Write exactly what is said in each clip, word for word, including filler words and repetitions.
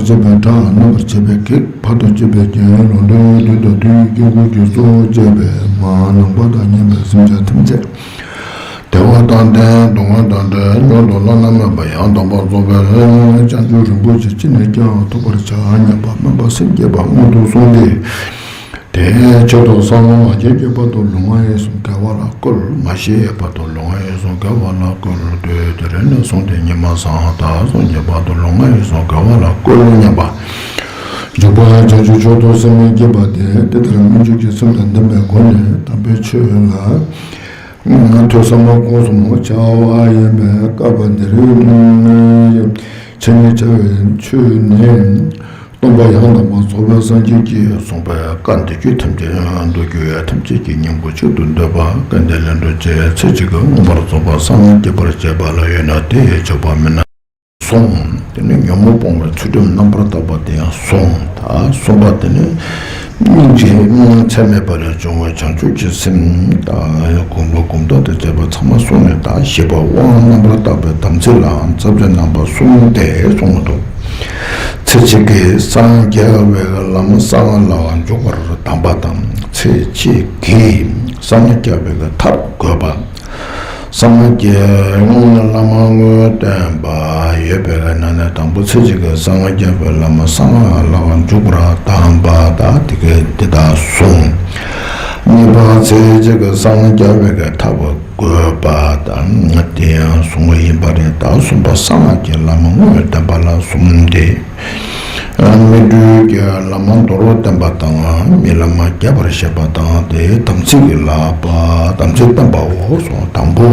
བྱེད་པའི་སྒྲ་རྣམ་པར་བྱེད་པའི་གེགས། ཕ་དང་བཅས་པའི་རྐྱེན། ལོག་འདྲེན་ཡུལ་དུས་དང་དུས་ཀྱི་དཀྱིལ་འཁོར་གྱི་གཙོ་བོར་བྱས་པའི་མར་ནང་པ་དང་ཉམས་པའི་སེམས་ཅན་ཐམས་ཅད། བདེ་བ་དང་ལྡན་སྡུག་བསྔལ་དང་བྲལ་མྱུར་དུ་བླ་ན་མེད་པ་ཡང་དག་པར་རྫོགས་པའི་བྱང་ཆུབ་རིན་པོ་ཆེ་ཅི་ནས་ཀྱང་ཐོབ་པར་བྱ་སྙམ་པ་སྨོན་པ་སེམས་བསྐྱེད་པ་སྔོན་དུ་སོང་སྟེ། དེའི་ཆེད་དུ་བསམ་བློ་མ་སྐྱེས་ཀྱི་བར་དུ་ལུས་ངག་ཡིད་གསུམ་དགེ་བ་ལ་བཀོལ། མ་ཤི་བའི་བར་དུ་ལུས་ངག་ཡིད་གསུམ་དགེ་བ་ལ་བཀོལ་ཏེ། དེ་རིང་ནས་བཟུང་སྟེ་ཉི་མ་སང་ད་གསུམ་གྱི་བར་དུ་ལུས་ངག་ཡིད་གསུམ་དགེ་བ་ལ་བཀོལ་སྙམ་པ། འཇུག་པ་བྱང་ཆུབ་མཆོག་ཏུ་སེམས་བསྐྱེད་པ་སྟེ། དེ་ལྟར་སྨོན་འཇུག་གི་སེམས་དང་ལྡན་པའི་སྒོ་ནས་དམ་པའི་ཆོས་ལ་ཐོས་བསམ་སྒོམ་གསུམ་བྱ་བ་ཡིན་པས། བསྐལ་པ་འདིར་འཆད་ཉན་བྱ་བའི་ཆོས་ནི། སྟོན་པ་ཡང་དག་པར་རྫོགས་པའི་སངས་རྒྱས་ཀྱིས་གསུངས་པའི་བཀའ་འདི་རྒྱུད་ཐམས་ཅད་མདོ་རྒྱུད་ཐམས་ཅད་ཀྱི་སྙིང་པོ་གཅིག་ཏུ་འདོད་པ་སྐལ་ལྡན་ལྷུན་གྲུབ་རྗེས་ཚེ་གཅིག་གིས་མངོན་པར་རྫོགས་པར་སངས་རྒྱས་པར་བྱེད་པ་ལ་ཡོད་ན་དེས་ཆོག་པ་མིན་ན་གསུངས། དེ་ནི་ཉོན་མོངས་སྤོང་བའི་ཚུལ་ཁྲིམས་རྣམ་པར་དག་པ་དེ་ཡང་གསུངས། ད་གསུམ་པ་དེ་ནི་སྙིང་རྗེ་ཚད་མེད་པ་ལས་བྱུང་བའི་བྱང་ཆུབ་ཀྱི་སེམས་དང་གོམས་པ་གོམས་ཐོག་ཏུ་བྱས་པ་ཚང་མ་གསུངས་ནས། ད་བཞི་པ་དབང་རྣམ་པར་དག་པའི་དམ་ཚིག་ལའང་རྩ་བའི་རྣམ་པ་གསུམ་སྟེ་གསུངས་འདུག། ཚེ་གཅིག་གིས་སངས་རྒྱས་པའི་ལམ་གསང་སྔགས་ལ་འཇུག་པར་གདམས་པ་དང་། ཚེ་གཅིག་གིས་སངས་རྒྱས་པའི་ཐབས་བཀོད་པ། སངས་རྒྱས་བླ་མ་དངོས་བསྟན་པ་ཡོད་པའི་ནང་ནས་དང་པོ་ཚེ་གཅིག་གིས་སངས་རྒྱས་པའི་ལམ་གསང་སྔགས་ལ་འཇུག་པར་གདམས་པ་དང་དེ་ག་དེ་དག་གསུངས། གཉིས་པ་ཚེ་གཅིག་གིས་སངས་རྒྱས་པའི་ཐབས་བཀོད་པ་དང་དེ་ཡང་གསུངས་པ་ཡིན་པ་རེད། ད་གསུམ་པ་གསང་སྔགས་ཀྱི་བླ་མ་དངོས་བསྟན་པ་ལ་གསུམ་སྟེ། སྨིན་གྲོལ་གྱི་བླ་མ་མདོར་བསྟན་པ་དང་རྨི་ལམ་རྒྱས་པར་བཤད་པ་དང་དེའི་དམ་ཚིག་གི་བསླབ་པ་དམ་ཚིག་བསྟན་པའོ་གསུངས། དང་པོ།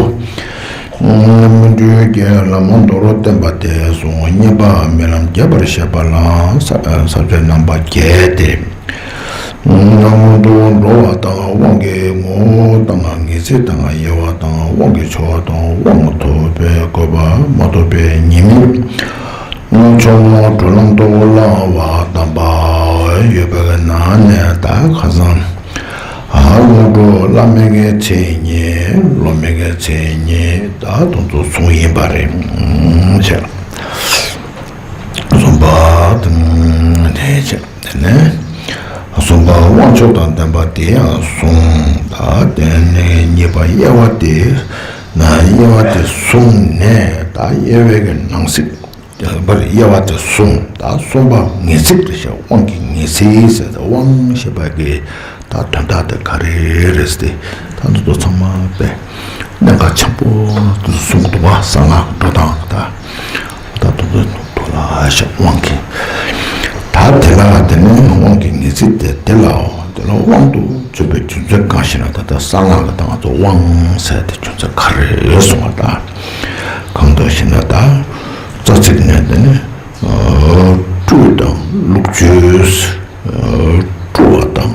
སྨིན་གྲོལ་གྱི་བླ་མ་མདོར་བསྟན་པ་སྟེ་གསུངས། གཉིས་པ་རྨི་ལམ་རྒྱས་པར་བཤད་པ་ལ་ས་ས་བཅད་རྣམ་པ་བརྒྱད་དེ། སྔོན་དུ་འགྲོ་བ་དང་དབང་གི་ངོ་བོ་དང་ངེས་ཚིག་དང་དབྱེ་བ་དང་དབང་གི་ཆོ་ག་དང་དབང་ཐོབ་པའི་དགོས་པ་མ་ཐོབ་པའི་ཉེས་དམིགས། སྔོན་ཆོས་མང་གྲོལ་ལམ་དུ་བླང་བར་གདམས་པ་ཡོད་པའི་ནང་ནས་ད་ཁ་སང་ཨ་སྔོན་འགྲོ་བླ་མེད་ཀྱི་མཚན་ཉིད་སློབ་མེད་ཀྱི་མཚན་ཉིད་ད་དེ་ཚོ་གསུངས་ཡིན་པ་རེད། བྱས། གསུམ་པ་དེ་བྱས། དེ་ནས་གསུམ་པ་དབང་ཆོག་དང་ལྡན་པ་དེ་ཡང་གསུངས། ད་དེ་ནས་གཉིས་པ་དབྱེ་བ་དེ་ན་དབྱེ་བ་དེ་གསུངས་ནས་ད་དབྱེ་བའི་གི་ནང་གསེས་པར་དབྱེ་བ་དེ་གསུངས། ད་གསུམ་པ་ངེས་ཚིག་རེད་ཤག། དབང་གི་ངེས་ཚིག་ཟེར་ཏེ་དབང་ཞེས་པ་གི་ད་དོན་དག་དེ་ག་རེ་རེད་ཟེར་ཏེ་ད་འདི་ཚོ་ཚང་མ་དཔེ་གནད་འགག་ཆེན་པོ་དེ་ཚོ་གསུང་གི་འདུག་བ། གསང་སྔགས་འགྲོ་སྟངས་ད། ད་དུང་དུ་དུ་ལ་ཞག་དབང་གིས། ད་དེ་ལ་དེ་ནས་དབང་གི་ངེས་ཚིག་དེ་དེ་ལའོ། དེ་ལ་དབང་དུ་བྱས་པའི་རྒྱུ་མཚན་གང་ཞེ་ན། ད་ལྟ་གསང་སྔགས་ལ་ད་ང་ཚོ་དབང་ཟེར་དེ་རྒྱུ་མཚན་ག་རེ་གསུངས་པ་དང་། གང་ལྟར་ཞེ་ན་ད་རྩ་ཚིག་ནས་དེ་ནས་སྤྲོས་དང་བླུགས་བཅོས། སྤྲོ་བ་དང་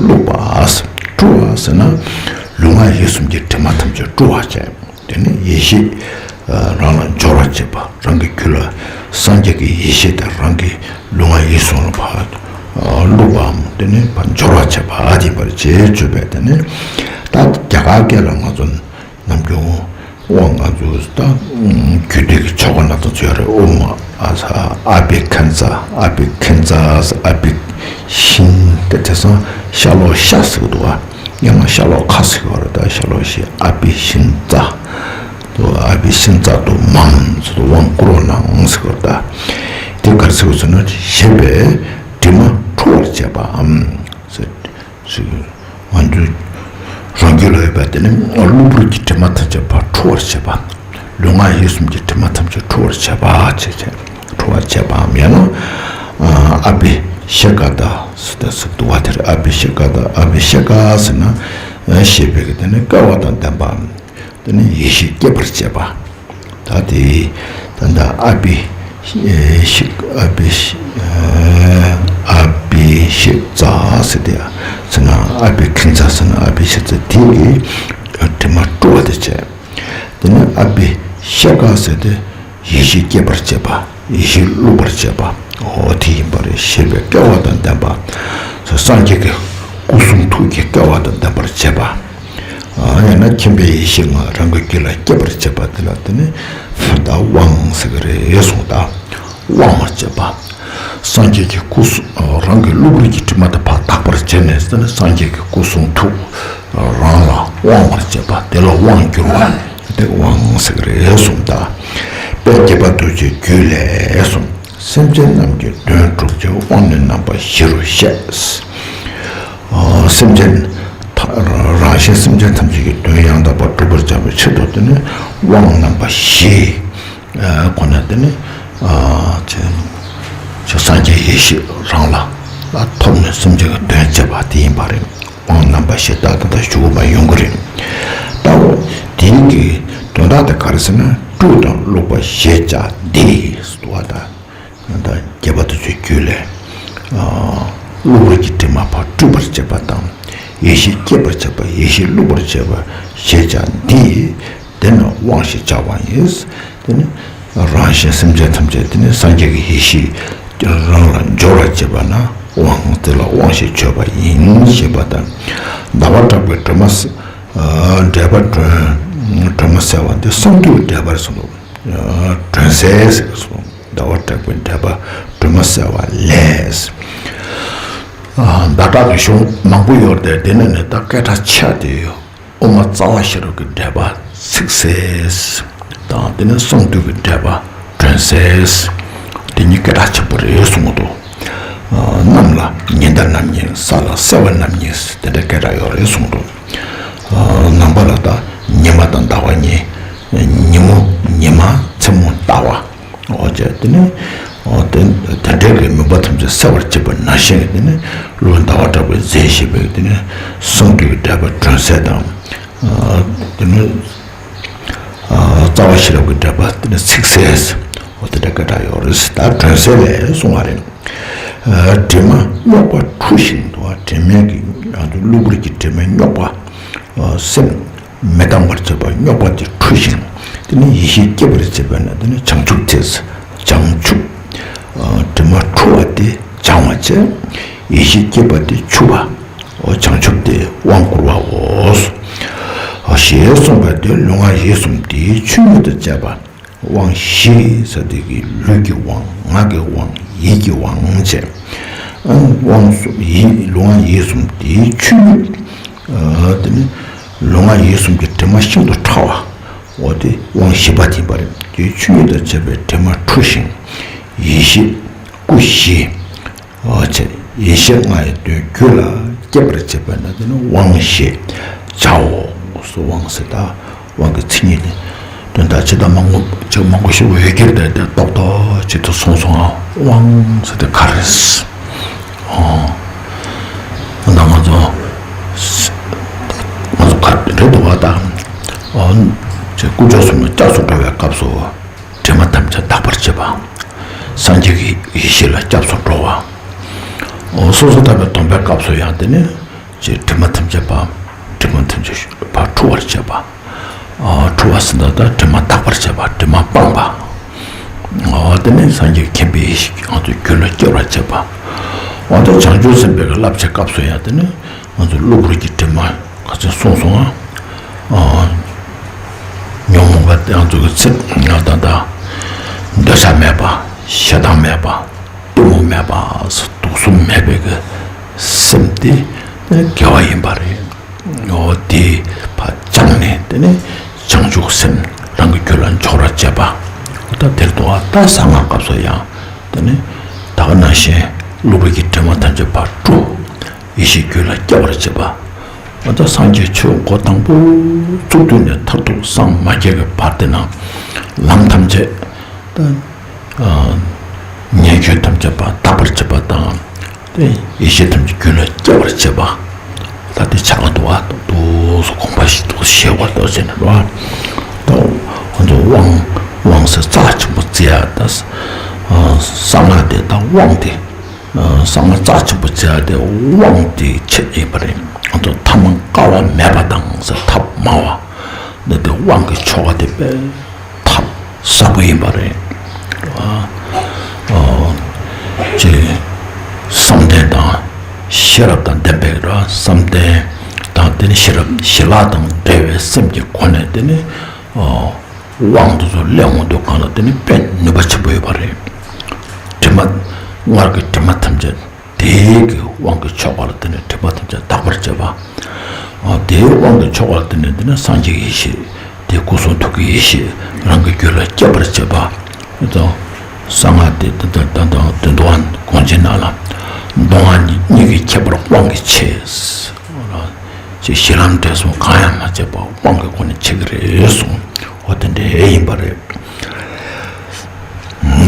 བླུགས་པ། སྤྲོ་བ་ཟེར་ན་ལུས་ངག་ཡིད་གསུམ་གྱི་དྲི་མ་ཐམས་ཅད་སྤྲོ་བར་བྱས། དེ་ནས་ཡེ་ཤེས་རང་ལ་སྦྱོར་བར་བྱེད་པ། རང་གི་རྒྱུད་ལ་སངས་རྒྱས་ཀྱི་ཡེ་ཤེས་དེ་རང་གི་ལུས་ངག་ཡིད་གསུམ་ལ་ཕར་བླུགས་པའམ་དེ་ནས་ཕར་སྦྱོར་བར་བྱེད་པ་ཨ་དེ་བར་བྱེད་བརྗོད་པས། དེ་ནས་ད་རྒྱ་གར་སྐད་ལ་ང་ཚོ་ནམ་རྒྱུན་དབང་ང་ཚོ་ད་རྒྱུད་སྡེ་གི་ཆོ་ག་ན་ད་ཚོ་ཡོད་རེད། ཨོཾ་ཨ་ས་ཨ་བྷི་ཥིཉྩ། ཨ་བྷི་ཥིཉྩ། ཨ་བྷི་ཥིཉ་དེ་དེང་སང་ཤ་ལོག་ཤ་ཟེར་གི་འདུག་བ། སྔོན་མ་ཤ་ལོག་ཁ་ཟེར་གི་ཡོད་རེད། ད་ཤ་ལོག་ཤི། ཨ་བྷི་ཥིཉྩ། ཨ་བྷི་ཥིཉྩ་ཏུ་མཾ་ཟེར་དུ་དབང་བསྐུར་རོ་གནང་ཟེར་གི་ཡོད་རེད། ད་དེ་ག་རེ་ཟེར་གི་ཡོད་ཟེར་ན་ཞེས་པའི་དྲི་མ་འཁྲུ་བར་བྱེད་པའམ་ཟེར། ང་ཚོས་རང་རྒྱུད་ལ་ཡོད་པ་དེ་ནི་གློ་བུར་གྱི་དྲི་མ་ཐམས་ཅད་ཕར་འཁྲུ་བར་བྱེད་པ། ལུས་ངག་ཡིད་གསུམ་གྱི་དྲི་མ་ཐམས་ཅད་འཁྲུ་བར་བྱེད་པ་བྱེད་བྱེད། འཁྲུ་བར་བྱེད་པའམ་ཡང་ན་ཨ་བྷི་ཤེ་ཀ་ཏ་ཟེར་ཏེ་ཟེར་འདུག་བ། དེར་ཨ་བྷི་ཤེ་ཀ་ཏ། ཨ་བྷི་ཤེ་ཀ་ཟེར་ན་ཞེས་པའི་གི་དེ་ནི་སྐལ་བ་དང་ལྡན་པའམ་དེ་ནི་ཡེ་ཤེས་སྐྱེད་པར་བྱེད་པ། ད་དེ་ད་ལྟ་ཨ་བྷི་ཤི་ཨ་བྷི་ཤི་ཨ་བྷི་ཤི་ཙ་ཟེར་ཏེ་ཟེར་ན། ཨ་བྷི་ཥིཉྩ་ཟེར་ན་ཨ་བྷི་ཤི་ཙ་དེ་གི་དྲི་མ་བཀྲུ་བ་དེ་བྱས། དེ་ནས་ཨ་བྷི་ཤེ་ཀ་ཟེར་ཏེ་ཡེ་ཤེས་སྐྱེད་པར་བྱེད་པ། ཡེ་ཤེས་བླུག་པར་བྱེད་པ། འོ་དེ་ཡིན་པ་རེད། ཞེས་པའི་སྐལ་བ་དང་ལྡན་པ། སངས་རྒྱས་ཀྱི་སྐུ་གསུང་ཐུགས་ཀྱི་སྐལ་བ་དང་ལྡན་པར་བྱེད་པ། ཨ་ཡང་ན་མཁྱེན་པའི་ཡེ་ཤེས་ལྔ་རང་གི་རྒྱུད་ལ་སྐྱེད་པར་བྱེད་པ་དེ་ལ་དེ་ནི་ད་དབང་ཟེར་གི་རེད་གསུངས། ད་དབང་བར་བྱེད་པ། སངས་རྒྱས་ཀྱི་སྐུ་གསུང་། རང་གི་གློ་བུར་གྱི་དྲི་མ་དེ་ཕར་དག་པར་བྱས་ནས་ཟེར་ནས། སངས་རྒྱས་ཀྱི་སྐུ་གསུང་ཐུགས་རང་ལ་དབང་བར་བྱེད་པ་དེ་ལ་དབང་བསྒྱུར་བ་དེ་དབང་ཟེར་གི་རེད་གསུངས། ད་དཔལ་དགྱེས་པ་ཐུགས་རྗེའི་རྒྱུད་ལས་གསུངས། སེམས་ཅན་རྣམས་ཀྱི་དོན་གྲུབ་ཕྱིར། དབང་ནི་རྣམ་པ་བཞི་རུ་བཤད། ཨ། སེམས་ཅན་ཐ་རང་གཞན་སེམས་ཅན་ཐམས་ཅད་ཀྱི་དོན་ཡང་དག་པར་གྲུབ་པར་བྱ་བའི་ཕྱིར་དུ། དེ་ནི་དབང་རྣམ་པ་བཞི། ཨ། ཁོ་ན་དེ་ནི། ཨ། ཅེ་ཅེ་སངས་རྒྱས་ཡེ་ཤེས་རང་ལ་ལ་ཐོབ་ནས་སེམས་ཅན་གྱི་དོན་བྱེད་པ་དེ་ཡིན་པ་རེད། དབང་རྣམ་པ་བཞི་ད་ལྟ་ད་ཞུ་དགོས་པ་ཡོང་གི་རེད། ད་འོ་དེའི་གི་དོན་དག་དེ་ག་རེ་ཟེར་ན། སྤྲུལ་དང་བླུགས་པ་ཞེས་བྱ་འདི་ཟེར་བ་དང་། ད་དགྱེས་པ་ཐུགས་རྗེའི་རྒྱུད་ལས། ཨ། གློ་བུར་གྱི་དྲི་མ་ཕར་སྤྲུལ་པར་བྱེད་པ་དང་། ཡེ་ཤེས་སྐྱེད་པར་བྱེད་པ། ཡེ་ཤེས་བླུགས་པར་བྱེད་པ་ཞེས་བྱ་འདི། དེ་ནི་དབང་ཞེས་བྱ་བ་ཡིན། དེ་ནི་རང་གཞན་སེམས་ཅན་ཐམས་ཅད་དེ་ནི་སངས་རྒྱས་ཀྱི་ཡེ་ཤེས་རང་ལ་སྦྱོར་བར་བྱེད་པ་ན་དབང་། དེ་ལ་དབང་ཞེས་བརྗོད་པ་ཡིན་ཞེས་པ་དང་། ཟླ་བ་གྲགས་པའི་སྒྲོན་མ། ཨ། འགྲེལ་པ་སྒྲོན། སྒྲོན་མ་གསལ་བ་འདི་གསང་འདུས་འགྲེལ་པར་གསུངས་འདུག། སྒྲོན་གསལ་ཟེར་གསུངས། ཟླ་བ་གྲགས་པའི་འགྲེལ་པ་སྒྲོན་མ་གསལ་བ་ལས། ཨ། ཟླ་གྲགས་ཀྱི་གཞུང་མང་པོ་ཡོད་རེད་དེ། དེ་ནས་ནི་ད་སྐད་གྲགས་ཆེ་བ་དེ་དབུ་མ་རྩ་བ་ཤེས་རབ་ཀྱི་འགྲེལ་པ་ཚིག་གསལ་དང་། དེ་ནས་གསང་འདུས་ཀྱི་འགྲེལ་པ་སྒྲོན་གསལ། དེ་གཉིས་སྐད་གྲགས་ཆེན་པོ་རེད་གསུངས་འདུག། ཨ། གནམ་ལ་ཉི་ཟླ་རྣམ་གཉིས། ས་ལ་སེར་བ་རྣམ་གཉིས། དེ་འདྲ་སྐད་གྲགས་ཡོད་རེད་གསུངས་འདུག། ཨ། ནམ་མཁའ་ལ་ད་ཉི་མ་དང་ཟླ་བ་གཉིས། ཉིན་མོ་ཉི་མ། མཚན་མོ་ཟླ་བ། འོ་བྱས་དེ་ནི། འོ་དེ་དེ་འདྲའི་གི་མུན་པ་ཐམས་ཅད་སེལ་བར་བྱེད་པ་ནང་བཞིན་གྱི་དེ་ནི་གླུ་ཟླ་བ་གྲགས་པས་མཛད་བཞིན་པའི་དེ་ནི་གསང་འདུས་ཀྱི་འགྲེལ་པ་སྒྲོན་གསལ་དང་། ཨ། དེ་ནི། ཨ། རྩ་བ་ཤེས་རབ་ཀྱི་འགྲེལ་པ་དེ་ནི་ཚིག་གསལ། འོ་དེ་འདྲ་སྐད་གྲགས་ཡོད་རེད། ད་སྒྲོན་གསལ་ལས་གསུང་བ་རེད། ཨ། དྲི་མ་རྙོག་པ་འཁྲུ་ཞིང་དུ། དྲི་མའི་གི་ང་ཚོ་གློ་བུར་གྱི་དྲི་མ་རྙོག་པ། ཨ། སེམས་མི་གཏང་བར་བྱེད་པ་རྙོག་པ་དེ་འཁྲུ་ཞིང་། དེ་ནི་ཡེ་ཤེས་སྐྱེད་པར་བྱེད་པ་ན་དེ་ནི་བྱང་ཆུབ་སྟེ། བྱང་ཆུབ། ཨ། དྲི་མ་འཁྲུ་བ་དེ་བྱང་བ་བྱས། ཡེ་ཤེས་སྐྱེད་པ་དེ་ཆུ་བ། འོ་བྱང་ཆུབ་སྟེ་དབང་བསྐུར་བའོ། ཞེས་གསུངས་པ་དེ་ལུས་ངག་ཡིད་གསུམ་དེའི་ཆོས་ཉིད་དུ་བྱས་པ། དབང་བཞི་ཟེར་དེ་གི་ལུས་ཀྱི་དབང་། ངག་གི་དབང་། ཡིད་ཀྱི་དབང་བྱས། ཨང་། དབང་གསུམ་ཡིད། ལུས་ངག་ཡིད་གསུམ་དེའི་ཆོས་ཉིད། ཨ། དེ་ནི་ལུས་ངག་ཡིད་གསུམ་གྱི་དྲི་མ་ཤིན་ཏུ་ཕྲ་བ། འོ་དེ་དབང་བཞི་པ་དེ་ཡིན་པ་རེད། དེའི་ཆོས་ཉིད་དུ་བྱས་པའི་དྲི་མ་འཁྲུ་ཞིང་། ཡེ་ཤེས་སྐུ་བཞི། འོ་བྱས། ཡེ་ཤེས་ལྔ་ཡི་དོན་རྒྱུད་ལ་སྐྱེད་པར་བྱེད་པ་ན་དེ་ནི་དབང་ཞེས་བྱའོ། དབང་ཟེར་ད་དབང་གི་མཚན་ཉིད་ནི། དོན་དག་ཇི་ལྟར་མང་པོ་ཅིག་མང་པོ་ཞིག་འོད་ཀྱིར་བསྡད་དེ་རྡོག་རྡོག་ཅིག་ཏུ་སོང་སོང་ང་། དབང་ཟེར་དེ་ག་རེ་རེད། ཨོ། ད་ང་ཚོ་ང་ཚོ་ག་རེ་འདུག་བ་ད། ཨོ། ཅེ་དཀོན་མཆོག་གསུམ་ལ་སྐྱབས་སུ་འགྲོ་བའི་སྐབས་སུ། དྲི་མ་ཐམས་ཅད་དག་པར་བྱེད་པ། སངས་རྒྱས་ཀྱི་ཡེ་ཤེས་ལ་སྐྱབས་སུ་འགྲོ་བ། འོ། སོ་སོ་ཐར་པའི་སྡོམ་པའི་སྐབས་སུ་ཡང་དེ་ནི་ཅེས་དྲི་མ་ཐམས་ཅད་པ། དྲི་མ་ཐམས་ཅད་པ་འཁྲུ་བར་བྱེད་པ། ཨ། འཁྲུ་བ་ཟེར་ན་ད་དྲི་མ་དག་པར་བྱེད་པ། དྲི་མ་སྤངས་པ། འོ། དེ་ནི་སངས་རྒྱས་མཁྱེན་པའི་ཡེ་ཤེས་ང་ཚོའི་རྒྱུད་ལ་སྐྱེ་བར་བྱེད་པ། འོ། ད་བྱང་ཆུབ་སེམས་དཔའི་གི་བསླབ་བྱའི་སྐབས་སུ་ཡང་དེ་ནི་ང་ཚོའི་གློ་བུར་གྱི་དྲི་མ་ག་ཚོད་སོང་སོང་ང་། ཨ། ཉོན་མོངས་པ་དེ་ང་ཚོ་གི་ཚེ་ང་ད་ལྟ་འདོད་ཆགས་མེད་པ། ཞེ་སྡང་མེད་པ། གཏི་མུག་མེད་པ། དུག་གསུམ་མེད་པའི་གི་སེམས་དེ་དགེ་བ་ཡིན་པ་རེད། འོ་དེ་ཕར་སྦྱངས་ནས་དེ་ནས་བྱང་ཆུབ་སེམས་རང་གི་རྒྱུད་ལ་འཇོག་ར་བྱེད་པ། འོ་ད་དེར་འདུག་བ། ད་གསང་སྔགས་སྐབས་སུ་ཡང་དེ་ནས་ད་ག་ནང་བཞིན་གློ་བུར་གྱི་དྲི་མ་ཐམས་ཅད་ཕར་འཁྲུ། ཡེ་ཤེས་རྒྱུད་ལ་སྐྱེ་བར་བྱེད་པ། འོ་ད་སངས་རྒྱས་ཆོས་འཁོར་དང་པོ་བཙུགས་དུས་ནས་མཐར་ཐུག་སངས་མ་རྒྱས་ཀྱི་བར་དེ་ན་ལམ་ཐམས་ཅད་ད། ཨ། ཉེས་སྤྱོད་ཐམས་ཅད་པ་དག་པར་བྱེད་པ་དང་། དེ་ཡེ་ཤེས་ཐམས་ཅད་རྒྱུད་ལ་སྐྱེ་བར་བྱེད་པ། ད་དེ་ཆགས་འདུག་བ། ཏོག་ཏོག་སོ་དགོངས་པ་ཞིག་ཏོག་ཞེ་བ་ཏོག་ཟེར་ནས་རོ། ད་ང་ཚོ་དབང་དབང་ཟེར་རྩ་ཆེན་པོ་བརྩི་ཡ་ད། ཨ། གསང་སྔགས་དེ་ད་དབང་དེ། ཨ། གསང་སྔགས་རྩ་ཆེན་པོ་བརྩི་ཡ་དེ་དབང་དེ་ཆེད་ཡིན་པ་རེད། ང་ཚོ་ཐབས་མང་དཀའ་བ་མེད་པ་དང་ཟེར་ཐབས་མང་བ། འདི་དེ་དབང་གི་ཆོ་ག་དེ་དཔེ། ཐབས་ཟབ་པོ་ཡིན་པ་རེད། ཨ། ཨ། ཅེས་བསམ་གཏན་དང་ཤེས་རབ་དང་ལྡན་པའི་ར་བསམ་གཏན་དང་དེ་ནི་ཤེས་རབ་ཞི་ལྷག་དང་འབྲེལ་བའི་སེམས་ཀྱི་སྒོ་ནས་དེ་ནི། ཨ། དབང་དེ་ཚོ་སླེབས་འོང་དུས་གང་ལ་དེ་ནི་དཔེ་ནུས་པ་ཆེན་པོ་ཡོད་པ་རེད། དྲི་མ་ སྔར་གྱི་དྲི་མ་ཐམས་ཅད་དེའི་གི་དབང་གི་ཆོ་ག་ལ་བརྟེན་ནས་དྲི་མ་ཐམས་ཅད་དག་པར་བྱེད་པ། དེའི་དབང་གི་ཆོ་ག་ལ་བརྟེན་ནས་འདི་ནི་སངས་རྒྱས་ཀྱི་ཡེ་ཤེས་དེ་སྐུ་གསུང་ཐུགས་ཀྱི་ཡེ་ཤེས་རང་གི་རྒྱུད་ལ་སྐྱེ་བར་བྱེད་པ། དེ་དང་གསང་སྔགས་དེ་ད་ལྟ་ད་ལྟ་དོན་དུའང་གོང་ཆེན་ནང་ལ་མདོ་སྔགས་གཉིས་ཀྱི་ཁྱད་པར་དབང་གིས་ཕྱེ། ཅེས་གཞི་ལམ་འབྲས་གསུམ་གང་ཡང་མ་བྱས་པ་དབང་གི་སྒོ་ནས་ཕྱེ་གི་རེད་གསུངས། འོ་དེ་འདྲ་ཡིན་པ་རེད།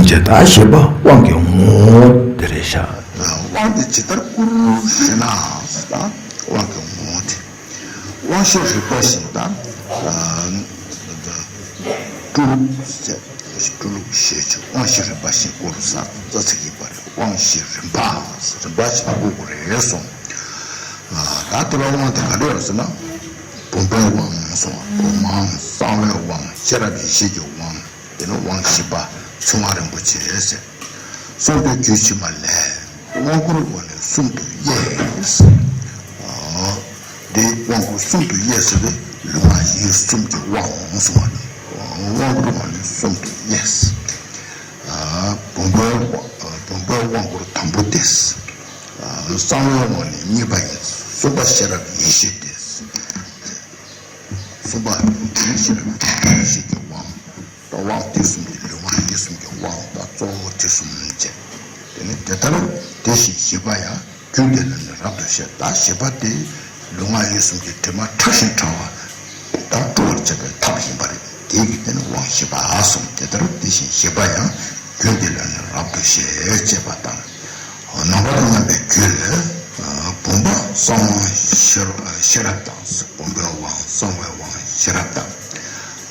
ཅེས་ད་བཞི་པ་དབང་གི་ངོ་བོ་དེ་རེད་ཤག་དབང་དེ་ཇི་ལྟར་བསྐུར་ཞེ་ན། ད་དབང་གི་ངོ་བོ་དེ། དབང་ཤེས་རིམ་པ་བཞིན་དང་། སྤྲུལ་སྤྲུལ་ཞེས་བྱ་དབང་ཤེས་རིམ་པ་བཞིན་བསྐུར་ས་རྩ་ཚིག་ཡིན་པ་རེད། དབང་ཤེས་རིམ་པ་རིམ་པ་བཞིན་བསྐུར་དགོས་རེད་གསུངས། ད་དེ་ལ་དབང་དེ་ག་རེ་ཡོད་ཟེར་ན། བུམ་པའི་དབང་གསུངས། བུམ་དབང་གསང་བའི་དབང་ཤེས་རབ་ཡེ་ཤེས་ཀྱི་དབང་། དེ་ནི་དབང་བཞི་པ་ཚེ་དབང་རིན་པོ་ཆེ་ཟེར། གསུངས་པའི་རྒྱུད་ཕྱི་མ་ལས། དབང་བསྐུར་བ་ནི་གསུམ་དུ་དབྱེ། འདི་དབང་བསྐུར་གསུམ་དུ་དབྱེ་ཟེར་ཏེ་ལུས་ངག་ཡིད་གསུམ་གྱི་དབང་གསུངས་པ་ནི། དབང་བསྐུར་བ་ནི་གསུམ་དུ་དབྱེ། བུམ་པའི་དབང་བུམ་པའི་དབང་བསྐུར་དང་པོ་སྟེ། གསང་བའི་དབང་ནི་གཉིས་པ་ཡིན། གསུམ་པ་ཤེས་རབ་ཡེ་ཤེས་ཏེ། གསུམ་པ་ནི་ཤེས་རབ་ཡེ་ཤེས་ཀྱི་དབང་། དབང་དེ་གསུམ་གྱི་ལུས་ངག་ཡིད་གསུམ་གྱི་དབང་དང་གཙོ་བོ་དེ་གསུམ་བྱས། དེ་ནི་དེ་ལྟར་དེ་བཞིན་བཞི་པ་ཡང་རྒྱུད་དེ་ལ་ནི་རབ་ཏུ་བཤད། ད་བཞི་པ་དེ་ལུས་ངག་ཡིད་གསུམ་གྱི་དྲི་མ་ཕྲ་ཞིང་ཕྲ་བ་དག་བཀྲུ་བར་བྱེད་པའི་ཐབས་ཡིན་པ་རེད། དེ་གིས་དེ་ནི་དབང་བཞི་པ་གསུངས། དེ་ལྟར་དེ་བཞིན་བཞི་པ་ཡང་རྒྱུད་དེ་ལ་ནི་རབ་ཏུ་བཤད་ཅེས་པ་དང་། ནང་པ་དང་མཉམ་པའི་རྒྱུད་ལས། བུམ་པ་གསང་དབང་ཤེས་ཤེས་རབ་དང་། བུམ་པའི་དབང་གསང་བའི་དབང་ཤེས་རབ་དང་།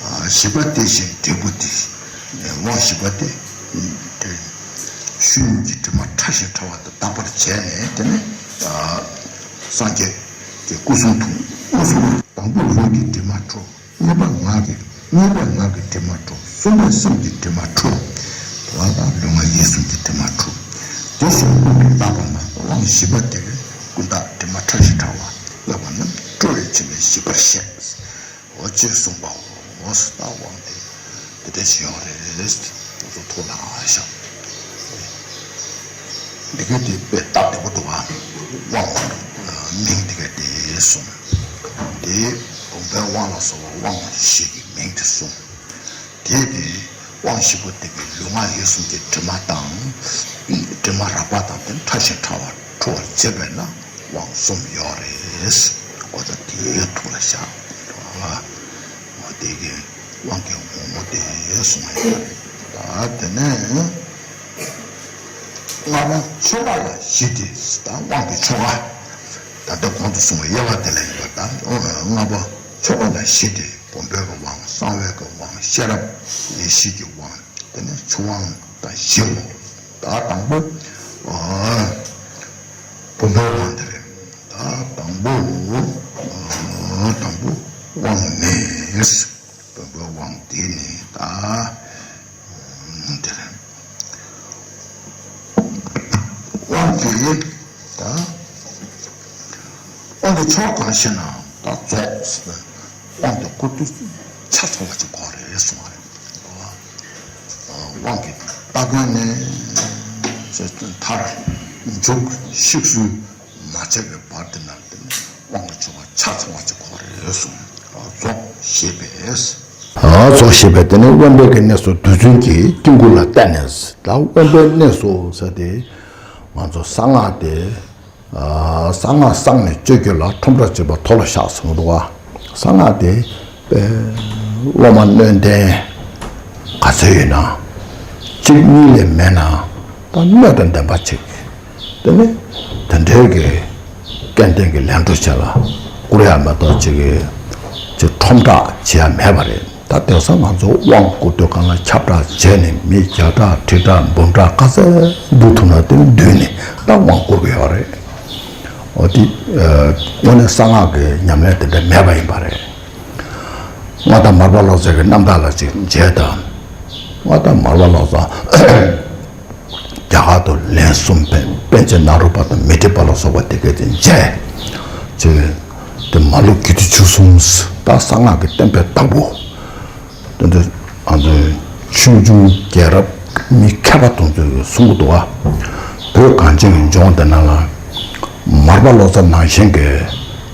བཞི་པ་དེ་བཞིན་འབྲས་བུ་སྟེ། དབང་བཞི་པ་སྟེ། ཆོས་ཉིད་ཀྱི་དྲི་མ་ཕྲ་ཞིང་ཕྲ་བ་དག་པར་བྱས་ནས་དེ་ནི། སངས་རྒྱས་ཀྱི་སྐུ་གསུང་ཐུགས་སྐུ་གསུང་དང་པོ་རོ་གི་དྲི་མ་འཁྲུ། གཉིས་པ་ངག་གི་གཉིས་པ་ངག་གི་དྲི་མ་འཁྲུ། གསུམ་པ་སེམས་ཀྱི་དྲི་མ་འཁྲུ། དེ་བ་དང་ལུས་ངག་ཡིད་གསུམ་གྱི་དྲི་མ་འཁྲུ། དེ་བཞིན་ཀུན་ཏུ་བརྟགས་པ་ན་དབང་བཞི་པ་དེ་ཀུན་བརྟགས་དྲི་མ་ཕྲ་ཞིང་ཕྲ་བ་བསླབ་པ་རྣམས་བཀྲུ་བའི་ཕྱིར་ནི་བཞི་པར་བཤད། འོ་ཅེས་གསུངས་པའོ། ད་དབང་དེ་དེ་འདྲ་ཞིག་ཡོད་རེད། ང་ཚོ་ཐུགས་ལ་བཞག་འདི་ག་དེ་དཔེ་སྟབས་བདེ་པོ་འདུག་ཨ། དབང་། མིང་འདི་ག་དེ་གསུངས། དེ་བུམ་པའི་དབང་ལ་སོགས་པ་དབང་བཞི་གི་མིང་དེ་གསུངས། དེ་དེ་དབང་བཞི་པོ་དེ་གི་ལུས་ངག་ཡིད་གསུམ་གྱི་དྲི་མ་དང་། དྲི་མ་རགས་པ་དང་དེ་ཕྲ་ཞིང་ཕྲ་བ་འཁྲུ་བར་བྱེད་པས་ན་དབང་གསུམ་ཡོད་རེད། འོ་ད་དེ་ཐུགས་ལ་བཞག་འོ་དེ་གི་དབང་གི་ངོ་བོ་དེ་གསུངས་ཡོད་རེད། ད་དེ་ནས་ལྔ་པ་ཆོ་ག་ལ་བཞི་སྟེ། ད་དབང་གི་ཆོ་ག་ད་ལྟ་གོང་དུ་གསུངས་པའི་དབྱེ་བ་དེ་ལ་ཡིན་པ་དང་། ལྔ་པ་ཆོ་ག་ལ་བཞི་སྟེ། བུམ་པའི་དབང་། གསང་བའི་དབང་། ཤེས་རབ་ཡེ་ཤེས་ཀྱི་དབང་། དེ་ནས་ཆོས་དབང་དང་བཞི་པོ། ད་དང་པོ་བུམ་པའི་དབང་དེ་རེད། ད་དང་པོ་དང་པོ་དབང་ནི། བུམ་པའི་དབང་དེ་ནི་ད་དེ་རེད། དབང་གི་ད་དབང་གི་ཕྱོགས་གང་ཞེ་ན། ད་རྫོགས། དབང་དུ་བསྐུར་དུས་ཆ་ཚང་བ་ཅིག་དགོས་རེད་གསུངས་པ་རེད། དབང་གི་སྟ་གོན་ནས་མཐར་མཇུག་གཤེགས་སུ་མ་བྱས་པའི་བར་དེ་ན་དེ་ནི་དབང་གི་ཕྱོགས་ཆ་ཚང་བ་ཅིག་དགོས་རེད་གསུངས། རྫོགས་ཞེས་པས། རྫོགས་ཞེས་པས་དེ་ནི་དབེན་པའི་གི་གནས་སུ་རྡུལ་ཚོན་གྱི་དཀྱིལ་འཁོར་ལ་བལྟས་ནས། ད་དབེན་པའི་གནས་སུ་ཟེར་ཏེ་ང་ཚོ་གསང་སྔགས་དེ། གསང་སྔགས་གསང་ནས་སྤྱོད་རྒྱུད་ལ་ཁྲོམ་བསྒྲགས་བྱེད་པ་ཐོག་ལ་བཞག་གསུངས་འདུག་ག་གསང་སྔགས་དེ་དཔེ་སློབ་མ་སྣོད་ལྡན་ག་ཚོད་ཡོད་ན། གཅིག་གཉིས་ལས་མེད་ན་ད་སྣོད་དང་ལྡན་པ་ཅིག་དེ་ནི་དེ་འདྲའི་གི་སྐལ་ལྡན་གྱི་ལས་འཕྲོ་བྱས་ལ་བསྐུར་ཡ་མ་གཏོགས་ཅིག་གི་ཅིག་ཁྲོམ་བསྒྲགས་བྱེད་ཡ་མེད་པ་རེད། ད་དེང་སང་ང་ཚོ་དབང་བསྐུར་དུས་སྒང་ལ་ཁྱབ་བསྒྲགས་བྱས་ནས་མི་བརྒྱ་ཕྲག་ཁྲི་ཕྲག་འབུམ་ཕྲག་ག་ཚད་འདུ་ཐུབ་ན་དེ་འདུས་ནས་ད་དབང་བསྐུར་གི་ཡོད་རེད། འོ་དེ་དངོས་གནས་གསང་སྔགས་ཀྱི་ཉམས་ལེན་དེ་འདྲ་མེད་པ་ཡིན་པ་རེད། མངའ་བདག་མར་པ་ལོ་ཙཱ་གི་རྣམ་ཐར་ལ་ཅིག་མཇལ་དང་། མངའ་བདག་མར་པ་ལོ་ཙཱ་རྒྱ་གར་དུ་ལན་གསུམ་ཕེབས། པཎ་ཆེན་ནཱ་རོ་པ་དང་མཻ་ཏྲི་པ་ལ་སོགས་པ་དེ་གས་དེ་མཇལ། ཅེས་དེ་མ་ལུས་དགེ་ཚུལ་བཅུ་གསུམ། ད་གསང་སྔགས་ཀྱི་བསྟན་པའི་བདག་པོ། དེ་འདྲ་ང་ཚོའི་ཆོས་འབྱུང་རྒྱལ་རབས་མི་མཁས་པ་དེ་ཚོས་གསུང་གི་འདུག་ག་བོད་གངས་ཅན་གྱི་ལྗོངས་འདི་ནང་ལ་མར་པ་ལོ་ཙཱ་ནང་བཞིན་གྱི་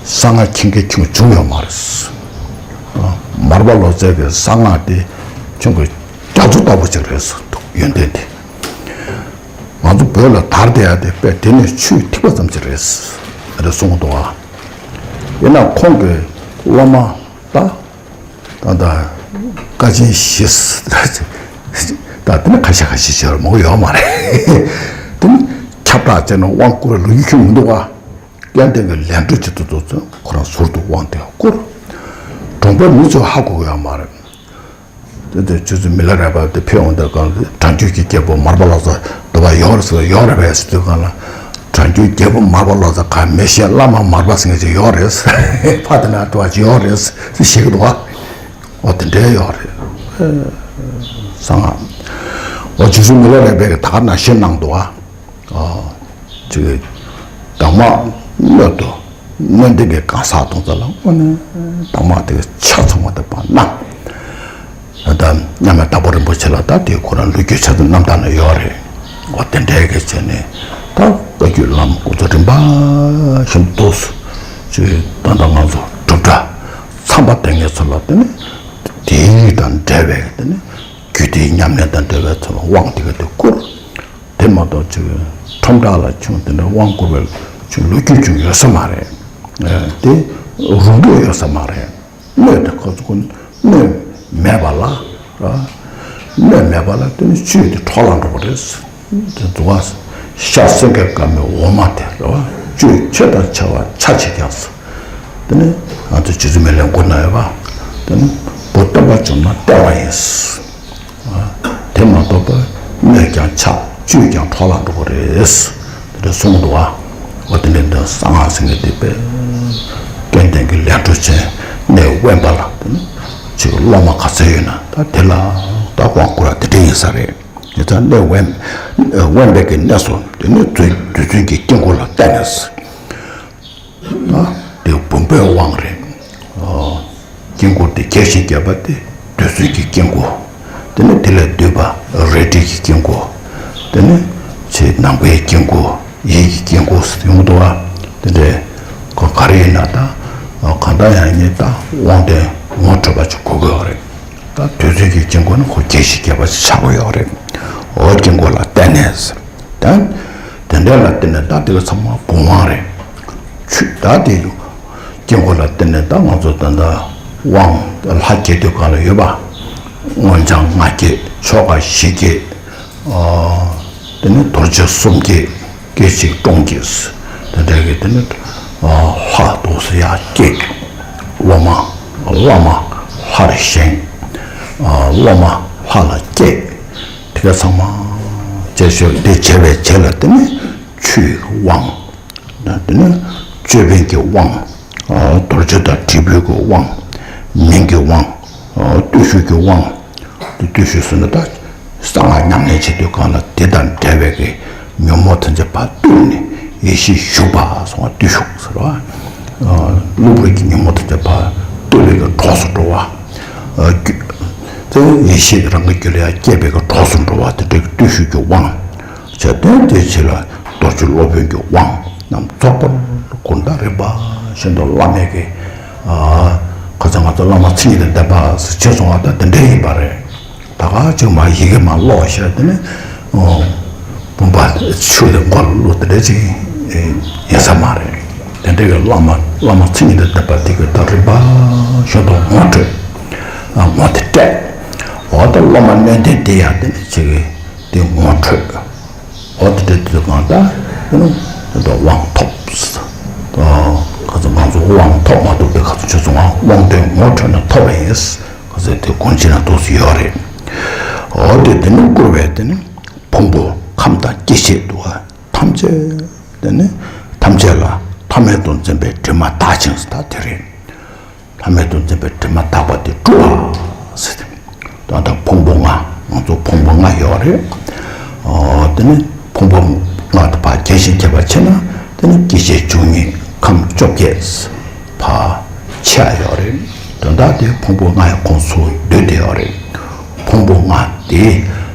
གསང་སྔགས་མཁྱེན་མཁན་ཁྱོན་བྱུང་ཡོད་མ་རེད། མར་པ་ལོ་ཙཱ་གི་གསང་སྔགས་དེ་ཁྱོན་གྱི་རྒྱ་མཚོ་ལྟ་བུ་ཅིག་རེད་ཟེར་འདུག་ཡོན་ཏན་དེ། ང་ཚོ་བོད་ལ་དར་བསྡད་ཡ་དེ་དཔེ་དེ་ནི་ཆུའི་ཐིགས་པ་ཙམ་ཅིག་རེད་ཟེར་གསུང་གི་འདུག་ཨ། ཡིན་ན་ཁོང་གི་སློབ་མ་ད། ད་ལྟ་བཀའ་ཆེན་བཞི། ད་དེ་ནི་ཁ་ཤས་ཁ་ཤས་བྱེད་མང་པོ་ཡོད་མ་རེད། དེ་ནི་ཁྱབ་བསྒྲགས་བྱས་ནས་དབང་བསྐུར་བའི་ལོ་རྒྱུས་ཁྱོན་མི་འདུག་ག་དཔལ་ལྡན་གྱི་ལས་འཕྲོ་ཅིག་ཏུ་འདུག་ཚོད་ཁོ་རང་ཟུར་དུ་དབང་དེ་བསྐུར། གྲོང་པའི་མི་ཚོས་ཧ་གོ་གི་ཡོད་མ་རེད། དེ་དེ་ཆུ་ཚོད་མི་ལ་རས་པ་དེ་ཕེབས་འོང་དུས་སྒང་ལ་དྲང་ཆོས་ཀྱི་རྒྱལ་པོ་མར་པ་ལོ་ཙཱ་འདུལ་བ་ཡོད་རེད་ཟེར། ཡོད་རེད་པས་ཟེར་དུས་སྒང་ལ། དྲང་ཆོས་རྒྱལ་པོ་མར་པ་ལོ་ཙཱ་ག་མི་ཤེས། བླ་མ་མར་པ་ཟེར་མཁན་ཅིག་ཡོད་རེད། ཕ་དེ་ན་འགྲོ་བ་ཅིག་ཡོད་རེད་ཟེར་བཤད་ཀྱི་འདུག་བ། འོ་དེ་འདྲའི་ཡོད་རེད། གསང་སྔགས། འོ་ཆུ་ཚོད་མི་ལ་རས་པས་ད་ག་ནང་བཞིན་གནང་འདུག་བ། ཨ། ཅིག་དྭངས་མ་སྣོད་དུ་སྣོད་ལྡན་གྱི་གང་ཟག་དུང་རྩ་ལ་དངོས་གནས་དྭངས་མ་དེ་ཆ་ཚང་བ་དེ་པ་ན། ད་མཉམ་མེད་དྭགས་པོ་རིན་པོ་ཆེ་ལ་ད་དེ་ཁོ་རང་ལོ་རྒྱུས་ཆ་ཚང་རྣམ་ཐར་ན་ཡོད་རེད། འོ་དེ་འདྲའི་གི་བྱས་ནས་ད་བཀའ་བརྒྱུད་བླ་མ་སྐུ་ཚེ་རིང་པོ་ཞིག་འདུག་སེ། ཅིག་ད་ལྟ་ང་ཚོ་སྒྲུབ་གྲྭ་ཚངས་པ་དེ་ངེད་ཚོ་ལ་དེ་ནི་དེའི་དང་འབྲེལ་བའི་དེ་ནི་རྒྱུད་སྡེའི་ཉམས་ལེན་དང་འབྲེལ་བའི་ཚོ་ལ་དབང་དེ་ག་དེ་བསྐུར། དེ་མ་གཏོགས་ཅིག་ཁྲོམ་བྲག་ལ་ཁྱོད་དེ་འདྲ་དབང་བསྐུར་བའི་ཅིག་ལོ་རྒྱུས་ཅིག་ཡོད་ས་མ་རེད། ཨ། དེ་རུང་དུ་ཡོད་ས་མ་རེད། སྣོད་དེ་ཁོ་ཚོ་ཁོ་སྣོད་མེད་པ་ལ། ཨ། སྣོད་མེད་པ་ལ་དེ་ནི་བཅུད་དེ་འཕྲོ་བརླག་འགྲོ་གི་རེད། དེ་འདུག་བ། ཤ་སེང་གེ་དཀར་མོའི་འོ་མ་དེ་རེད་བ། བཅུད་ཆོས་དང་བྱ་བ་ཆ་གཅིག་ཀྱང་། དེ་ནི་ང་ཚོ་རྗེ་བཙུན་མི་ལའི་མགུར་ན་ཡོད་པ། དེ་ནི་བུ་སྟོན་པ་བྱུང་ན་སྟེར་བ་ཡིན། དེ་མ་གཏོགས་པ་སྣོད་ཀྱང་ཆག་བཅུད་ཀྱང་འཕྲོ་བརླག་འགྲོ་གི་རེད། དེ་འདྲ་གསུངས་འདུག་བ། འོ་དེ་འདྲ་འདི་གསང་སྔགས་ཟེར་མཁན་དེ་དཔེ་སྐལ་ལྡན་གྱི་ལས་འཕྲོ་ཅན་གནས་དབེན་པ་ལ་དེ་ནི་ཅིག་སློབ་མ་ག་ཚད་ཡོད་ན་ད་དེ་ལ་ད་དབང་བསྐུར་བ་དེ་འདྲ་ཡིན་ས་རེད། དེ་ལྟར་གནས་དབེན་དབེན་པའི་གི་གནས་སུ་དེ་ནི་རྡུལ་རྡུལ་ཚོན་གྱི་དཀྱིལ་འཁོར་ལ་བརྟེན་ནས། ད་དེ་བུམ་པའི་དབང་རེད། ཨོ། དཀྱིལ་འཁོར་དེ་རྒྱས་ཤིང་རྒྱས་པ་དེ་རྡུལ་ཚོན་གྱི་དཀྱིལ་འཁོར། དེ་ནི་དེ་ལས་བསྡུས་པ་རལ་གྲི་གི་དཀྱིལ་འཁོར། དེ་ནི་ཆེས་ནང་པའི་དཀྱིལ་འཁོར་ཡིད་ཀྱི་དཀྱིལ་འཁོར་ཟེར་ཡོང་གི་འདུག་བ། དེ་འདྲའི་ག་ག་རེ་ཡིན་ན་ད་གང་ལྟར་ཡང་ངས་ད་དབང་དོན་ངོ་འཕྲོད་པ་ཅིག་གོ་དགོས་པ་རེད། ད་རྡུལ་ཚོན་གྱི་དཀྱིལ་འཁོར་ནི་ཁོ་རྒྱས་ཤིང་རྒྱས་པ་ཞིག་ཆགས་ཀྱི་ཡོད་རེད། འོ་དཀྱིལ་འཁོར་ལ་བརྟེན་ནས། ད་དེ་འདྲ་ལ་བརྟེན་ནས་ད་དེ་ག་ཚང་མ་བུམ་དབང་རེད། ཆུ་ད་དེ་དཀྱིལ་འཁོར་ལ་བརྟེན་ནས་ད་ང་ཚོ་ད་ལྟ་དབང་ལྷ་བརྒྱད་དུས་གང་ལ་ཡོད་པ། མངོན་བྱང་ལྔ་བརྒྱད། ཆོ་ག་བཞི་བརྒྱད། ཨ། དེ་ནས་རྡོ་རྗེ་སུམ་བརྒྱད། སྐད་ཅིག་ཀྲོང་གིས། དེ་འདྲ་གི་དེ་ནི། ཨ། ལྷ་དུ་སུ་ཡ་སྐྱེས། སློབ་མ། བླ་མ་ལྷར་བཞེངས། ཨ། སློབ་མ་ལྷ་ལ་སྐྱེས། དེ་ག་ཚང་མ་བྱས་ཞོར་དེ་བྱས་པའི་རྗེས་ལ་དེ་ནི་ཆུའི་དབང་། དེ་ནི་ཅོད་པན་གྱི་དབང་། ཨ། རྡོ་རྗེ་དང་དྲིལ་བུ་གི་དབང་། མིང་གི་དབང་། ཨ། བརྟུལ་ཞུགས་ཀྱི་དབང་། དེ་བརྟུལ་ཞུགས་ཟེར་ན་ད་གསང་སྔགས་ཉམས་ལེན་བྱེད་དུས་གང་ལ་དེ་དང་འབྲེལ་བའི་གི་ཉོན་མོངས་ཐམས་ཅད་ཕར་བཏུལ་ནས་ཡེ་ཤེས་ཞུགས་པ་སོང་བ་བརྟུལ་ཞུགས་ཟེར་བ། ཨ། གློ་བུར་གྱི་ཉོན་མོངས་ཐམས་ཅད་ཕར་བཏུལ་བའི་གི་གྲོགས་སུ་འགྲོ་བ། ཨ། རྒྱུ། དེ་ཡེ་ཤེས་ཀྱི་རང་གི་རྒྱུད་ལ་ཡང་སྐྱེས་པའི་གི་གྲོགས་སུ་འགྲོ་བ་དེ་འདྲའི་བརྟུལ་ཞུགས་ཀྱི་དབང་། བྱས་ཏེ་དེའི་རྗེས་ལ་རྡོ་རྗེ་སློབ་དཔོན་གྱི་དབང་རྣམས་རྫོགས་པར་གོ་ད་རིམ་པ་བཞིན་དུ་བླ་མེད་ཀྱི། ཨ། ཁ་སང་ང་ཚོ་བླ་མ་མཚན་ཉིད་དང་ལྡན་པ་ཟེར་བྱས་སོང་བ་ད་དེ་འདྲ་ཡིན་པ་རེད། ད་ག་ཅིག་མ་ཡི་གེ་མ་ཀློག་བྱས་དེ་ནི། ཨོ། བུམ་པ་ཆུ་དེ་མགོ་ལ་བླུགས་དེ་འདྲ་ཅིག་ཡིན་ས་མ་རེད། དེ་འདྲ་གི་བླ་མ་བླ་མ་མཚན་ཉིད་དང་ལྡན་པ་དེ་གི་ད་རིམ་པ་བཞིན་དུ་ངོ་འཕྲོད། ཨ། ངོ་དེ་སྤྲད། འོ་ད་སློབ་མ་སྣོད་ལྡན་དེ་ཡང་དེ་ནི་ཅིག་གི་དེ་ངོ་འཕྲོད། འོ་དེ་འདྲ་དུས་གང་ལྟར་དེ་ནི་དེ་ལྟར་དབང་ཐོབ། ཨ། ཁ་སང་ང་ཚོ་དབང་ཐོབ་མ་ཐོབ་དེ་ཁ་སང་ཆུ་ཚོད་ང་དབང་དོན་ངོ་འཕྲོད་ན་ཐོབ་པ་ཡིན། ཁ་སང་དེ་དགོངས་གཅིག་ན་འདུག་སེ་ཡོད་རེད། འོ་དེ་དེ་ནི་བསྐུར་བས་དེ་ནི་ཕུང་པོ་ཁམས་དང་སྐྱེ་མཆེད་དུ་ཐམས་ཅད་དེ་ནི་ཐམས་ཅད་ལ་ཐ་མལ་དུ་འཛིན་པའི་དྲི་མ་དག་ཅིང་ཟེར་ད་དེ་རེད། ཐ་མལ་དུ་འཛིན་པའི་དྲི་མ་དག་པ་དེ་བཀྲུ་བ་ཟེར་ཏེ། ད་ལྟ་ཕུང་པོ་ལྔ། ང་ཚོ་ཕུང་པོ་ལྔ་ཡོད་རེད། ཨོ། དེ་ནི་ཕུང་པོ་ལྔ་དེ་ཕར་རྒྱས་ཤིང་རྒྱས་པར་ཕྱེ་ན་དེ་ནི་སྐྱེ་མཆེད་བཅུ་གཉིས་ཁམས་བཅོ་བརྒྱད་ཕར་ཕྱེ་ཡ་ཡོད་རེད། དོན་དག་དེ་ཕུང་པོ་ལྔ་ཡི་ཁོངས་སུ་འདུས་བསྡད་ཡོད་རེད། ཕུང་པོ་ལྔ་དེ་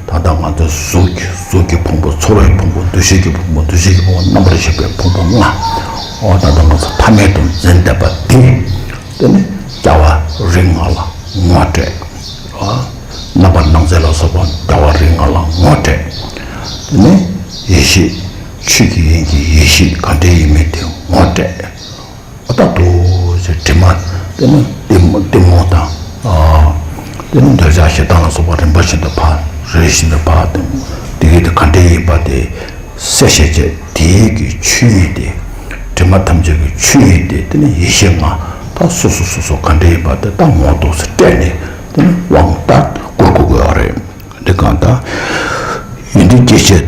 ད་ ད་ལྟ་ང་ཚོའི་གཟུགས་ཀྱི་གཟུགས་ཀྱི་ཕུང་པོ། ཚོར་བའི་ཕུང་པོ། འདུ་ཤེས་ཀྱི་ཕུང་པོ། འདུ་ཤེས་ཀྱི་ཕུང་པོ། རྣམ་པར་ཤེས་པའི་ཕུང་པོ་ལྔ། འོ་ད་ལྟ་ང་ཚོ་ཐ་མལ་དུ་འཛིན་བསྡད་པ་དེ། དེ་ནི་རྒྱལ་བ་རིགས་ལྔ་ལ་ངོ་སྤྲད། རྣམ་པར་སྣང་མཛད་ལ་སོགས་པ་རྒྱལ་བ་རིགས་ལྔ་ལ་ངོ་སྤྲད། དེ་ནི་ཡེ་ཤེས། ཆོས་ཀྱི་དབྱིངས་ཀྱི་ཡེ་ཤེས་གང་འདྲ་ཡིན་མིན་དེ་ངོ་སྤྲད། ཨ་ད་དུ་ཅེས་དྲི་མ། དེ་ནི་གཏི་མུག་གཏི་མུག་དང་། དེ་ནི་འདོད་ཆགས་ཞེ་སྡང་ལ་སོགས་པ་རིམ་པ་བཞིན་དུ་ཕར། རེ་བཞིན་དུ་ཕར་དང་། དེ་གའི་དེ་ག་འདྲ་ཡིན་པ་དེ་གསལ་བཤད་བྱས། དེའི་གི་ཆོས་ཉིད་དེ། དྲི་མ་ཐམས་ཅད་ཀྱི་ཆོས་ཉིད་དེ། དེ་ནི་ཡེ་ཤེས་ལྔ། ད་སོ་སོ་སོ་སོ་ག་འདྲ་ཡིན་པ་དེ་ད་ངོ་ཐོག་སུ་སྤྲད་ནས། དེ་ནི་དབང་ད་བསྐུར་དགོས་ཀྱི་ཡོད་རེད། འདི་གང་ལྟར། ཡོན་ཏན་སྐྱེ་མཆེད་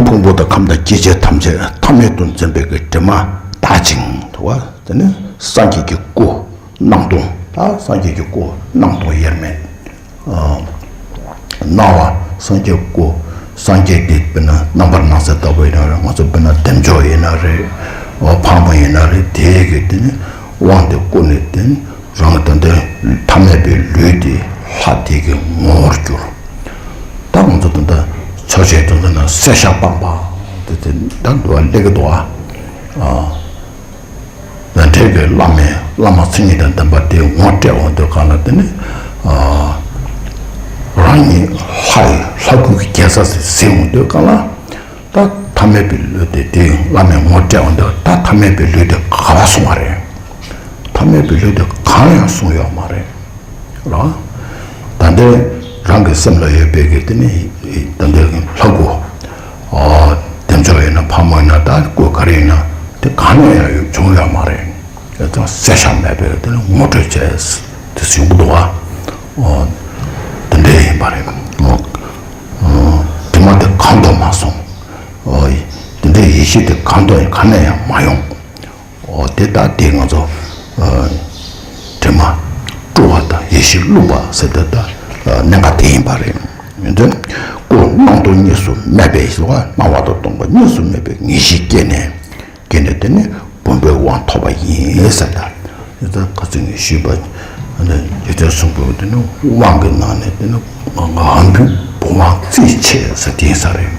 ཕུང་པོ་དང་ཁམས་དང་སྐྱེ་མཆེད་ཐམས་ཅད་ཐ་མལ་དུ་འཛིན་པའི་གི་དྲི་མ་དག་ཅིང་། དུ་བ། དེ་ནི་སངས་རྒྱས་ཀྱི་སྐུ་སྣང་སྟོང་། ད་སངས་རྒྱས་ཀྱི་སྐུ་སྣང་སྟོང་དབྱེར་མེད། སྣང་བ་སངས་རྒྱས་སྐུ། སངས་རྒྱས་དེ་དཔེར་ན་རྣམ་པར་སྣང་མཛད་ལྟ་བུ་ཡིན་ན་རེད། ང་ཚོ་དཔེར་ན་བདེ་མཆོག་ཡིན་ན་རེད། འོ་ཕག་མོ་ཡིན་ན་རེད། དེའི་གི་དེ་ནི་དབང་དེ་བསྐུར་ནས། དེ་ནི་རང་གི་ད་ལྟ་ཐ་མལ་པའི་ལུས་དེ་ལྷ་དེ་གི་ངོ་བོར་གྱུར། ད་ང་ཚོ་ད་ལྟ་ཕྱོགས་ཆེན་དུ་འདི་ན་བསད་བཞག་སྤངས་པ་དེ་དེ་ད་འདུལ་བ་སླེབས་ཀྱི་འདུག་ཨ། ཡ། ད་འདྲའི་གི་བླ་མའི་བླ་མ་མཚན་ཉིད་དང་ལྡན་པ་དེ་ངོ་སྤྲད་འོང་དུས་གང་ལ། དེ་ནི་རང་ཉིད་ལྷ་ཡི་ལྷ་སྐུ་གི་རྒྱལ་ས་ཟེར་གཟིགས་འོང་དུས་གང་ལ། ད་ཐ་མལ་པའི་ལུས་དེ་དེ་བླ་མས་ངོ་སྤྲད་འོང་དུས། ད་ཐ་མལ་པའི་ལུས་དེ་ག་པར་སོང་བ་རེད། ཐ་མལ་པའི་ལུས་དེ་གང་ཡང་སོང་ཡོད་མ་རེད། རང་། ད་ལྟའི་རང་གི་སེམས་ལ་ཡོད་པའི་གི་དེ་ནི་ད་ལྟའི་ལྷ་སྐུ། ཨ། བདེ་མཆོག་ཡིན་ན་ཕག་མོ་ཡིན་ན། ད་སྐུ་ག་རེ་ཡིན་ན་དེ་གང་ནས་ཡང་བྱུང་ཡོད་མ་རེད། ཡང་བསད་བཞག་མེད་པའི་དེ་ནི་ངོ་སྤྲོད་བྱས་དེ་ཟིན་གྱི་འདུག་ཨ། ཨོ། དེ་འདྲ་ཡིན་པ་རེད། ཨོ། ཨོ། དྲི་མ་དེ་གང་དུ་མ་སོང་། ཨོ། དེ་འདྲའི་ཡེ་ཤེས་དེ་གང་དུ་ཡང་གང་ནས་ཡང་མ་ཡོང་། འོ་དེ་ལྟ་སྟེ་ང་ཚོ། ཨ། དྲི་མ་བཀྲུ་བ་དང་ཡེ་ཤེས་བླུགས་པ་ཟེར་དེ་ལྟ། ཨ། གནད་འགག་དེ་ཡིན་པ་རེད། ཡིན་དུས་སྐུ་སྣང་སྟོང་གཉིས་སུ་མེད་པའི་ཟེར་བ། སྣང་བ་དང་སྟོང་པ་གཉིས་སུ་མེད་པའི་ངེས་ཤེས་སྐྱེས་ནས། སྐྱེས་ནས་དེ་ནི་བུམ་པའི་དབང་ཐོབ་པ་ཡིན་ཟེར་ད། ཡིན་ད་ཁ་ཚིག་ངས་ཞུས་པ། རྗེ་བཙུན་གསུམ་པོ་དེ་ནི་དབང་གི་ནང་ནས་དེ་ནི་ང་ང་ཧམ་བུའི་བུམ་དབང་རྩིས་ཆེ་ཟེར་དེ་ཡིན་ས་རེད།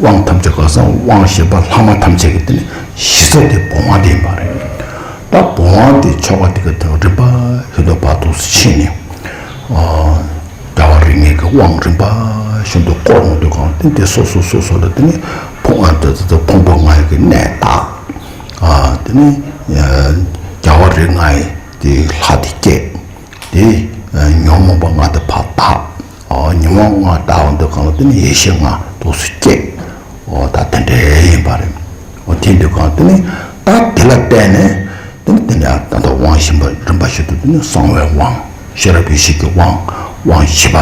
དབང་ཐམས་ཅད་ག་ས་དབང་བཞི་པ་ལྷག་མ་ཐམས་ཅད་ཀྱི་དེ་ནི་གཞི་རྩ་དེ་བུམ་དབང་དེ་ཡིན་པ་རེད། ད་བུམ་དབང་དེ་ཆོ་ག་དེ་ག་དེ་རིམ་པ་ཞིག་ཏུ་བར་དུ་ཕྱིན་ནས། ཨ། རྒྱལ་བ་རིགས་ལྔའི་གི་དབང་རིམ་པ་བཞིན་དུ་བསྐོར་འོང་དུས་གང་དེ་དེ་སོ་སོ་སོ་སོ་ལ་དེ་ནི་ཕུང་ཨ་དེ་དེ་ཕུང་པོ་ལྔ་ཡི་གི་གནས་དག་ཨ། དེ་ནི་རྒྱལ་བ་རིགས་ལྔ་ཡི་དེ་ལྷ་དེ་སྐྱེས། དེ་ཉོན་མོངས་པ་ལྔ་དེ་ཕར་དག་ཨ། ཉོན་མོངས་ལྔ་དག་འོང་དུས་གང་ལ་དེ་ནི་ཡེ་ཤེས་ལྔ་དུས་སུ་སྐྱེས། འོ་ད་དེ་འདྲ་ཡིན་པ་རེད། འོ་དེ་འདུག་གང་དེ་ནི་ད་དེ་ལ་བརྟེན་ནས་དེ་ནི་དེ་ནི་ད་ལྟ་དབང་བཞི་པ་རིམ་པ་བཞིན་དུ་དེ་ནི་གསང་བའི་དབང་། ཤེས་རབ་ཡེ་ཤེས་ཀྱི་དབང་། དབང་བཞི་པ་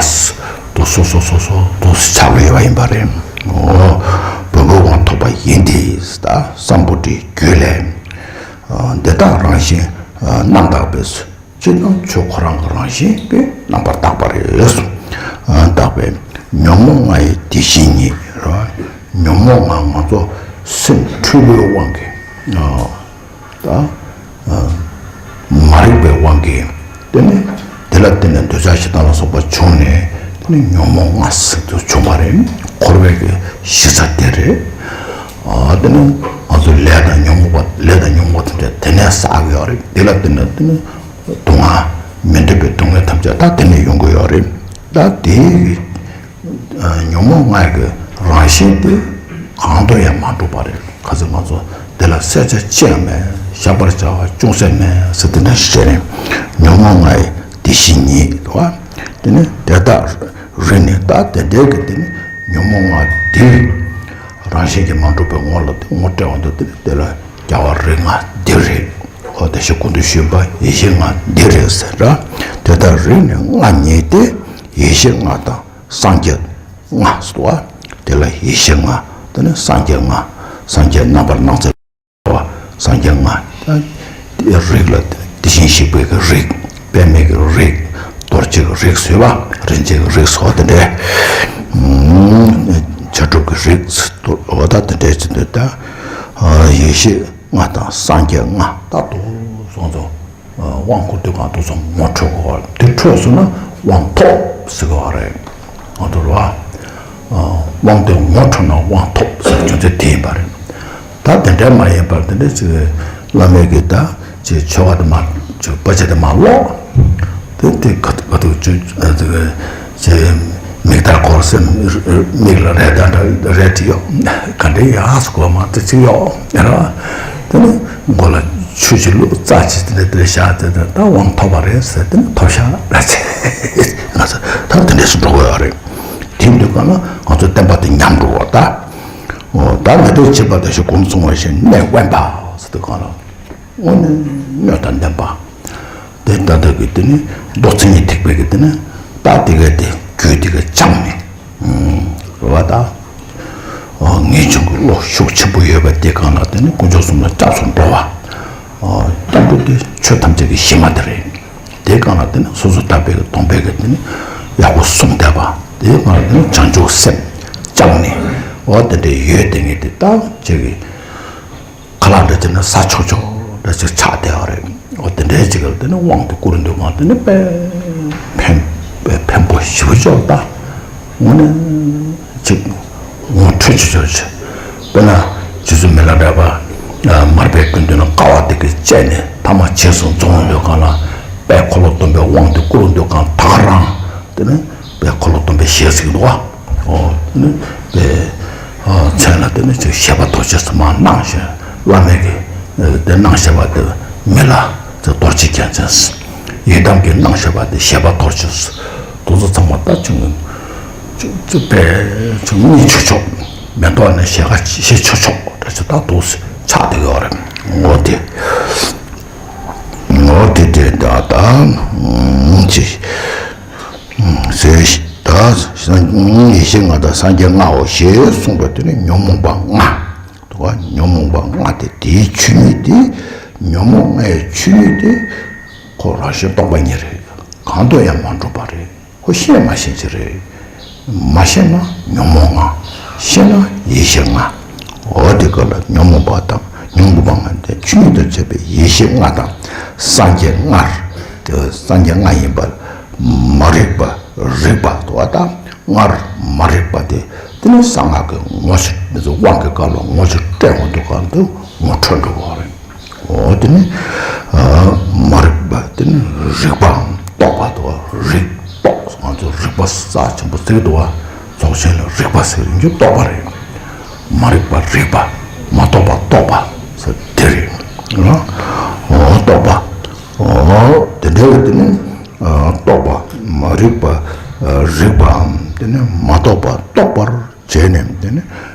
དུ་སོ་སོ་སོ་སོ་དུ་ཆགས་ཡོད་པ་ཡིན་པ་རེད། འོ། བུམ་པའི་དབང་ཐོབ་པ་ཡིན་ཏེ། ད་སམ་བྷོ་ཊའི་རྒྱུད་ལས། འདི་དག་རང་བཞིན་རྣམ་དག་པས། སྤྱིར་ན་ཆོས་ཁོ་རང་གི་རང་བཞིན་དེ་རྣམ་པར་དག་པ་རེད། དག་པས་ཉོན་མོངས་ལྔ་ཡི་དེ་བཞིན་ཉིད་རེད། ཉོན་མོངས་ལྔ་ང་ཚོ་སེམས་འཁྲུལ་པའི་དབང་གིས། ད་མ་རིག་པའི་དབང་གིས། དེ་ནི་དེ་ལ་བརྟེན་ནས་འདོད་ཆགས་ཞེ་སྡང་ལ་སོགས་པ་བྱུང་ནས། དེ་ནི་ཉོན་མོངས་ལྔ་ཟེར་དུ་བྱུང་བ་རེད། འཁོར་བའི་གི་གཞི་རྩ་དེ་རེད། ཨ། དེ་ནི་ང་ཚོ་ལས་དང་ཉོན་མོངས་པ། ལས་དང་ཉོན་མོངས་པ་དེ་འདྲ་དེ་ནས་བསགས་ཡོད་རེད། དེ་ལ་བརྟེན་ནས་དེ་ནི་སྡུག་བསྔལ། མི་འདོད་པའི་སྡུག་བསྔལ་ཐམས་ཅད་ད་དེ་ནས་ཡོང་གི་ཡོད་རེད། ད་དེ་ཉོན་མོངས་ལྔ་ཡི་གི་རང་བཞིན་དེ་གང་དུ་ཡང་མ་གྲུབ་པ་རེད། ག་ཚོད་ང་ཚོ་དེ་ལ་བསལ་བྱ་ཅི་ཡང་མེད། བཞག་པར་བྱ་བ་ཅུང་ཟད་མེད་ཟེར་དེ་འདྲ་ཞིག་བྱས་ནས། ཉོན་མོངས་ལྔ་ཡི་དེ་བཞིན་ཉིད་དོ། དེ་ནི་དེ་དག་རིགས་ནི། ད་དེ་འདྲའི་གི་དེ་ནི་ཉོན་མོངས་ལྔ་དེ་རང་བཞིན་གྱིས་མ་གྲུབ་པའི་ངོ་ལ་དེ་ངོ་སྤྲད་འོང་དུས་དེ་ནི་དེ་ལ་རྒྱལ་བ་རིགས་ལྔ་འདི་རེད། འོ་དེ་བཞིན་གོང་དུ་ཞུས་པ་ཡེ་ཤེས་ལྔ་འདི་རེད་ཟེར་ར། དེ་དག་རིགས་ནི་ལྔ་ཉིད་དེ། ཡེ་ཤེས་ལྔ་དང་སངས་རྒྱས་ལྔ་ཟེར་བ། དེ་ལ་ཡེ་ཤེས་ལྔ། དེ་ནི་སངས་རྒྱས་ལྔ། སངས་རྒྱས་རྣམ་པར་སྣང་མཛད་བ། སངས་རྒྱས་ལྔ། ད་དེ་རིགས་ལ་དེ་བཞིན་གཤེགས་པའི་གི་རིགས། པདྨའི་གི་རིགས། རྡོ་རྗེ་གི་རིགས་ཟེར་བ། རིན་ཆེན་གྱི་རིགས་སོགས་དེ་འདྲའི། ཨུམ། བྱ་གྲུབ་ཀྱི་རིགས། འོ་ད་དེ་འདྲའི་ཚུལ་དུ་ད། ཨ། ཡེ་ཤེས་ལྔ་དང་སངས་རྒྱས་ལྔ་ད་དུ་སོང་ཙང་། དབང་བསྐུར་དུས་གང་དུས་སུ་ངོ་འཕྲོད་དགོས་པ་རེད། དེ་འཕྲོད་སོང་ན་དབང་ཐོབ་ཟེར་དགོས་པ་རེད། ང་ཚོ་ལ། ཨ། དབང་དེ་ངོ་འཕྲོད་ན་དབང་ཐོབ་ཟེར་རྒྱུ་མཚན་དེ་ཡིན་པ་རེད། ད་དེ་འདྲ་མ་ཡིན་པར་དེ་འདྲ་ཅིག་བླ་མའི་གི་ད་ཅིག་ཆོ་ག་དེ་མ་ཅིག་དཔེ་ཆ་དེ་མ་ཀློག་དེ་དེ་ག་ག་དུ་ཅིག་ཅིག་མིག་དར་གོར་སེམས་མིག་ལ་རས་དར་འདྲ་རས་དེ་ཡོད་ག་འདྲ་ཡག་སུ་གོ་མ་དེ་ཅིག་ཡོད་ར། དེ་ནི་མགོ་ལ་ཆུ་ཅིག་བླུགས་རྩ་ཅིག་དེ་འདྲ་དེ་བཞག་དེ་ད་དབང་ཐོབ་པ་རེད་ཟེར་དེ་ནི་ཐོབ་ཤག་ར་ཅེ་ང་ཚོ་ད་དེ་འདྲ་སུ་འགྲོ་དགོས་ཡོད་རེད། དེ་འདུག་ག་ན་ང་ཚོ་བསྟན་པ་དེ་ཉམས་འགྲོ་བ་ད། འོ་ད་ང་ཚོས་བྱེད་པ་དང་ཞིག་གོམས་སོང་བ་ཞིག་གནས་དབེན་པ་ཟེར་དུས་གང་ལ། དངོས་གནས་སྣོད་དང་ལྡན་པ། དེ་ལྟ་སྟབས་ཀྱིས་དེ་ནི་མདོ་མཚན་ཉིད་ཐེག་པའི་གི་དེ་ནི་ད་དེ་གའི་དེ་རྒྱུད་དེ་གའི་སྦྱངས་ནས། རེད་བ་ད། ངེས་འབྱུང་གི་བློ་ཤུགས་ཆེན་པོ་ཡོད་པ་དེ་གང་ལ་དེ་ནི་དཀོན་མཆོག་གསུམ་ལ་སྐྱབས་སུ་འགྲོ་བ། སྐྱབས་འགྲོ་དེ་ཆོས་ཐམས་ཅད་ཀྱི་གཞི་མ་དེ་རེད། དེ་གང་ལ་དེ་ནི་སོ་སོ་ཐར་པའི་གི་སྡོམ་པའི་གི་དེ་ནི་ཡག་པོ་བསྲུངས་བསྡད་པ། དེ་གང་ལ་དེ་ནི་བྱང་ཆུབ་སེམས་བཅངས་ནས་འོ་དེ་འདྲའི་ཡོད་དེ་ངེས་དེ་ད་ཅིག་གི་ཁ་ལག་འདྲ་ཅིག་ནི་ཟ་ཆོག་ཆོག་འདྲ་ཅིག་ཆགས་བསྡད་པ་རེད། འོ་དེ་འདྲའི་ཅིག་ལ་དེ་ནི་དབང་དེ་བསྐུར་འདོད་གང་དེ་ནི་དཔེ་ཕན་དཔེ་ཕན་པོ་ཞེ་པོ་ཅིག་ད། དངོས་གནས་ཅིག་ངོ་འཕྲོད་ཅིག་ཅོག་ཅིག་དཔེར་ན་རྗེ་བཙུན་མི་ལ་སྒྲ་པ་མར་པའི་དགེ་འདུན་ལ་དཀའ་བ་དེ་གི་སྤྱད་ནས་ཐ་མ་རྗེས་སུ་འཛོམས་འདོད་གང་ལ་དཔལ་འཁོར་ལོ་སྡོམ་པའི་དབང་དེ་བསྐུར་འདོད་གང་ད་ག་རང་དེ་ནི་དཔལ་འཁོར་ལོ་སྡོམ་པའི་ཞལ་གཟིགས་འདུག་བ། ཨོ་དེ་ནི་དཔལ་མཚན་ལ་དེ་ནི་ཅིག་བཞད་པ་རྡོ་རྗེ་ཟེར་མ་གནང་ཞེས་བླ་མས་ཀྱི་དེ་གནང་བཞག་པ་དེ་མི་ལ་དེ་རྡོ་རྗེ་རྒྱལ་མཚན་ཡི་དམ་གྱི་གནང་བཞག་པ་དེ་བཞད་པ་རྡོ་རྗེ་དེ་ཚོ་ཚང་མ་ད་ཅུང་ཅུང་ཅུང་པས་ཅུང་གཉིད་ཆོག་ཆོག་མེ་ཏོག་ནས་ཞལ་ཁ་ཞེ་ཆོག་ཆོག་འདྲ་ཅིག་ད་འདུག་ཆགས་བསྡད་ཡོད་རེད། ངོ་དེ་ངོ་དེ་དེ་ད་ད་ཅི་ཟེར་ད་ཡེ་ཤེས་ལྔ་དང་སངས་རྒྱས་ལྔའོ་ཞེས་གསུངས་པ་དེ་ནི་ཉོན་མོངས་པ་ལྔ། དུ་བ་ཉོན་མོངས་པ་ལྔ་སྟེ་དེའི་ཆོས་ཉིད་དེ་ཉོན་མོངས་ལྔའི་ཆོས་ཉིད་དེ་ཁོ་རང་བཞིན་རྟོག་པ་ཉིད་རེད། གང་དུ་ཡང་མ་གྲུབ་པ་རེད། ཁོ་ཤེས་མ་ཤེས་ཅི་རེད། མ་ཤེས་ན་ཉོན་མོངས་ལྔ། ཤེས་ན་ཡེ་ཤེས་ལྔ། འོ་དེ་སྐབས་ལ་ཉོན་མོངས་པ་དང་ཉོན་མོངས་པ་ལྔ་དེ་ཆོས་ཉིད་དུ་བྱས་པའི་ཡེ་ཤེས་ལྔ་དང་སངས་རྒྱས་ལྔར་དེ་སངས་རྒྱས་ལྔ་ཡིན་པར་མ་རིག་པ་རིག་པ་དུ་བ་དང་སྔར་མ་རིག་པ་དེ་དེ་ནི་གསང་སྔགས་ཀྱི་ངོ་ཞིག་མི་ཚོ་དབང་གི་སྐབས་ལ་ངོ་ཞིག་སྤྲད་འོང་དུས་གང་དུ་ངོ་འཕྲོད་འགྲོ་གི་རེད། འོ་དེ་ནི་མ་རིག་པ་དེ་ནི་རིག་པའམ་རྟོག་པ་དུ་བ་རིག་རྟོག་ང་ཚོ་རིག་པ་རྩ་ཆེན་པོ་ཟེར་གི་འདུག་བ། རྫོགས་ཆེན་ལ་རིག་པ་ཟེར་རྒྱུ་རྟོག་པ་རེད། མ་རིག་པ་རིག་པ། མ་རྟོགས་པ་རྟོག་པ་ཟེར་དེ་རེད། འོ་རྟོག་པ། འོ་དེ་འདྲ་བའི་དེ་ནི་རྟོག་པ་མ་རིག་པ་རིག་པའམ་དེ་ནི་མ་རྟོགས་པ་རྟོགས་པར་བྱས་ནས་དེ་ནི་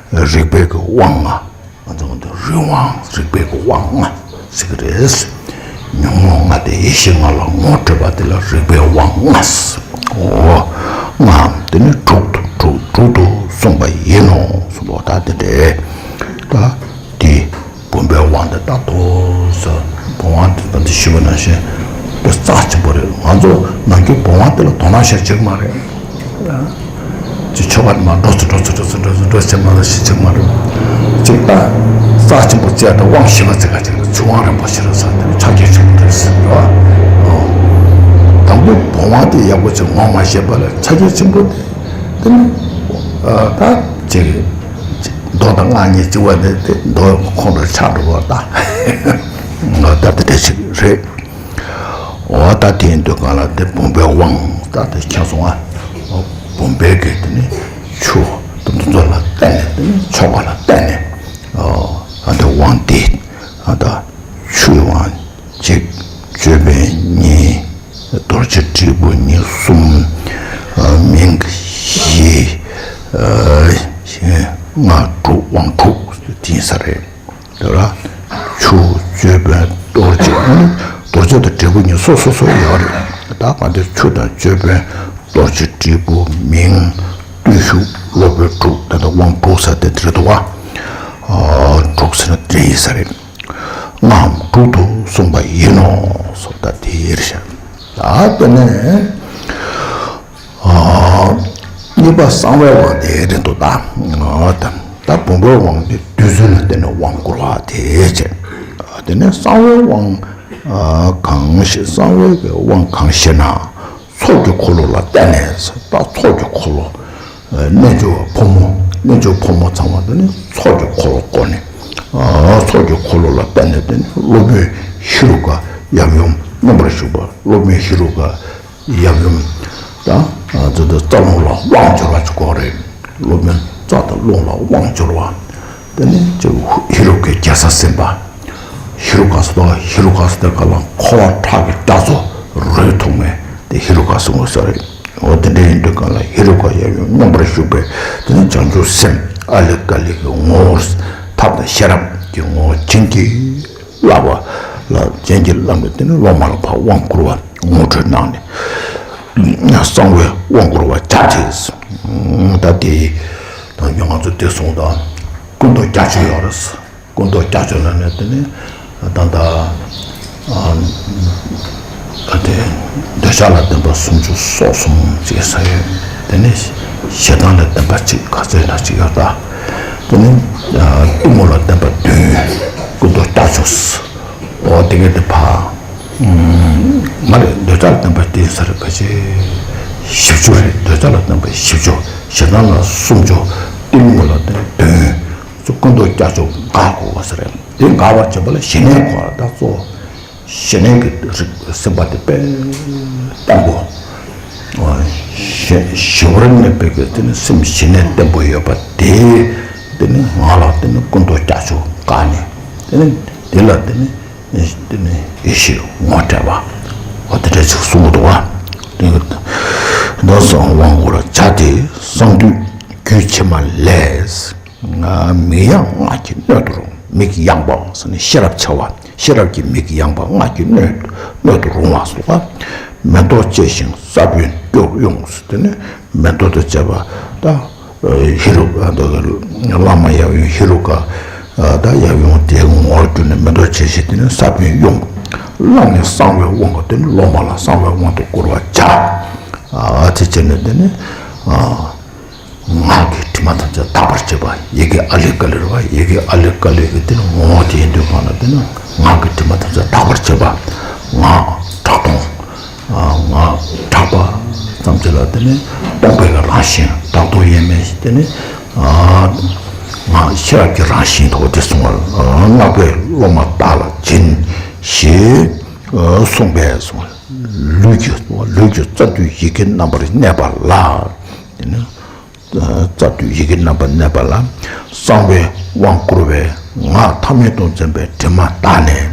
རིག་པའི་གི་དབང་ལྔ། ང་ཚོ་འདི་རིག་དབང་རིག་པའི་གི་དབང་ལྔ་ཟེར་གི་རེད། ཉོན་མོངས་ལྔ་དེ་ཡེ་ཤེས་ལྔ་ལ་ངོ་སྤྲོད་པ་དེ་ལ་རིག་པའི་དབང་ལྔ་ཟེར། འོ་ལྔའམ་དེ་ནི་དྲུག་ཏུ་དྲུག་དྲུག་ཏུ་གསུངས་པ་ཡིན་ནོ་གསུངས་པ་ད་དེ་འདྲས། ད་དེ་བུམ་པའི་དབང་དེ་ད་དོ་ས་བུམ་དབང་དེ་ད་འདི་ཞུས་པ་ནང་བཞིན་དཔེ་རྩ་ཆེན་པོ་རེད། ང་ཚོ་ནམ་རྒྱུན་བུམ་དབང་དེ་ལ་དོ་སྣང་བྱེད་ཅིག་མ་རེད། ཅིག་ཆོ་ག་མ་འགྲོ་ཚུལ་འགྲོ་ཚུལ་འགྲོ་ཚུལ་འགྲོ་ཚུལ་འགྲོ་ཚུལ་མ་ལ་ཞིག་ཅིག་མ་རེད། ཅིག་ད་རྩ་ཆེན་པོ་བཅས་དང་དབང་བཞི་པ་བཅས་ཀ་ཅིག་ལ་ཚུལ་དབང་རིན་པོ་ཆེ་རེད་ཟེར་དེ་ནི་ཕྱག་རྒྱ་ཆེན་པོ་རེད་ཟེར་རོ། དང་པོ་བུམ་དབང་དེ་ཡག་པོ་ཅིག་ངོ་མ་ཤེས་པ་ལ་ཕྱག་རྒྱ་ཆེན་པོ་དེ་དེ་ནི་ད་ཅིག་མདོ་དང་སྔགས་གཉིས་གཅིག་པ་དེ་དེ་མདོ་ཁོང་དུ་ཆགས་འགྲོ་བ་ད་ད་དེ་འདྲ་ཞིག་རེད། འོ་ད་དེ་ཡིན་དུས་གང་ལ་དེ་བུམ་པའི་དབང་ད་དེ་ཁྱེད་སོང་ཨ། བུམ་པའི་གི་དེ་ནི་ཆུ་དེ་ཚོ་ལ་བརྟེན་ནས་དེ་ནི་ཆོ་ག་ལ་བརྟེན་ནས་ཨ་དེ་དབང་དེ་ཨ་ད་ཆུའི་དབང་གཅིག་ཅོད་པན་གཉིས་རྡོ་རྗེ་དྲིལ་བུ་གཉིས་གསུམ་མིང་བཞི་ལྔ་དྲུག་དབང་དྲུག་དེ་ཡིན་ས་རེད། དེ་ལ་ཆུ་ཅོད་པན་རྡོ་རྗེ་ཨ་ནི་རྡོ་རྗེ་དང་འབྲས་བུ་གཉིས་སོ་སོ་སོ་ཡོད་རེད། ད་ག་འདིར་ཆུ་དང་ཅོད་པན་རྡོ་རྗེ་དྲིལ་བུ་མིང་བརྟུལ་ཞུགས་སློབ་དཔོན་དྲུག་ད་ལྟ་དབང་དྲུག་ཟེར་དེ་འདིར་འདུག་བ། དྲུག་ཟེར་ན་འདི་ཡིན་ས་རེད། ལྔའམ་དྲུག་ཏུ་གསུངས་པ་ཡིན་ནོ་སོགས་ད་དེ་ཡིར་བཞག་ད་དེ་ནས། གཉིས་པ་གསང་བའི་དབང་དེ་རེད་འདུག་ད་ད་བུམ་པའི་དབང་དེ་བདུད་རྩི་ལ་བརྟེན་ནས་དབང་བསྐུར་བ་དེ་བྱས། དེ་ནས་གསང་བའི་དབང་གང་ཞེས་གསང་བའི་དབང་གང་ཞེ་ན། ཚོགས་ཀྱི་འཁོར་ལོ་ལ་བརྟེན་ནས་ད་ཚོགས་ཀྱི་འཁོར་ལོ། རྣལ་འབྱོར་བ་ཕོ་མོ་ རྣལ་འབྱོར་ཕོ་མོ་ཚང་མ་དེ་ནི་ཚོགས་ཀྱི་འཁོར་ལོ་བསྐོར་ནས། ཨ་ཚོགས་ཀྱི་འཁོར་ལོ་ལ་བརྟེན་ནས་དེ་ནི་སློབ་དཔོན་ཧེ་རུ་ཀ་ཡབ་ཡུམ་མཉམ་པར་བཞུགས་པ། སློབ་དཔོན་ཧེ་རུ་ཀ་ཡབ་ཡུམ་དང་། ཨ་དེ་དེ་རྩ་རླུང་ལ་དབང་འབྱོར་བ་ཅིག་དགོས་རེད། སློབ་དཔོན་རྩ་དང་རླུང་ལ་དབང་འབྱོར་བ། དེ་ནི་ཅིག་ཧེ་རུ་ཀའི་རྒྱལ་ས་ཟིན་པ། ཧེ་རུ་ཀ་ཟེར་དུས་ཧེ་རུ་ཀ་ཟེར་དུས་སྐབས་ལ་འཁོར་བ་ཁྲག་གི་རྒྱ་མཚོ་རོལ་ཐུབ་མཁན་དེ་ཧེ་རུ་ཀ་ཟེར་དགོས་ས་རེད། འོ་དེ་འདྲ་ཡིན་དུས་སྐབས་ལ་ཧེ་རུ་ཀ་ཡབ་ཡུམ་མཉམ་པར་བཞུགས་པའི་དེ་ནི་བྱང་ཆུབ་སེམས་ཨ་ལི་ཀ་ལི་གི་ངོ་བོར་ཐབས་དང་ཤེས་རབ་ཀྱི་ངོ་བོ་བྱིན་གྱིས་བརླབས་པ་ལ། བྱིན་གྱིས་བརླབས་ནས་དེ་ནི་སློབ་མ་ལ་ཕར་དབང་བསྐུར་བ་ངོ་སྤྲོད་གནང་ནས་གསང་བའི་དབང་བསྐུར་བ་བྱ་སྟེ། ད་དེ་ད་ང་ཚོ་དེ་སོང་ད་སྐུ་མདོག་སྐྱ་ཆོས་ཡོད་རེད། སྐུ་མདོག་སྐྱ་ཆོས་ལ་ནི་དེ་ནི་ད་ལྟ་ཨ་ཨ་དེ་འདོད་ཆགས་ལ་བརྟེན་པ་སུམ་ཅུ་སོ་གསུམ་ཅེས་ཟེར་ཡོད། དེ་ནི་ཞེ་སྡང་ལ་བརྟེན་པ་གཅིག་ག་ཚོད་ན་གཅིག་ཡོད་ད། དེ་ནི་ཨ་གཏི་མུག་ལ་བརྟེན་པ་བདུན། སྐུ་མདོག་སྐྱ་ཆོས། འོ་དེ་གའི་དེ་ཕ་མ་རེད། འདོད་ཆགས་ལ་བརྟེན་པ་བདུན་ཟེར་བ་ཅིག་བཞི་བཅུ་རེད། འདོད་ཆགས་ལ་བརྟེན་པ་བཞི་བཅུ། ཞེ་སྡང་ལ་སུམ་ཅུ། གཏི་མུག་ལ་བརྟེན་པ་བདུན། སྐུ་མདོག་སྐྱ་ཆོས་འགག་དགོས་པ་ཟེར། དེ་འགག་པར་བྱེད་པ་ལ་ཞི་གནས་དགོས་པ་ད་གཙོ་བོ། ཞི་གནས་ཀྱི་རིགས་སེམས་པ་དེ་དཔེ་བརྟན་པོ། ཞི་ཞི་བར་གནས་པའི་གི་དེ་ནི་སེམས་ཞི་གནས་བརྟན་པོ་ཡོད་པ་དེ། དེ་ནི་ང་ལ་དེ་ནི་སྐུ་མདོག་སྐྱ་ཆོས་འགག་ནས། དེ་ནི་དེ་ལ་དེ་ནི་དེ་ནི་ཡེ་ཤེས་ངོ་སྤྲད་པ། འོ་དེ་འདྲ་ཅིག་གསུང་གི་འདུག་བ། དེ་གི་ད་གསང་དབང་བསྐུར་བ་བྱ་སྟེ་གསང་འདུས་རྒྱུད་ཕྱི་མ་ལས། མིག་ཡངས་སྔགས་ཀྱི་སྣོད་དུ་རུང་། མིག་ཡངས་པ་ཟེར་ནས་ཤེས་རབ་འཆར་བ། ཤེས་རབ་ཀྱི་མིག་ཡངས་པ་སྔགས་ཀྱི་སྣོད་སྣོད་དུ་རུང་བ་སོགས། མེ་ཏོག་བཅས་ཤིང་ས་བོན་སྐྱོར་དབྱུང་ཟེར་དེ་ནི་མེ་ཏོག་དང་བཅས་པ་ད་ཧེ་རུ་ཀ་ད་བླ་མ་ཡབ་ཡུམ་ཧེ་རུ་ཀ་ད་ཡབ་ཡུམ་དེའི་ངོ་བོར་གྱུར་ནས་མེ་ཏོག་བཅས་ཤིང་དེ་ནི་ས་བོན་དབྱུང་། བླངས་ནས་གསང་བའི་དབང་གིས་དེ་ནི་སློབ་མ་ལ་གསང་བའི་དབང་དུ་བསྐུར་བར་བྱ། ཨ་དེ་བྱས་ནས་དེ་ནི་ཨ། ངག་གི་དྲི་མ་ཐམས་ཅད་དག་པར་བྱེད་པ། ཡི་གེ་ཨ་ལི་ཀ་ལི་རེད་བ། ཡི་གེ་ཨ་ལི་ཀ་ལི་གི་དེ་ནི་ངོ་བོ་དེ་ཡིན་དུས་གང་ལ་དེ་ནི་ངག་གི་དྲི་མ་ཐམས་ཅད་དག་པར་བྱེད་པ། ངག་གྲགས་སྟོང་། ཨ་ངག་གྲགས་པ་ཙམ་ཅིག་ལ་དེ་ནི་སྟོང་པའི་གི་རང་བཞིན། གྲགས་སྟོང་དབྱེར་མེད་དེ་ནི་ཨ་ངག་ཤེས་རབ་ཀྱི་རང་བཞིན་དུ་དེ་གསུངས་པ། སྔགས་པས་སློབ་མ་བདག་ལ་སྦྱིན་ཞེས་གསུངས་པས་གསུངས། ལུས་ཀྱི་ལུས་ཀྱི་རྩ་མདུད་ཡི་གེ་རྣམ་པར་གནས་པ་ལ། དེ་ནི། རྩ་མདུད་ཡི་གེ་རྣམ་པར་གནས་པ་ལ། གསང་བའི་དབང་བསྐུར་བས་ངག་ཐ་མལ་དུ་འཛིན་པའི་དྲི་མ་དག་ནས།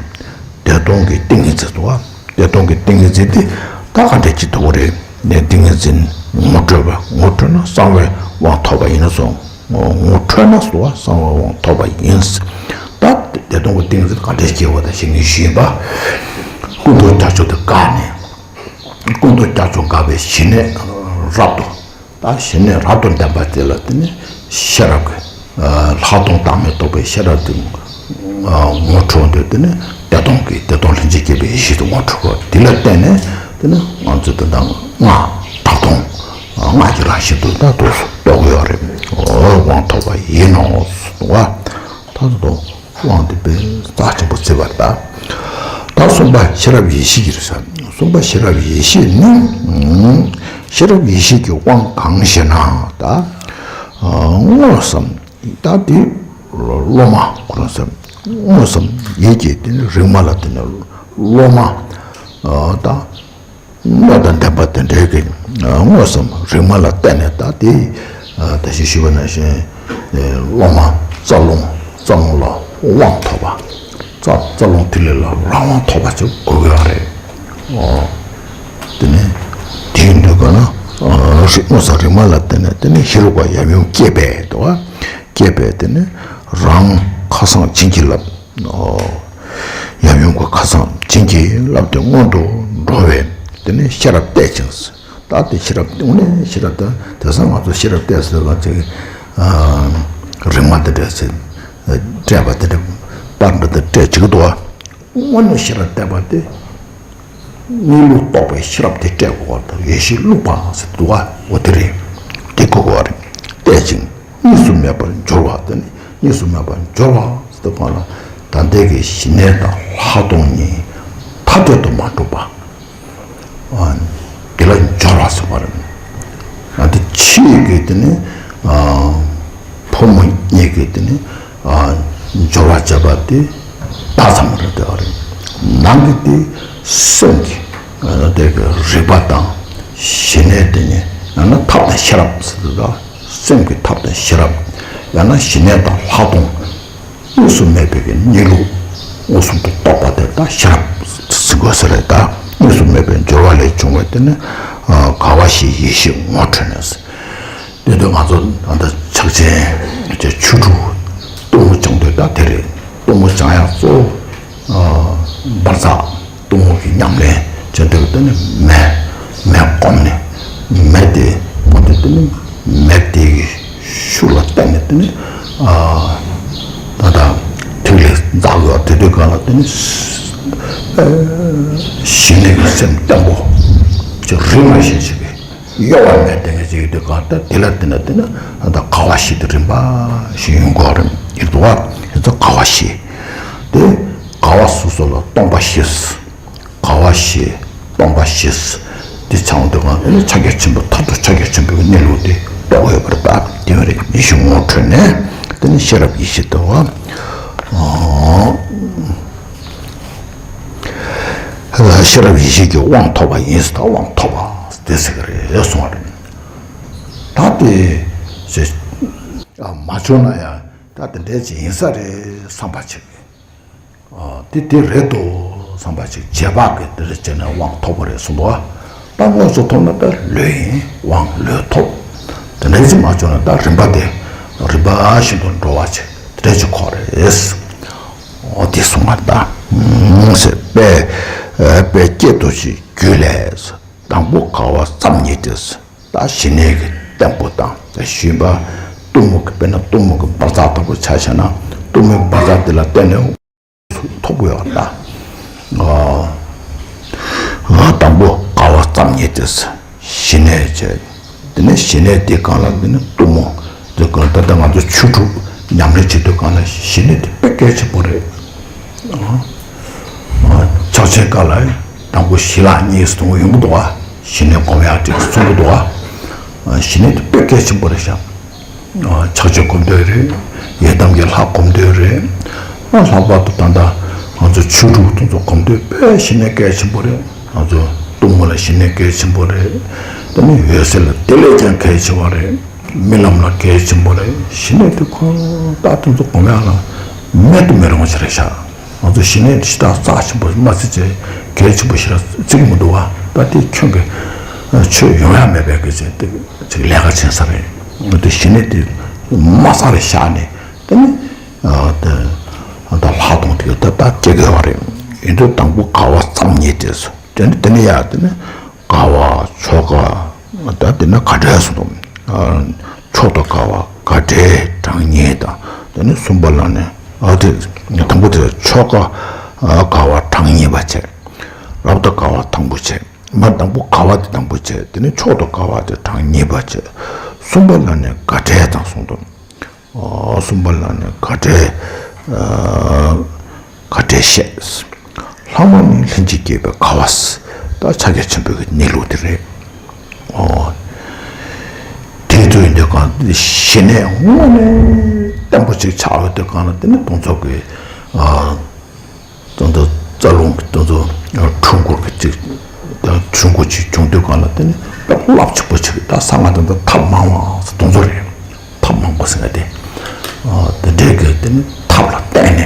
བདེ་སྟོང་གི་ཏིང་ངེ་འཛིན་དུ་བ། བདེ་སྟོང་གི་ཏིང་ངེ་འཛིན་དེ་ད་ག་འདྲ་ཅིག་ཐུག་རེད། ནས་ཏིང་ངེ་འཛིན་ངོ་འཕྲོད་པ། ངོ་འཕྲོད་ན་གསང་བའི་དབང་ཐོབ་པ་ཡིན་ན་སོང་། ངོ་འཕྲོད་ན་སོང་བ་གསང་བའི་དབང་ཐོབ་པ་ཡིན། ད་བདེ་སྟོང་གི་ཏིང་ངེ་འཛིན་ག་འདྲ་སྐྱེ་བ་དང་ཞེས་ངས་ཞུས་པ། སྐུ་མདོག་སྐྱ་ཆོས་དེ་བཀག་ནས། སྐུ་མདོག་སྐྱ་ཆོས་འགག་པའི་ཞི་གནས་རབ་ཏུ། ད་ཞི་གནས་རབ་ཏུ་ལྡན་པ་དེ་ལ་དེ་ནི་ཤེས་རབ་ཀྱི་ལྷག་མཐོང་བདག་མེད་རྟོགས་པའི་ཤེས་རབ་དེ་ངོ་འཕྲོད་དེ་དེ་ནི་བདེ་སྟོང་གི་བདེ་སྟོང་ལྷན་ཅིག་སྐྱེས་པའི་ཡེ་ཤེས་དེ་ངོ་འཕྲོད་དགོས། དེ་ལ་བརྟེན་ནས་དེ་ནི་ང་ཚོས་དེ་དང་སྔགས་གྲགས་སྟོང་སྔགས་ཀྱི་རང་བཞིན་དུ་ད་དུ་རྟོགས་ཡོད་རེད། འོ་དབང་ཐོབ་པ་ཡིན་ནོ་ཟེར་བ། ད་དུ་དབང་དེ་དཔེ་རྩ་ཆེན་པོ་བརྩི་བར་གདའ། ད་གསུམ་པ་ཤེས་རབ་ཡེ་ཤེས་ཀྱི་རེད་ཟེར། གསུམ་པ་ཤེས་རབ་ཡེ་ཤེས་ནི། ཤེས་རབ་ཡེ་ཤེས་ཀྱི་དབང་གང་ཞེ་ན། ད་དངོས་སམ་ད་དེ་སློབ་མ་ཁོ་རང་སམ། དངོས་སམ་ཡིད་ཀྱི་དེ་ནི་རིག་མ་ལ་དེ་ནི་སློབ་མ་ད། སྣོད་དང་ལྡན་པ་དེ་འདྲའི་གི་དངོས་སམ་རིག་མ་ལ་བརྟེན་ནས་ད་དེ་ད་ཞིག་ཞུས་པ་ནང་བཞིན་སློབ་མ་རྩ་རླུང་རྩ་རླུང་ལ་དབང་ཐོབ་པ། རྩ་རྩ་རླུང་ཐིག་ལེ་ལ་རང་དབང་ཐོབ་པ་ཅིག་དགོས་ཀྱི་ཡོད་རེད། ཨོ། དེ་ནས་དེའི་འདོད་པ་ན་རིག་དངོས་སམ་རིག་མ་ལ་བརྟེན་ནས་དེ་ནས་ཧེ་རུ་ཀ་ཡབ་ཡུམ་སྐྱེས་པས་དོ། སྐྱེས་པས་དེ་ནས་རང་ཁ་སང་བྱིན་གྱིས་བརླབས། ཨོ། ཡབ་ཡུམ་གྱི་ཁ་སང་བྱིན་གྱིས་བརླབས་ཏེ་སྔོན་དུ་འགྲོ་བས་དེ་ནས་ཤེས་རབ་གཏད་ཅིང་། ད་དེ་ཤེས་རབ་དངོས་གནས་ཤེས་རབ་དང་དེང་སང་ང་ཚོ་ཤེས་རབ་གཏད་ཟེར་བ་ཅིག་རིག་མ་དེ་འདྲ་ཟེར་སྤྲད་པ་དེ་འདྲ་པར་འདྲ་དེ་སྤྲད་བྱེད་ཀྱི་འདུག་བ། དངོས་གནས་ཤེས་རབ་གཏད་པ་དེ། གནས་ལུགས་རྟོགས་པའི་ཤེས་རབ་དེ་སྤྲད་དགོས་པ་དང་ཡེ་ཤེས་བླུགས་པ་ཟེར་འདུག་བ། འོ་དེ་རེད། དེ་དགོས་པ་རེད། གཏད་ཅིང་གཉིས་སུ་མེད་པར་སྦྱོར་བ་དེ་ནི་གཉིས་སུ་མེད་པར་སྦྱོར་བ་ཟེར་དུས་གང་ལ་ད་ལྟའི་གི་ཞི་གནས་དང་ལྷག་མཐོང་གཉིས་ཐ་དད་དུ་མ་གྲུབ་པ། དེ་ལ་སྦྱོར་བ་ཟེར་བ་རེད། ད་ལྟ་ཕྱིའི་གི་དེ་ནི། ཕོ་མོ་གཉིས་ཀྱི་དེ་ནི་ཨ་སྦྱོར་བ་བྱས་པ་དེ་ད་ཙམ་རེད་དེ་བ་རེད། ནང་གི་དེ་སེམས་ཀྱི་ཨ་དེ་གི་རིག་པ་དང་ཞི་གནས་དེ་ནི་ཡང་ན་ཐབས་དང་ཤེས་རབ་ཟེར་དུས་ད་སེམས་ཀྱི་ཐབས་དང་ཤེས་རབ། ཡང་ན་ཞི་གནས་དང་ལྷག་མཐོང་། དངོས་སུ་མེད་པའི་གི་གནས་ལུགས་མངོན་སུམ་དུ་རྟོགས་པ་དེ་ད་ཤེས་རབ་ཟེར་དགོས་ས་རེད། ད་དངོས་སུ་མེད་པའི་སྦྱོར་བ་ལས་བྱུང་བའི་དེ་ནི་ཨ་དགའ་བ་བཞིའི་ཡེ་ཤེས་ངོ་འཕྲོད་ནས། དེ་དུས་ང་ཚོ་ད་ལྟ་ཕྱག་ཆེན་གྱི་ཆོས་དྲུག་གཏུམ་མོ་སྦྱང་དུས་ད་དེ་རེད། གཏུམ་མོ་སྦྱང་ཡག་གཙོ་བོ་ཨ་འབར་འཛག་གཏུམ་མོ་གི་ཉམས་ལེན་བྱེད་དུས་དེ་ནི་མེ་མེ་བསྒོམས་ནས་མེ་དེ་བསྒོམས་ཏེ་དེ་ནི་མེ་དེའི་ཤུགས་ལ་བརྟེན་ནས་དེ་ནི་ཨ་ད་ལྟ་ཐིག་ལེ་འཛག་ཡོད་དེ་དུས་གང་ལ་དེ་ནི་ཨ་ཞི་གནས་ཀྱི་སེམས་བརྟན་པོ་ཅིག་རིམ་པ་བཞིན་ཞིག་གི་གཡོ་བ་མེད་དེ་ངས་ཅིག་དུས་གང་ལྟར་དེ་ལ་བརྟེན་ནས་བརྟེན་ནས་ད་དགའ་བ་བཞི་དེ་རིམ་པ་བཞིན་ཡོང་གི་རེད། ཡིན་འདུག་བ། ཡིན་ཙང་དགའ་བ་བཞི་དེ་དགའ་བ་སོ་སོ་ལ་སྟོང་པ་བཞི། དགའ་བ་བཞི་སྟོང་པ་བཞི་དེ་ཆགས་འོང་དུས་གང་དེ་ནི་ཕྱག་རྒྱ་ཆེན་པོ་མཐར་ཐུག་ཕྱག་རྒྱ་ཆེན་པོའི་གནས་ལུགས་དེ་རྟོགས་ཡོད་པར་ད་དེ་བས་རེད། ཡེ་ཤེས་ངོ་འཕྲོད་ནས་དེ་ནི་ཤེས་རབ་ཡེ་ཤེས་དེ་བ། ཤེས་རབ་ཡེ་ཤེས་ཀྱི་དབང་ཐོབ་པ་ཡིན་ཟེར། ད་དབང་ཐོབ་པ་དེ་ཟེར་གི་རེད་གསུངས་པ་རེད། ད་དེ་ཞེས་མ་བྱུང་ན་ཡང་ད་དེ་འདྲའི་ཅིག་ཡིན་ས་རེད་བསམ་པ་ཅིག་དེ་དེ་རེད་དོ་བསམ་པ་ཅིག་རྗེས་དཔག་གི་དེ་རེད་བྱས་ནས་དབང་ཐོབ་པ་རེད་གསུངས་པ། ད་དངོས་སུ་ཐོབ་ན་ད་ལོས་ཡིན། དབང་ལོས་ཐོབ། དེ་འདྲའི་ཅིག་མ་བྱུང་ན་ད་རིམ་པ་དེ་རིམ་པ་བཞིན་དུ་འགྲོ་བ་ཅིག་དེ་འདྲའི་ཅིག་ཁོ་རེད། འོ་དེ་གསུངས་པ་ད། ཟེར་དཔེ་དཔེ་སྐད་དུ་ཞིག་རྒྱུད་ལས། དང་པོ་དགའ་བ་ཙམ་ཉིད་དེ། ད་ཞི་གནས་ཀྱི་བརྟན་པོ་དང་ཞུས་པ། གཏུམ་མོ་གི་དཔེར་ན་གཏུམ་མོ་གི་འབར་འཛག་ལྟ་བུ་ཆ་བཞག་ན་གཏུམ་མོའི་འབར་འཛག་དེ་ལ་བརྟེན་ནས་ཐོབ་དགོས་པ་ད། ཨ་དང་པོ་དགའ་བ་ཙམ་ཉིད་དེ། ཞི་གནས་བྱས། དེ་ནས་ཞི་གནས་དེ་གང་ལ་དེ་ནི་གཏུམ་མོ། དེ་གང་ད་ལྟ་ང་ཚོ་ཆོས་དྲུག་ཉམས་ལེན་བྱེད་དུས་གང་ལ་ཞི་གནས་དེ་དཔེ་གལ་ཆེན་པོ་རེད། ཕྱག་ཆེན་ཀ་ལ་དང་པོ་ཞི་ལྷག་གཉིས་སུ་གཏོང་ཡོང་གི་འདུག་བ། ཞི་གནས་སྒོམ་ཡག་ཅིག་གསུང་གི་འདུག་བ། ཞི་གནས་དེ་དཔེ་གལ་ཆེན་པོ་རེད་ཤག་ཕྱག་ཆེན་སྒོམ་འདོད་རེད། ཡི་དམ་གྱི་ལྷ་སྒོམ་འདོད་རེད། ལྷག་པར་དུ་ད་ལྟ་ང་ཚོ་ཆོས་དྲུག་དེ་ཚོ་སྒོམ་འདོད་དཔེ་ཞི་གནས་གལ་ཆེན་པོ་རེད། ང་ཚོ་གཏུམ་མོ་ལ་ཞི་གནས་གལ་ཆེན་པོ་རེད། དེ་ནས་འོད་གསལ་ལ་དེ་ལས་ཀྱང་གལ་ཆེ་བ་རེད། རྨི་ལམ་ལ་གལ་ཆེན་པོ་རེད། ཞི་གནས་དེ་ཁོ་ད་དེ་ཚོ་སྒོམ་ཡག་ལ་མེད་དུ་མི་རུང་བ་ཞིག་རེད་ཤག་ང་ཚོ་ཞི་གནས་དེ་ཞེ་དྲག་རྩ་ཆེན་པོ་མ་བརྩི་བྱས་གལ་ཆེན་པོ་ཞིག་ལ་བརྩི་གི་མི་འདུག་བ། ད་དེ་ཁྱོད་ཀྱི་ཆོས་ཡོང་ཡག་མེད་པའི་གི་ཅིག་ལས་ཀ་བྱེད་ས་རེད། ང་ཚོ་ཞི་གནས་དེ་མ་རྩ་རེ་བཞག་ནས་དེ་ནི་ད་ལྷག་མཐོང་དེ་ད་ལྟ་སྐྱེ་དགོས་བ་རེད། ཡིན་དུས་དང་པོ་དགའ་བ་ཙམ་ཉིད་དེ་སོ། དེ་ནི་དེ་ནི་ཡ་དེ་ནི་དགའ་བ་མཆོག་དགའ་ད་དེ་ནི་དགའ་བྲལ་སོང་དང་། མཆོག་ཏུ་དགའ་བ་དགའ་བྲལ་གྲངས་སྙེད་དང་། དེ་ནི་གསུམ་པ་ལ་ནི་ཨ་དེ་དང་པོ་དེ་མཆོག་དགའ་དགའ་བ་གྲངས་སྙེད་པ་བྱས། རབ་ཏུ་དགའ་བ་དང་པོ་བྱས། མ་དང་པོ་དགའ་བ་དེ་དང་པོ་བྱས། དེ་ནི་མཆོག་ཏུ་དགའ་བ་དེ་གྲངས་སྙེད་པ་བྱས། གསུམ་པ་ལ་ནི་དགའ་བྲལ་དང་གསུངས་དང་། གསུམ་པ་ལ་ནི་དགའ་བྲལ། དགའ་བྲལ་བཤད། ལྷག་མ་ནི་ལྷན་ཅིག་སྐྱེས་པའི་དགའ་བ། ད་ཕྱག་རྒྱ་ཆེན་པོའི་གནས་ལུགས་དེ་རེད། དེ་དུས་འདི་གང་ཞི་གནས་དངོས་གནས་བརྟན་པོ་ཅིག་ཆགས་ཡོད་དུས་གང་ལ་དེ་ནི་དེ་ཚོ་གི་དེ་ཚོ་རྩ་རླུང་གི་དེ་ཚོ་འཕྲུལ་འཁོར་གི་ཅིག་དང་འཕྲུལ་འཁོར་ཅིག་བྱུང་དུས་གང་ལ་དེ་ནི་རླབས་ཆེན་པོ་ཅིག་ད་གསང་སྔགས་དེ་ཚོ་ཐབས་མང་བ་དེ་ཚོ་རེད། ཐབས་མང་པོ་ཟེར་ན་དེ། དེ་འདྲའི་གི་དེ་ནི་ཐབས་ལ་བརྟེན་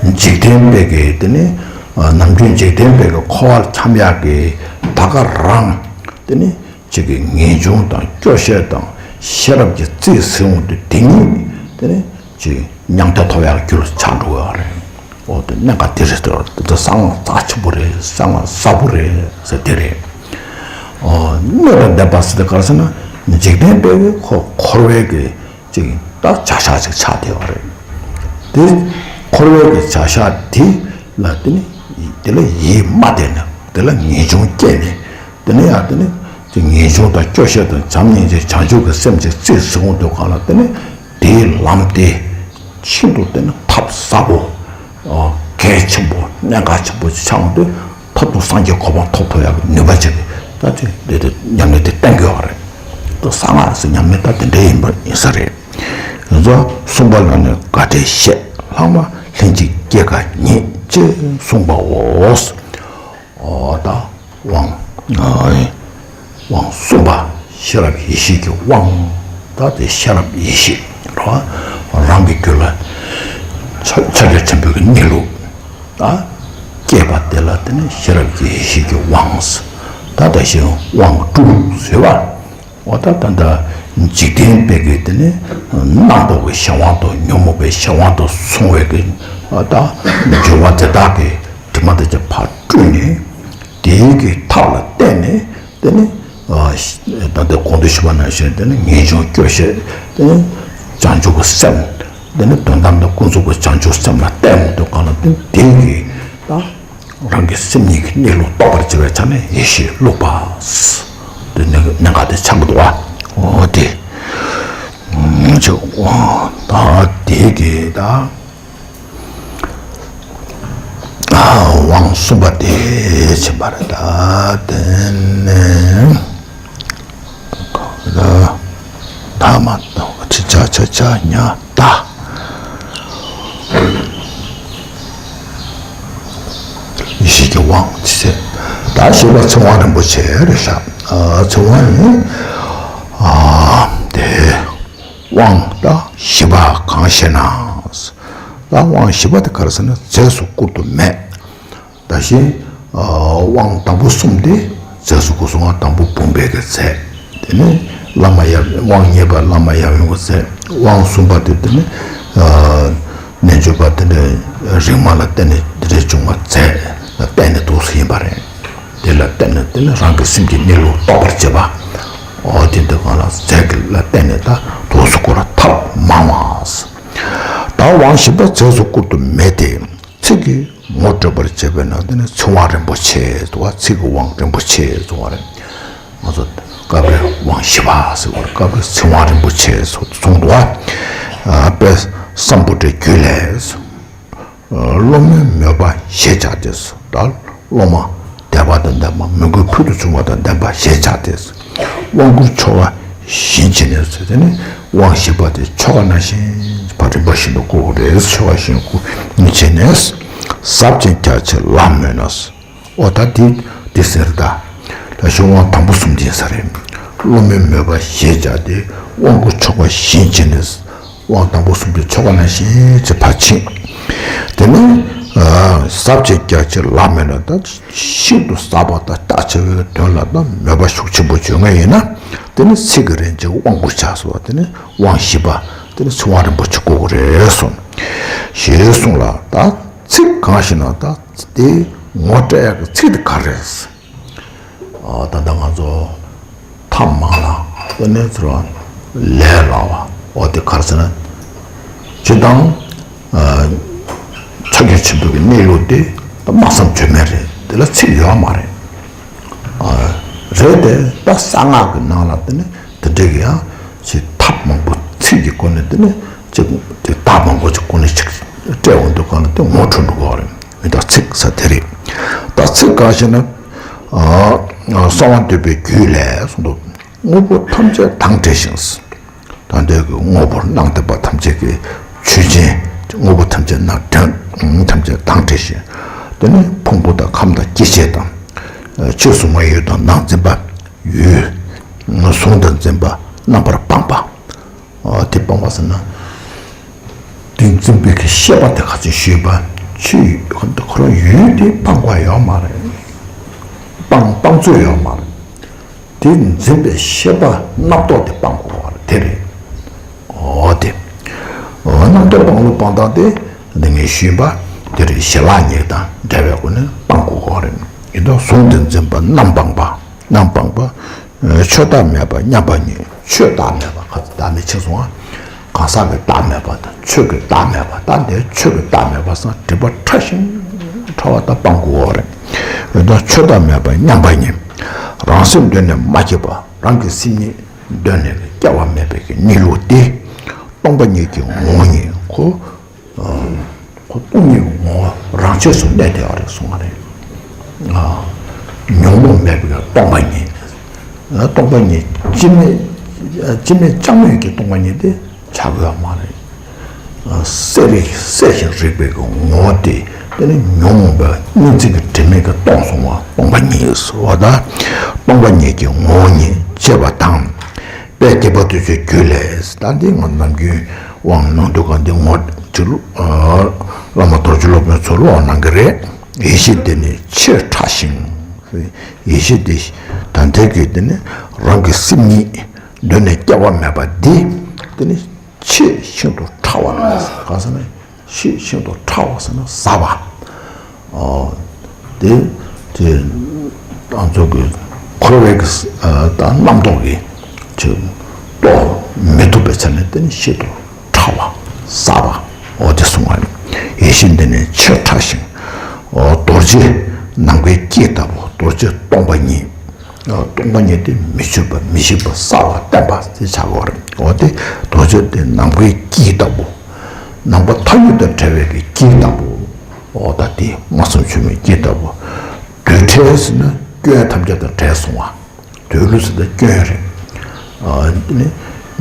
ནས་འཇིག་རྟེན་པའི་གི་དེ་ནི་ནམ་རྒྱུན་འཇིག་རྟེན་པའི་གི་འཁོར་བར་འཁྱམ་ཡག་གི་ད་ག་རང་དེ་ནི་ཅིག་གི་ངེས་འབྱུང་དང་སྐྱོ་ཤས་དང་ཤེས་རབ་ཀྱི་རྩིས་ཟིན་འོང་དུས་དེ་ཉིད་དེ་ནི་ཅིག་མྱང་འདས་ཐོབ་ཡག་རྒྱུ་ལ་ཆགས་འགྲོ་བ་རེད། འོ་དེ་གནད་འགག་དེ་རེད་དོ། དེ་གསང་སྔགས་རྩ་ཆེན་པོ་རེད། གསང་སྔགས་ཟབ་པོ་རེད་ཟེར་དེ་རེད། འོ་དངོས་དང་ལྡན་པ་ཟེར་དེ་ག་རེ་ཟེར་ན་འཇིག་རྟེན་པའི་གི་འཁོར་འཁོར་བའི་གི་ཅིག་ད་བྱ་བཞག་ཅིག་ཆགས་བསྡད་པ་རེད། དེ་འཁོར་བའི་གི་བྱ་བཞག་དེ་ལ་དེ་ནི་དེ་ལ་ཡིད་མ་གཏད་ན་དེ་ལ་ངེས་འབྱུང་སྐྱེས་ནས་དེ་ནི་ཡང་དེ་ནི་དེ་ངེས་འབྱུང་དང་སྐྱོ་ཤས་དང་བྱམས་སྙིང་རྗེ་བྱང་ཆུབ་ཀྱི་སེམས་ཅིག་རྩིས་ཟིན་འོང་དུས་གང་ལ་དེ་ནི་དེའི་ལམ་དེ་ཤིན་ཏུ་དེ་ནི་ཐབས་ཟབ་པོ། གལ་ཆེན་པོ་གནད་འགག་ཆེན་པོ་ཅིག་ཆགས་འོང་དུས་མཐར་ཐུག་སངས་རྒྱས་གོ་འཕང་ཐོབ་ཐུབ་ཡག་གི་ནུས་པ་ཅིག་ད་དེ་དེ་དེ་ཉམས་ལེན་དེ་གཏན་འཁེལ་བ་རེད། ད་གསང་སྔགས་ཟེར་ཉམས་ལེན་ད་དེ་འདྲའི་ཡིན་པ་ཡིན་ས་རེད། དེ་ཚོ་གསུམ་པ་ལ་ནི་དགའ་བྲལ་བཤད། ལྷག་མ་ལྷན་ཅིག་སྐྱེས་དགའ་ཉིད་ཅེས་གསུངས་པའོ། ཨོ་ད་དབང་དབང་གསུམ་པ་ཤེས་རབ་ཡེ་ཤེས་ཀྱི་དབང་། ད་དེ་ཤེས་རབ་ཡེ་ཤེས་རོ། རང་གི་རྒྱུད་ལ་ཕྱག་ཕྱག་རྒྱ་ཆེན་པོའི་གནས་ལུགས་ད་སྐྱེས་པ་དེ་ལ་དེ་ནི་ཤེས་རབ་ཀྱི་ཡེ་ཤེས་ཀྱི་དབང་། ད་ད་ཤེས་དབང་དྲུག་ཟེར་བ། འོ་ད་ད་ད་འཇིག་རྟེན་པའི་གི་དེ་ནི་རྣམ་རྟོག་གི་གཞན་དབང་དུ་ཉོན་མོངས་པའི་གཞན་དབང་དུ་སོང་བའི་གི་ཨ་ད་སྦྱོར་བ་དེ་དག་གི་དྲི་མ་དེ་ཚོ་ཕར་བཀྲུས་ནས་དེའི་གི་ཐབས་ལ་བརྟེན་ནས་དེ་ནི་ཨ་ད་ལྟ་གོང་དུ་ཞུས་པ་ནང་བཞིན་དེ་ནི་ངེས་འབྱུང་སྐྱོ་ཤས་དེ་ནི་བྱང་ཆུབ་ཀྱི་སེམས་དེ་ནི་དོན་དམ་དུ་ཀུན་རྫོབ་ཀྱི་བྱང་ཆུབ་སེམས་ལ་བརྟེན་འོང་དུས་གང་ལ་དེ་དེའི་གི་ད། རང་གི་སེམས་ཉིད་ཀྱི་གནས་ལུགས་རྟོགས་པར་བྱེད་པའི་ཆ་ནས་ཡེ་ཤེས་བླུགས་པ། དེ་ནི་གནད་འགག་དེ་ཆགས་ཀྱི་འདུག་བ། འོ་དེ། ཆོས་དབང་ད་དེ་གི་ད། དབང་གསུམ་པ་དེ་ཕྱིན་པ་རེད་ད། དེ་ནས། ད་མ་ད་ཅི་ཆ་ཆ་ཆ་ཉ་ད། ཡེ་ཤེས་ཀྱི་དབང་ཅི་ཟེར། ད་ཞེས་པ་ཚེ་དབང་རིན་པོ་ཆེ་རེད་ཤག་ཨ་ཚེ་དབང་ནི་ཨ་དེ་དབང་ད་བཞི་པ་གང་ཞེ་ན། ད་དབང་བཞི་པ་དེ་ག་རེ་ཟེར་ན་རྫས་སུ་བཀུར་དུ་མེད། ད་གཞན་དབང་དང་པོ་གསུམ་དེ་རྫས་སུ་བཀུར་སོང་བ་དང་པོ་བུམ་པའི་གི་རྫས། དེ་ནས་བླ་མ་ཡབ་དབང་རྙེད་པ་བླ་མ་ཡབ་ཡུམ་གྱི་རྫས། དབང་གསུམ་པ་དེ་དེ་ནི་རྣལ་འབྱོར་པ་དེ་འདྲ་རིག་མ་ལ་བརྟེན་ནས་དེ་འདྲ་བྱུང་བ་རྫས་ལ་བརྟེན་ནས་འདུག་སེ་ཡིན་པ་རེད། དེ་ལ་བརྟེན་ནས་དེ་ནི་རང་གི་སེམས་ཀྱི་གནས་ལུགས་རྟོགས་པར་བྱེད་པ། འོ་དེ་འདི་གང་ལ་རྫས་ཀྱི་ལ་བརྟེན་ནས་ད་འདུག་སེ་བཀུར་ཐབས་མང་བ། ད་དབང་བཞི་པ་རྫས་སུ་བཀུར་དུ་མེད་དེ། ཚིག་གིས་ངོ་སྤྲོད་པར་བྱེད་པས་ན་དེ་ནི་ཚིག་དབང་རིན་པོ་ཆེ་འདུག་བ། ཚིག་གི་དབང་རིན་པོ་ཆེ་གསུང་བ་རེད། ང་ཚོ་སྐབས་རེ་དབང་བཞི་པ་ཟེར་བ་རེད། སྐབས་རེ་ཚིག་དབང་རིན་པོ་ཆེ་གསུང་འདུག་བ། དཔལ་སམ་བྷོ་ཊའི་རྒྱུད་ལས། སློབ་མའི་མོས་པ་ཞེས་བྱ་སྟེ། ད་སློབ་མ་དད་པ་དང་ལྡན་པ་མོས་གུས་ཕུལ་དུ་བྱུང་བ་དང་ལྡན་པ་ཞེས་བྱ་སྟེ། དབང་བསྐུར་ཆོ་ག་བཞིན་བྱས་ནས་ཟེར་དེ་ནི་དབང་བཞི་པ་དེ་ཆོ་ག་ནང་བཞིན་བ་རིམ་པ་བཞིན་དུ་བསྐུར་དགོས་རེད། ཆོ་ག་བཞིན་བསྐུར་བྱས་ནས་ཟབ་ཅིང་རྒྱ་ཆེར་ལམ་སྨོན་ན། ཨོ་ད་འདི་འདི་ཟེར་ད། ད་གཞུང་དབང་དང་པོ་གསུམ་ལྡན་ས་རེད། སློབ་མའི་མོས་པ་ཞེས་བྱ་སྟེ་དབང་བསྐུར་ཆོ་ག་བཞིན་བྱས་ནས། དབང་དང་པོ་གསུམ་གྱི་ཆོ་ག་ནང་བཞིན་བྱེད་པ་ཕྱིན། དེ་ནས་ཟབ་ཅིང་རྒྱ་ཆེར་ལམ་སྨོན་ན། ད་ཤིན་ཏུ་ཟབ་པ་དང་རྒྱ་ཆེ་བའི་དོན་ལ་ད་མོས་པ་ཤུགས་ཆེན་པོ་བྱུང་ངེས་ཡིན་ན། དེ་ནི་ཚིག་གི་རིན་ཆེན་དབང་བསྐུར་བྱ་སོ། དེ་ནི་དབང་བཞི་པ་དེ་ནི་ཚིག་དབང་རིན་པོ་ཆེ་བསྐུར་དགོས་རེད་གསུངས། ཞེས་གསུངས་ལ། ད་ཚིག་གང་ཞེ་ན། ད་དེ་ངོ་སྤྲད་ཡག་གི་ཚིག་དེ་ག་རེ་རེད། ཨ་ད་ལྟ་ང་ཚོ་ཐབས་མང་ལ་དཔེ་ནས་ཚུར་ལས་སླ་བ། འོ་དེ་ག་རེ་ཟེར་ན། སྤྱིར་བཏང་ཕྱག་རྒྱ་ཆེན་པོའི་གནས་ལུགས་དེ་ད་སྨྲ་བསམ་བརྗོད་མེད་རེད། དེ་ལ་ཚིག་ཡོད་མ་རེད། རེད་དེ་ད་གསང་སྔགས་ཀྱི་ནང་ལ་དེ་ནི་དེ་འདྲའི་གི་ཡང་ཅིག་ཐབས་མང་པོ་ཚིག་གི་སྒོ་ནས་དེ་ནི་ཅིག་དེ་ཐབས་མང་པོ་ཅིག་སྒོ་ནས་ཅིག་སྤྲད་འོང་དུས་གང་ལ་དེ་ངོ་འཕྲོད་འགྲོ་གི་རེད། མི་ད་ཚིག་ས་དེ་རེད། ད་ཚིག་གང་ཞེ་ན། གསང་བ་འདུས་པའི་རྒྱུད་ལས་གསུངས་འདུག་དངོས་པོ་ཐམས་ཅད་དང་བྲལ་ཞིང་། ད་ལྟའི་གི་དངོས་པོར་སྣང་བསྡད་པ་ཐམས་ཅད་ཀྱི་ཆོས་ཅན། དངོས་པོ་ཐམས་ཅད་དང་བྲལ། ཐམས་ཅད་དང་བྲལ་ཞིང་། དེ་ནི་ཕུང་པོ་དང་ཁམས་དང་སྐྱེ་མཆེད་དང་། ཆོས་གཟུགས་མ་ཡུལ་དང་ནང་འཛིན་པ། ཡུལ་གཟུང་དང་འཛིན་པ་རྣམ་པར་སྤངས་པ། དེ་སྤངས་པ་ཟེར་ན། དེ་འཛིན་པའི་གི་ཤེས་པ་དེ་ག་ཚོད་ཞུས་པ། ཆོས་ཁོ་རང་ཡུལ་དེ་སྤང་དགོས་ཡོད་མ་རེད། སྤང་སྤང་ཚོད་ཡོད་མ་རེད། དེ་འཛིན་པའི་ཤེས་པ་རྣམ་རྟོག་དེ་སྤང་དགོས་པ་དེ་རེད། འོ་དེ། འོ་རྣམ་རྟོག་སྤང་ལུགས་སྤང་སྟངས་དེ་འདི་ངས་ཞུས་པ་དེ་རེད། ཞི་ལྷག་གཉིས་དང་བྲལ་བའི་སྒོ་ནས་སྤང་དགོས་པ་རེད། ཡིན་ད་གཟུང་དེ་འཛིན་པ་རྣམ་སྤངས་པ། རྣམ་སྤངས་པ། ཆོས་བདག་མེད་པ་མཉམ་པ་ཉིད། ཆོས་བདག་མེད་པ་ག་ཚོད་བདག་མེད་ཆེ་སོང་ང་། གང་ཟག་གི་བདག་མེད་པ་དང་ཆོས་ཀྱི་བདག་མེད་པ། ད་འདིར་ཆོས་ཀྱི་བདག་མེད་པ་སང་སྒྲིབ་པ་ཕྲ་ཞིང་ཕྲ་བ་ད་སྤང་དགོས་པ་རེད། འོ་ད་ཆོས་བདག་མེད་པ་མཉམ་པ་ཉིད། རང་སེམས་གདོད་ནས་མ་སྐྱེས་པ། རང་གི་སེམས་ཉིད་གདོད་ནས་སྐྱེ་བ་མེད་པའི་གི་གནས་ལུགས་དེ། སྟོང་པ་ཉིད་ཀྱི་ངོ་བོ་ཉིད་ཁོ། ཁོ་སྟོང་ཉིད་ངོ་བོ་རང་ཆས་སུ་གནས་བསྡད་པ་རེད་གསུངས་པ་རེད། ཉོན་མོངས་མེད་པའི་སྟོང་པ་ཉིད། སྟོང་པ་ཉིད་སྤྱི་མེད། སྤྱི་མེད་ཅང་མེད་ཀྱི་སྟོང་པ་ཉིད་དེ། ཆགས་ཡོད་མ་རེད། གསལ་རིག་གསལ་ཞིང་རིག་པའི་གི་ངོ་བོ་དེ། དེ་ནི་ཉོན་མོངས་པ་གཉིས་འཛིན་གྱི་དྲི་མས་གི་སྟོང་གསུངས་པ། སྟོང་པ་ཉིད་ཟེར་བ་དང་། སྟོང་པ་ཉིད་ཀྱི་ངོ་བོ་ཉིད་ཅེས་པ་དང་། དཔལ་དགྱེས་པ་དུས་ཚོད་རྒྱུད་ལས། ད་འདི་ང་ནམ་རྒྱུན་དབང་གནང་དུས་གང་འདི་ངོ་ཅིག་བླ་མ་རྡོ་རྗེ་སློབ་དཔོན་ཚོ་ཀློག་གནང་གི་རེད། ཡེ་ཤེས་དེ་ནི་ཆེས་ཕྲ་ཞིང་། ཡེ་ཤེས་དེ་ད་ལྟའི་གི་དེ་ནི་རང་གི་སེམས་ཉིད་གདོད་ནས་སྐྱེ་བ་མེད་པ་འདི། དེ་ནི་ཆེས་ཤིན་ཏུ་ཕྲ་བ་ལ། གང་ཟེར་ན་ཆེས་ཤིན་ཏུ་ཕྲ་བ་ཟེར་ན་ཟབ་པ། ཨོ། དེ་དེ་ང་ཚོ་གི་འཁོར་བའི་གི་ཨ་ད་རྣམ་རྟོག་གི་ཆེས་རྟོགས་མི་ཐུབ་པའི་ཆ་ནས་དེ་ནི་ཤིན་ཏུ་ཕྲ་བ་ཟབ་པ། ཨོ་དེ་གསུང་བ་ནི། ཡེ་ཤེས་འདི་ནི་ཆེས་ཕྲ་ཞིང་། ཨོ་རྡོ་རྗེ་ནམ་མཁའི་དཀྱིལ་ལྟ་བུ། རྡོ་རྗེ་སྟོང་པ་ཉིད། སྟོང་པ་ཉིད་དེ་མི་ཆོད་པ་མི་ཤིགས་པ་གསལ་བར་བསྟན་པ་དེ་ཆགས་ཡོད་རེད། འོ་དེ་རྡོ་རྗེ་དེ་ནམ་མཁའི་དཀྱིལ་ལྟ་བུ། ནམ་མཁའ་མཐའ་དབུས་དང་བྲལ་བའི་གི་དཀྱིལ་ལྟ་བུ། འོ་ད་དེ་མངོན་སུམ་ཆོས་མིན་དཀྱིལ་ལྟ་བུ། རྡུལ་བྲལ་ཟེར་ན་སྐྱོན་ཐམས་ཅད་དང་བྲལ་སོང་བ། རྡུལ་ཟེར་ན་སྐྱོན་རེད། ཨ་དེ་ནི་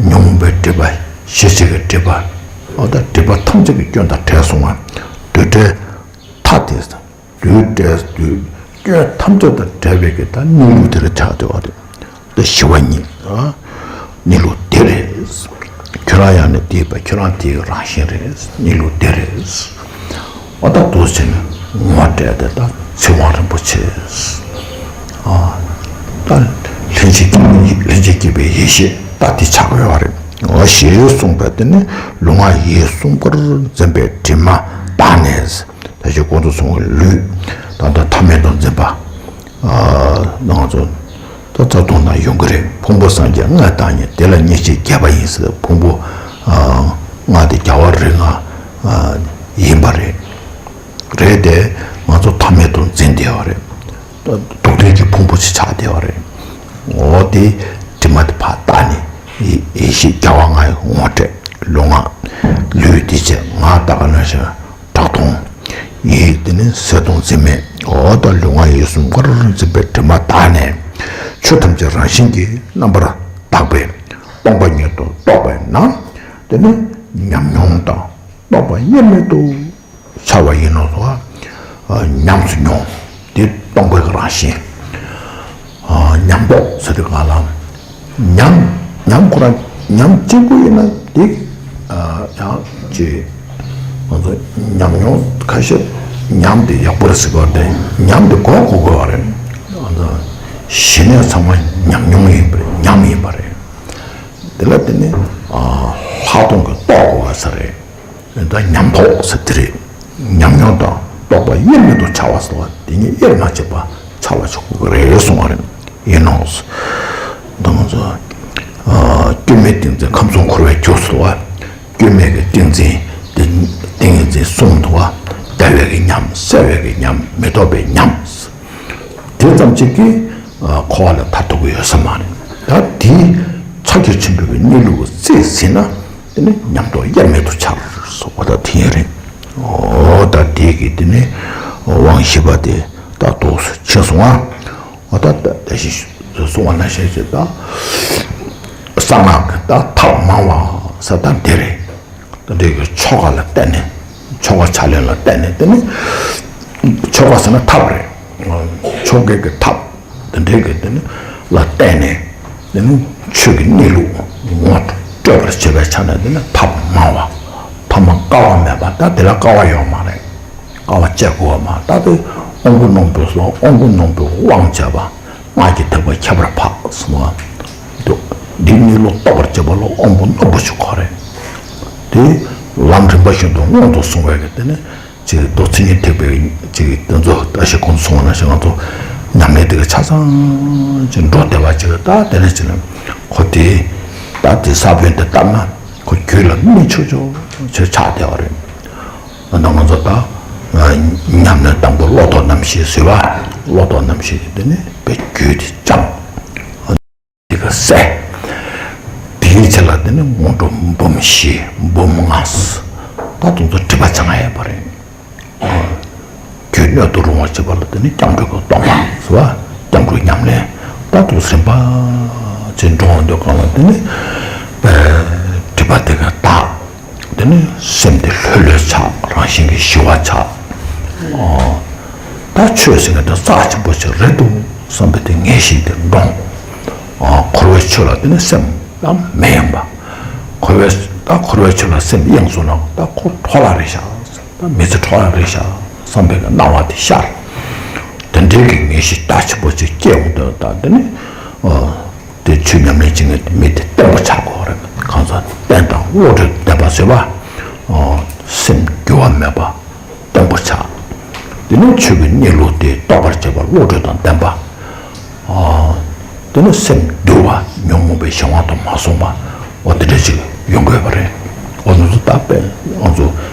ཉོན་མོངས་པའི་སྒྲིབ་པ། ཤེས་བྱའི་གི་སྒྲིབ་པ། འོ་ད་སྒྲིབ་པ་ཐམས་ཅད་ཀྱི་སྐྱོན་དང་བྲལ་སོང་བ། རྡུལ་བྲལ་མཐའ་དེ། རྡུལ་བྲལ་རྡུལ་སྐྱོན་ཐམས་ཅད་དང་བྲལ་བའི་གི་ད་གནས་ལུགས་དེ་རུ་ཆགས་བསྡད་པ་རེད། ད་ཞི་བ་ཉིད་ཨ་གནས་ལུགས་དེ་རེད། ཁྱོད་རང་ཡང་ནི་དེ་བས་ཁྱོད་རང་དེའི་རང་བཞིན་རེད། གནས་ལུགས་དེ་རེད། ཨ་ད་འདུག་བྱས་ནས་ངོ་སྤྲད་དེ་ད་ཚིག་དབང་རིན་པོ་ཆེ་ཨ་ད་ལྷན་ཅིག་སྐྱེས་པའི་ལྷན་ཅིག་སྐྱེས་པའི་ཡེ་ཤེས་ད་དེ་ཆགས་ཡོད་རེད། འོ་ཞེས་གསུངས་པས་དེ་ནི་ལུས་ངག་ཡིད་གསུམ་ཀར་འཛིན་པའི་དྲི་མ་དག་ནས། ད་ཅི་ཁོང་ཚོ་གསུང་བའི་ལུས་ད་ལྟ་ཐ་མལ་དུ་འཛིན་པ། ཨ་ང་ཚོ་ད་རྩ་ལྟུང་ན་ཡོང་གི་རེད། ཕུང་པོ་སངས་རྒྱས་ལྔ་བདག་ཉིད་དེ་ལ་གཉིས་ཆེས་རྒྱས་པ་ཡིན་ཟེར། ཕུང་པོ་ཨ་ལྔ་དེ་རྒྱལ་བ་རིགས་ལྔ་ཨ་ཡིན་པ་རེད། རེད་དེ་ང་ཚོ་ཐ་མལ་དུ་འཛིན་བསྡད་པ་རེད། སྡུག་བསྔལ་གྱི་ཕུང་པོ་ཞིག་ཆགས་བསྡད་པ་རེད། འོ་དེ་དྲི་མ་དེ་ཕར་བཏགས་ནས་ཡེ་ཡེ་ཤེས་རྒྱལ་བ་ལྔ་ཡི་ངོ་སྤྲད། ལུས་ངག་ལུས་དེ་བྱས་ངག་ད་ག་ནང་བཞིན་གྲགས་སྟོང་། ཡིད་དེ་ནི་གསལ་སྟོང་འཛིན་མེད། འོ་ད་ལུས་ངག་ཡིད་གསུམ་ཀར་འཛིན་པའི་དྲི་མ་དག་ནས། ཆོས་ཐམས་ཅད་རང་བཞིན་གྱིས་རྣམ་པར་དག་པས་སྟོང་པ་ཉིད་དུ་རྟོགས་པས་ན། དེ་ནི་ཉམས་མྱོང་དང་རྟོགས་པ་དབྱེར་མེད་དུ་འཆར་བ་ཡིན་ནོ། ཉམས་སུ་མྱོང་། དེ་སྟོང་པའི་རང་བཞིན། ཉམས་རྟོགས་ཟེར་དུས་གང་ལ། ཉམས་ཉམས་ཁོ་རང་ཉམས་གཅིག་པུ་ཡིན་ན་དེ་ཡང་ཅི། ང་ཚོ་ཉམས་མྱོང་ཁ་ཤས་ཉམས་དེ་ཡག་པོ་རེད་ཟེར་གོ་དེ་ཉམས་དེ་གོ་གོ་དགོས་པ་རེད། ང་ཚོ་ཞི་གནས་ཚང་མ་ཉམས་མྱོང་ཡིན་པ་རེད། ཉམས་ཡིན་པ་རེད། དེ་ལ་དེ་ནི་ལྷག་མཐོང་གི་རྟོགས་དགོས་པ་ས་རེད། ད་ཉམས་རྟོགས་ཟེར་དེ་རེད། ཉམས་མྱོང་དང་རྟོགས་པ་དབྱེར་མེད་དུ་འཆར་བ་ཟེར་བ་དེ་གཉིས་དབྱེར་མ་ཕྱེད་པ་འཆར་བ་ཆོག་གི་རེད་གསུང་བ་རེད། ཡིན་ནོ། ད་ང་ཚོ་སྐྱོན་མེད་ཏིང་འཛིན་ཁམས་གསུམ་འཁོར་བའི་རྒྱུ་ཟེར་བ། སྐྱོན་མེད་ཀྱི་ཏིང་འཛིན་དེ་ཏིང་ངེ་འཛིན་གསུམ་འདུག་བ། བདེ་བའི་གི་ཉམས་གསལ་བའི་གི་ཉམས་མི་རྟོག་པའི་ཉམས། དེ་ཙམ་གཅིག་གིས་འཁོར་བ་ལས་ཐར་ཐུབ་ཀྱི་ཡོད་ས་མ་རེད། ད་དེའི་ཕྱག་རྒྱ་ཆེན་པོའི་གནས་ལུགས་རྩིས་ཟིན་ན་དེ་ནི་ཉམས་རྟོགས་དབྱེར་མེད་དུ་འཆར་སོགས་པ་ད་དེ་ཡིན་རེད། འོ་ད་དེ་གི་དེ་ནི་དབང་བཞི་པ་དེ་ད་རྫོགས་སུ་ཕྱིན་སོང་ང་། འོ་ད་ད་ཞིག་གསུང་བ་ན་ཞེས་བྱེད་ད་གསང་སྔགས་ཀྱི་ད་ཐབས་མང་བ་ས་ད་དེ་རེད། དེ་འདྲའི་གི་ཆོ་ག་ལ་བརྟེན་ནས་ཆོ་ག་ཕྱག་ལེན་ལ་བརྟེན་ནས་དེ་ནི་ཆོ་ག་ཟེར་ན་ཐབས་རེད། ཆོ་གའི་གི་ཐབས་དེ་འདྲའི་གི་དེ་ནི་ལ་བརྟེན་ནས་དེ་ནི་ཆོས་ཀྱི་གནས་ལུགས་ངོ་སྤྲོད་པར་བྱེད་པའི་ཆ་ནས་དེ་ནི་ཐབས་མང་བ། ཐ་མ་དཀའ་བ་མེད་པ། ད་དེ་ལ་དཀའ་བ་ཡོད་མ་རེད། དཀའ་བ་སྤྱད་དགོས་པ་མ། ད་དེ་དབང་པོ་རྣོན་པོའི་སོ་དབང་པོ་རྣོན་པོའི་དབང་བྱས་པ། སྔགས་ཀྱི་ཐེག་པ་ཁྱད་པར་འཕགས་གསུངས་པ་འདུག་འདིའི་གནས་ལུགས་རྟོགས་པར་བྱེད་པ་ལ་དབང་པོ་རྣོན་པོ་ཞིག་དགོས་རེད། དེ་ལམ་རིམ་པ་བཞིན་དུ་སྔོན་དུ་སོང་བའི་གི་དེ་ནི་ཅིག་མདོ་མཚན་ཉིད་ཐེག་པའི་ཅིག་དེ་ཚོ་བཀྲ་ཤིས་ཁོང་ཚོ་སོང་བ་ན་ཞིག་ང་ཚོ་ཉམས་ལེན་དེ་གི་ཆ་ཚང་ཅིག་འགྲོ་བདེ་བ་ཅིག་ད་དེ་ནས་ཅིག་ནས་ཁོ་དེ་ད་དེ་ས་བོན་དེ་བཏབ་ན་ཁོ་རྒྱུད་ལ་སྨིན་ཆོག་ཆོག་ཆོག་ཆགས་བདེ་བ་རེད། ད་ང་ཚོ་ད་ཉམས་ལེན་དང་པོ་བློ་ལྡོག་རྣམ་བཞི་ཟེར་བ། བློ་ལྡོག་རྣམ་བཞི་དེ་ནི་བའི་རྒྱུད་དེ་བཅང་། དེ་ག་སེ། དེའི་ཆེད་ལ་དེ་ནི་སྔོན་འགྲོ་འབུམ་བཞི་འབུམ་ལྔ་ད་དུང་ཚོ་སྒྲིབ་པ་བྱང་ཡས་པ་རེད། རྒྱུད་སྣོད་དུ་རུང་བར་བྱེད་པ་ལ་དེ་ནི་སྐྱབས་འགྲོའི་གི་སྡོམ་པ་ཟེར་བ། སྐྱབས་འགྲོའི་ཉམས་ལེན་ད་དུང་རིམ་པ་ཅན་འགྲོ་འོང་དུས་གང་ལ་དེ་ནི་སྒྲིབ་ པ་དེ་ག་དག་དེ་ནི་སེམས་དེ་ལྷོད་ལྷོད་ཆགས། རང་བཞིན་གྱིས་ཞི་བ་ཆགས། ཨོ། ད་ཆོས་ཟེར་མཁན་དེ་རྩ་ཆེན་པོ་ཞིག་རེད་འདུག་བསམ་པའི་དེ་ངེས་ཤེས་དེ་འདྲོངས། ཨོ། འཁོར་བའི་ཆོས་ལ་དེ་ནི་སེམས་ད་མི་གཡེང་བ། འཁོར་བའི་ད་འཁོར་བའི་ཆོས་ལ་སེམས་གཡེངས་སོང་ན་ད་ཁོ་འཕྲོ་བརླག་རེད་ཤག། ད་མི་ཚེ་འཕྲོ་བརླག་རེད་ཤག་བསམ་པའི་སྣང་བ་དེ་ཤར། དེ་འདྲའི་གི་ངེས་ཤེས་རྩ་ཆེན་པོ་ཅིག་སྐྱེ་འོང་དུས། ད་དེ་ནི་ཨོ། དེ་ཆོས་ཉམས་ལེན་བྱེད་མཁན་དེ་མི་དེ་བརྟན་པོ་ཆགས་དགོས་རེད། གང་ཟག་བརྟན་དང་བློ་གྲོས་ལྡན་པ་ཟེར་བ། ཨོ། སེམས་འགྱུར་བ་མེད་པ་བརྟན་པོ་ཆགས། དེ་ནས་ཆོས་ཀྱི་གནས་ལུགས་དེ་རྟོགས་པར་བྱེད་པ་བློ་གྲོས་དང་ལྡན་པ། ཨོ། དེ་ནས་སེམས་འགྱུར་བ་ཉོན་མོངས་པའི་གཞན་དབང་དུ་མ་སོང་བ། འོ་དེ་འདྲ་ཅིག་ཡོང་དགོས་པ་རེད། འོ་ང་ཚོ་ད་དཔེ་ང་ཚོ་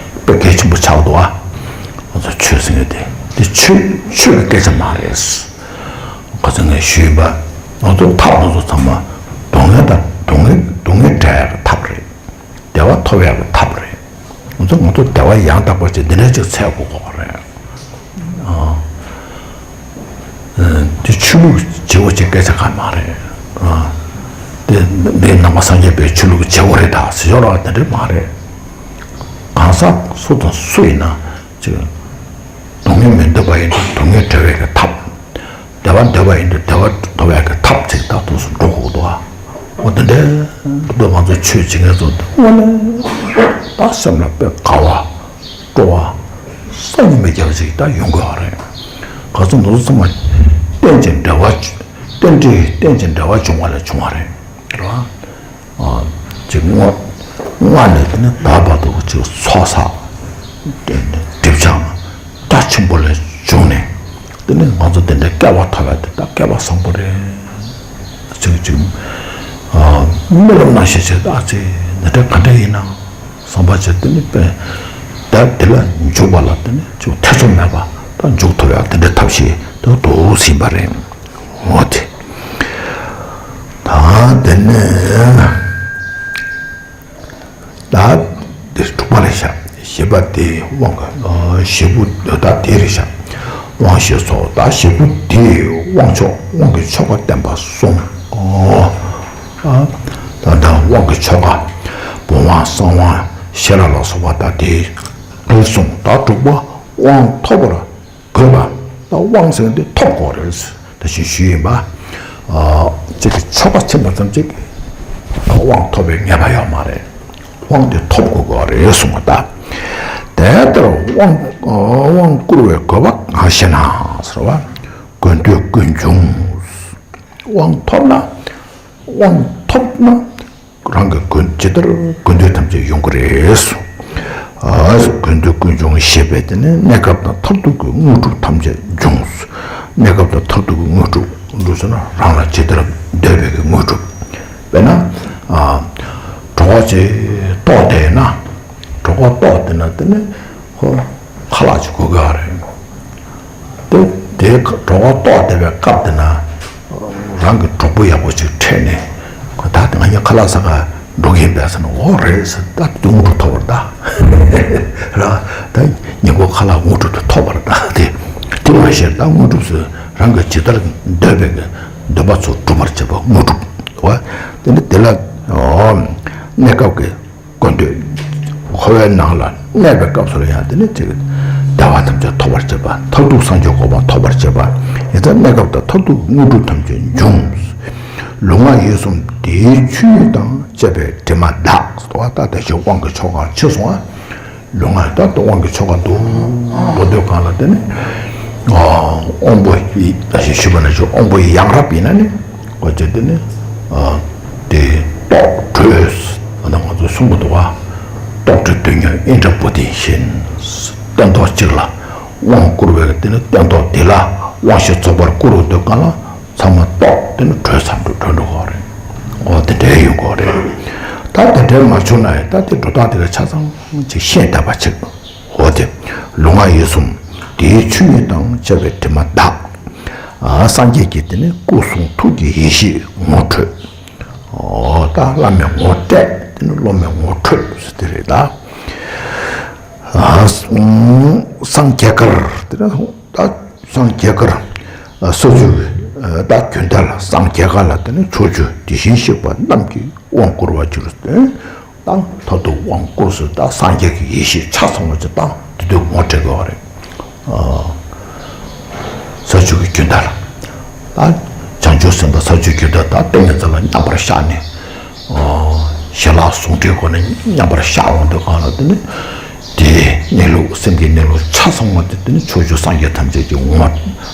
དཔེ་གལ་ཆེན་པོ་ཆགས་འདུག་ཨ། ང་ཚོ་ཆོས་ཟེར་མཁན་དེ་དེ་ཆོས་ཆོས་ཀྱི་སྐད་ཆ་མ་རེད། ག་ཚོད་ངས་ཞུས་པ། ང་ཚོ་ཐབས་ང་ཚོ་ཚང་མ་སྡུག་བསྔལ་དང་སྡུག་བསྔལ་སྡུག་བསྔལ་བྲལ་ཡག་གི་ཐབས་རེད། བདེ་བ་ཐོབ་ཡག་གི་ཐབས་རེད། ང་ཚོ་ང་ཚོ་བདེ་བ་ཡང་དག་པ་ཅིག་འདི་འདྲ་ཅིག་འཚོལ་དགོས་ཀྱི་རེད། ཨ། ཨ། དེ་ཆོས་ལུགས་བྱེད་སྒོ་ཅིག་སྐད་ཆ་གང་མ་རེད། ཨ། དེ་འདི་ནང་པ་སངས་རྒྱས་པའི་ཆོས་ལུགས་བྱེད་སྒོ་རེད་ད་ཟེར་ཡོད་ར་དེ་འདྲ་མ་རེད། གང་ཟག་སུ་དང་སུ་ཡིན་ན་ཅིག་སྡུག་བསྔལ་མི་འདོད་པ་ཡིན་དུས་སྡུག་བསྔལ་བྲལ་བའི་གི་ཐབས། བདེ་བ་འདོད་པ་ཡིན་དུས་བདེ་བ་ཐོབ་ཡག་གི་ཐབས་ཅིག་ད་དུང་སུ་འགྲོ་དགོས་འདུག་ཨ། འོ་དེ་འདྲའི་འདུག་ང་ཚོ་ཆོས་བྱེད་མཁན་ཚོ་དེ་དངོས་གནས་ད་སེམས་ལ་དཔེ་དགའ་བ་སྤྲོ་བ་སེམས་ཉིད་མི་རྒྱ་བ་ཅིག་ད་ཡོང་དགོས་པ་རེད། ག་ཚོད་འདུག་ཚང་མ་རྟེན་ཅིང་འབྲེལ་བ་རྟེན་འབྲེལ་རྟེན་ཅིང་འབྲེལ་བ་བྱུང་བ་ལས་བྱུང་བ་རེད། རེད་བ། ཅིག་སྔོན་སྔོན་ནས་དེ་ནི་ད་བར་དུ་ཅིག་ཚོགས་བསགས། སྒྲིབ་སྦྱང་རྒྱ་ཆེན་པོ་ལས་བྱུང་ནས། དེ་ནི་ང་ཚོ་དེ་འདྲའི་སྐལ་བ་ཐོབ་ཡག་དེ་ད་སྐལ་བ་བཟང་པོ་རེད། ཅིག་ཅིག་རྨི་ལམ་ནང་བཞིན་བྱས་ད་ཅིག་འདི་འདྲ་ག་འདྲ་ཡིན་ན་བསམ་པ་བྱས། དེ་ནི་དཔེ་ད་དེ་ལ་འཇུག་པ་ལ་དེ་ནི་ཅིག་ཐེ་ཚོམ་མེད་པ་ད་འཇུག་ཐུབ་ཡག་དེ་འདྲའི་ཐབས་ཤེས་དུ་འདུག་ཟིན་པ་རེད། འོ་དེ། ད་དེ་ནས་ད་དེ་དྲུག་པ་རེད་ཤག་བཞི་པ་དེ་དབང་གི་བཞི་པོ་ད་དེ་རེད་ཤག་དབང་བཞི་སོགས་ད་བཞི་པོ་དེ་དབང་ཆོག་དབང་གི་ཆོ་ག་བསྟན་པ་གསུམ། ཨོ། ད་ད་དབང་གི་ཆོ་ག་བུམ་དབང་གསང་དབང་ཤེས་རབ་ལ་སོགས་པ་ད་དེ་གསུམ། ད་དྲུག་པ་དབང་ཐོབ་པར་དགོས་པ། ད་དབང་ཟེར་དེ་ཐོབ་དགོས་རེད། ད་ཅི་ཞུས་ཡིན་པ། ཨ། ཅིག་གི་ཆོ་ག་ཕྱིན་པ་ཙམ་ཅིག་དབང་ཐོབ་པའི་ངེས་པ་ཡོད་མ་རེད། དབང་དེ་ཐོབ་དགོས་དགོས་རེད་གསུངས་པ་ད། དེ་ལྟར་དབང་དབང་བསྐུར་བའི་དགོས་པ་གང་ཞེ་ན་ཟེར་བ། དགོས་འདོད་ཀུན་འབྱུང་། དབང་ཐོབ་ན། དབང་ཐོབ་ན། རང་གི་དགོས་ཇི་ལྟར་དགོས་འདོད་ཐམས་ཅད་ཡོང་གི་རེད། ཨ། དགོས་འདོད་ཀུན་འབྱུང་ཞེས་པས་དེ་ནི་གནས་སྐབས་དང་མཐར་ཐུག་གི་དངོས་གྲུབ་ཐམས་ཅད་འབྱུང་། གནས་སྐབས་དང་མཐར་ཐུག་གི་དངོས་གྲུབ་འདུག་ཟེར་ན་རང་ལ་ཇི་ལྟར་འདོད་པའི་གི་དངོས་གྲུབ། དཔེར་ན། ཨ། གྲོད་ཁོག་ཅིག་ལྟོགས་བསྡད་ན། གྲོད་ཁོག་ལྟོགས་བསྡད་ན་དེ་ནི་ཁོ། ཁ་ལག་ཅིག་དགོས་ཀྱི་རེད། དེ་དེའི་གྲོད་ཁོག་ལྟོགས་བསྡད་པའི་སྐབས་དེ་ན། རང་གི་གྲོགས་པོ་ཡག་པོ་ཅིག་འཕྲད་ནས། ཁོ་ད་ང་གཉིས་ཁ་ལག་ཟ་ག་འགྲོ་གི་ཡིན་པས་ཟེར་ན། འོ་རེད་ཟེར། ད་དུང་དུ་ཐོབ་པར་གདའ། ར། ད་ཉིན་གུང་ཁ་ལག་དངོས་གྲུབ་ཏུ་ཐོབ་པར་གདའ་སྟེ། དེ་མ་ཤེས་ད་དངོས་གྲུབ་ཟེར་རང་གི་ཇི་ལྟར་འདོད་པའི་གི་འདོད་པ་ཚོ་འགྲུབ་པར་བྱེད་པ་དངོས་གྲུབ། འོ། དེ་ནི་དེ་ལ། ཨོ། གནས་སྐབས་ཀྱི། ཀུན་ཏུ། འཁོར་བའི་ནང་ལ་གནས་པའི་སྐབས་སུ་ལ་ཡང་དེ་ནི་ཅིག་བདེ་བ་ཐམས་ཅད་ཐོབ་པར་བྱེད་པ། མཐར་ཐུག་སངས་རྒྱས་གོ་འཕང་ཐོབ་པར་བྱེད་པ། ཡིན་ཙང་གནས་སྐབས་དང་མཐར་ཐུག་དངོས་གྲུབ་ཐམས་ཅད་འབྱུང་། ལུས་ངག་ཡིད་གསུམ་དེའི་ཆོས་ཉིད་དང་བཅས་པའི་དྲི་མ་དག་ཟེར་བ་ད་དེ་བཞིན་དབང་གི་ཆོ་ག་ཕྱེ་སོང་ང་། ལུས་ངག་ད་དུང་དབང་གི་ཆོ་ག་འདུག་འགྲོ་འདོད་གང་ལ་དེ་ནི། དབང་པོ་ཡི་ད་ཞིག་ཞུས་པ་ན་ཅིག་དབང་པོ་ཡི་ཡང་རབ་ཡིན་ན་ནི། གོ་ཅེས་དེ་ནི། ཨ། དེ་རྟོག་གྲོལ། ཨ་ནི་ང་ཚོ་གསུང་གི་འདུག་བ། རྟོག་གྲོལ་དོན་ཉིད་ཨིནྡྲ་བོ་དྷི་བཞིན། སྟན་ཐོག་གཅིག་ལ་དབང་བསྐུར་བའི་དེ་ནི་སྟན་ཐོག་དེ་ལ་དབང་བཞི་རྫོགས་པར་བསྐུར་བའི་དུས་གང་ལ་ཚང་མ་རྟོག་དེ་ནི་གྲོལ་ཚར་འགྲོ་གྲོལ་འགྲོ་གི་རེད། འོ་དེ་འདྲའི་ཡོང་གི་རེད། ད་དེ་འདྲའི་མ་བྱུང་ན་ཡང་ད་དེ་འགྲོ་སྟངས་དེ་ག་ཆ་ཚང་ཅིག་ཤེས་བསྡད་པ་ཅིག་འོ་དེ། ལུས་ངག་ཡིད་གསུམ་དེའི་ཆོས་ཉིད་དང་བཅས་པའི་དྲི་མ་དག་ཨ། སངས་རྒྱས་ཀྱི་དེ་ནི་སྐུ་གསུང་ཐུགས་ཀྱི་ཡེ་ཤེས་ངོ་འཕྲོད། ཨོ། ད་བླ་མའི་ངོ་སྤྲད་དེ་ནི་སློབ་མའི་ངོ་འཕྲོད་ཟེར་དེ་རེད་ད། ཨ། སངས་རྒྱས་དཀར་དེ་ནི་ད་སངས་རྒྱས་དཀར། ས་བཅུ་ད་རྒྱུན་མཐའ་ལ་སངས་རྒྱས་དཀར་ལ་དེ་ནི་ཕྱོགས་བཅུའི་དེ་བཞིན་གཤེགས་པ་རྣམས་ཀྱིས་དབང་བསྐུར་བར་གྱུར་ཏེ། ད་མཐར་ཐུག་དབང་བསྐུར་ཟེར། ད་སངས་རྒྱས་ཀྱི་ཡེ་ཤེས་ཆ་ཚང་བ་ཅིག་ད་དེ་དུས་ངོ་སྤྲད་དགོས་པ་རེད། ས་བཅུ་གི་རྒྱུན་མཐའ་ལ། ད་བྱང་ཆུབ་སེམས་དཔའ་ས་བཅུ་རྒྱུན་མཐའ་ད་ཏིང་ངེ་འཛིན་ལ་མཉམ་པར་བཞག་ནས། ཞལ་ལག་ཟུང་འབྲེལ་སྒོ་ནས་མཉམ་པར་བཞག་འོང་དུས་གང་ལ་དེ་ནི། དེའི་གནས་ལུགས་སེམས་ཀྱི་གནས་ལུགས་ཆ་ཚང་བ་དེ་དེ་ནི་ཕྱོགས་བཅུའི་སངས་རྒྱས་ཐམས་ཅད་ཀྱིས་ངོ་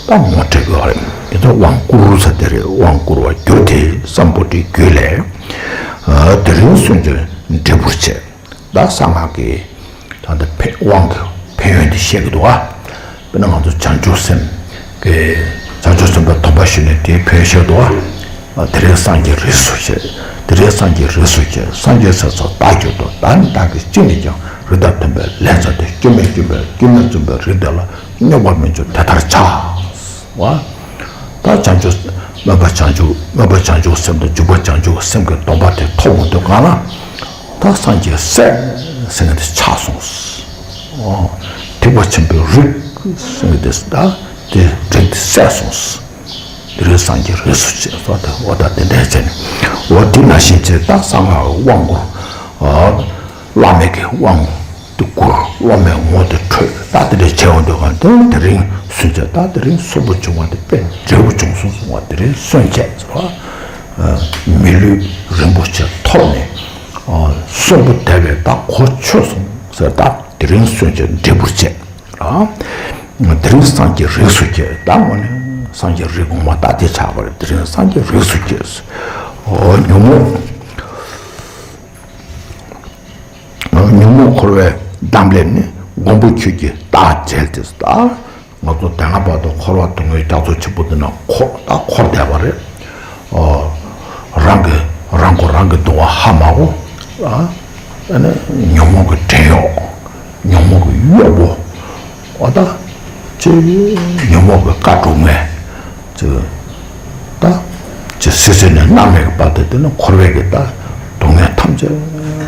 ད་ངོ་སྤྲད་དགོས་པ་རེད། དེ་ཚོ་དབང་བསྐུར་ཟེར་དེ་རེད། དབང་བསྐུར་བ་གྱུར་ཏེ་སམ་བྷོ་ཊའི་རྒྱུད་ལས། དེ་རིང་གསུངས་ཀྱང་འབྲས་བུར་བྱེད། ད་གསང་སྔགས་ཀྱི་ད་ལྟ་ཕན་དབང་གི་ཕན་ཡོན་དེ་བཤད་ཀྱི་འདུག་ག་དཔེར་ན་ང་ཚོ་བྱང་ཆུབ་སེམས་ཀྱི་བྱང་ཆུབ་སེམས་དཔའི་སྡོམ་པ་ཞུས་ནས་དེའི་ཕན་ཡོན་བཤད་འདུག་ག་དེ་རིང་སངས་རྒྱས་རིགས་སུ་སྐྱེས། དེ་རིང་སངས་རྒྱས་རིགས་སུ་སྐྱེས། སངས་རྒྱས་ཟེར་ཚོ་བདག་གྱུར་ཏོ། ད་ནི་བདག་གིས་ཅི་ནས་ཀྱང་རིགས་དང་མཐུན་པའི་ལས་མཛད་དེ། སྐྱོན་མེད་སྐྱོན་པའི་སྐྱོན་མེད་བརྩོན་པའི་རིགས་དེ་ལ་སྙོམས་པར་མི་འཇུག་དེ་ལྟར་བྱ། བ། ད་བྱང་ཆུབ་སྨོན་པ་བྱང་ཆུབ་སྨོན་པ་བྱང་ཆུབ་སེམས་དང་འཇུག་པ་བྱང་ཆུབ་སེམས་ཀྱི་སྡོམ་པ་དེ་ཐོབ་འོང་དུས་གང་ལ། ད་སངས་རྒྱས་སྲས་ཟེར་མཁན་དེ་ཆགས་སོང་། ཨོ། ཐེག་པ་ཆེན་པོའི་རིགས་ཟེར་མཁན་དེ་ད་དེ་རིགས་དེ་སད་སོང་། དེ་རིང་སངས་རྒྱས་རིགས་སུ་སྐྱེས་སོ། དེ་འོ་ད་དེ་འདྲ་བྱས་ནས་འོ་དེ་ནང་བཞིན་བྱས། ད་གསང་སྔགས་དབང་བསྐུར། ཨོ། བླ་མེད་ཀྱི་དབང་དུ་བསྐུར། བླ་མའི་ངོ་དེ་འཕྲོད། ད་དེ་འདྲ་བྱས་འོང་དུས་གང་དེ་དེ་རིང་གསུངས་བྱས། ད་དེ་རིང་གསོན་པོ་བྱུང་བ་དེ་དཔེ་འབྲས་བུ་བྱུང་སོང་གསུངས་པ། དེ་རིང་གསོན་བྱས་ཟེར་བ། མི་ལུས་རིན་པོ་ཆེ་ཐོབ་ནས་གསོན་པོ་དེ་བས་ད་གོ་ཆོད་སོང་ཟེར། ད་དེ་རིང་གསོན་བྱས་འབྲས་བུར་བྱས། དེ་རིང་སངས་རྒྱས་རིགས་སུ་སྐྱེས། ད་དངོས་གནས་སངས་རྒྱས་རིགས་ངོ་མ་ད་དེ་ཆགས་པ་རེད། དེ་རིང་སངས་རྒྱས་རིགས་སུ་སྐྱེས། ཨོ། ཉོན་མོངས། ཉོན་མོངས་འཁོར་བའི་འདམ་ལས་ནི། མགོན་པོ་ཁྱོད་ཀྱིས་རྟགས་བྲལ་ཏེ། ད་ང་ཚོ་དེ་སྔ་བར་དུ་འཁོར་བ་སྡུག་བསྔལ་རྒྱ་མཚོ་ཆེན་པོ་འདི་ན་འཁོར་ད་འཁོར་བསྡད་པ་རེད། ཨོ། རང་གི་རང་མགོ་རང་གིས་རྡུང་བ་ཧ་མ་གོ། ཨ་ནི་ཉོན་མོངས་ཀྱི་བྲན་གཡོག་ཉོན་མོངས་ཀྱི་གཡོག་པོ། འོ་ད། ཅེས་ཉོན་མོངས་ཀྱི་བཀའ་སྒྲུབ་མཁན། ཅེས། ད། ཅེས་སྲིད་རྩེ་ནས་མནར་མེད་ཀྱི་བར་དུ་དེ་ནི་འཁོར་བའི་གི་ད་སྡུག་བསྔལ་ཐམས་ཅད་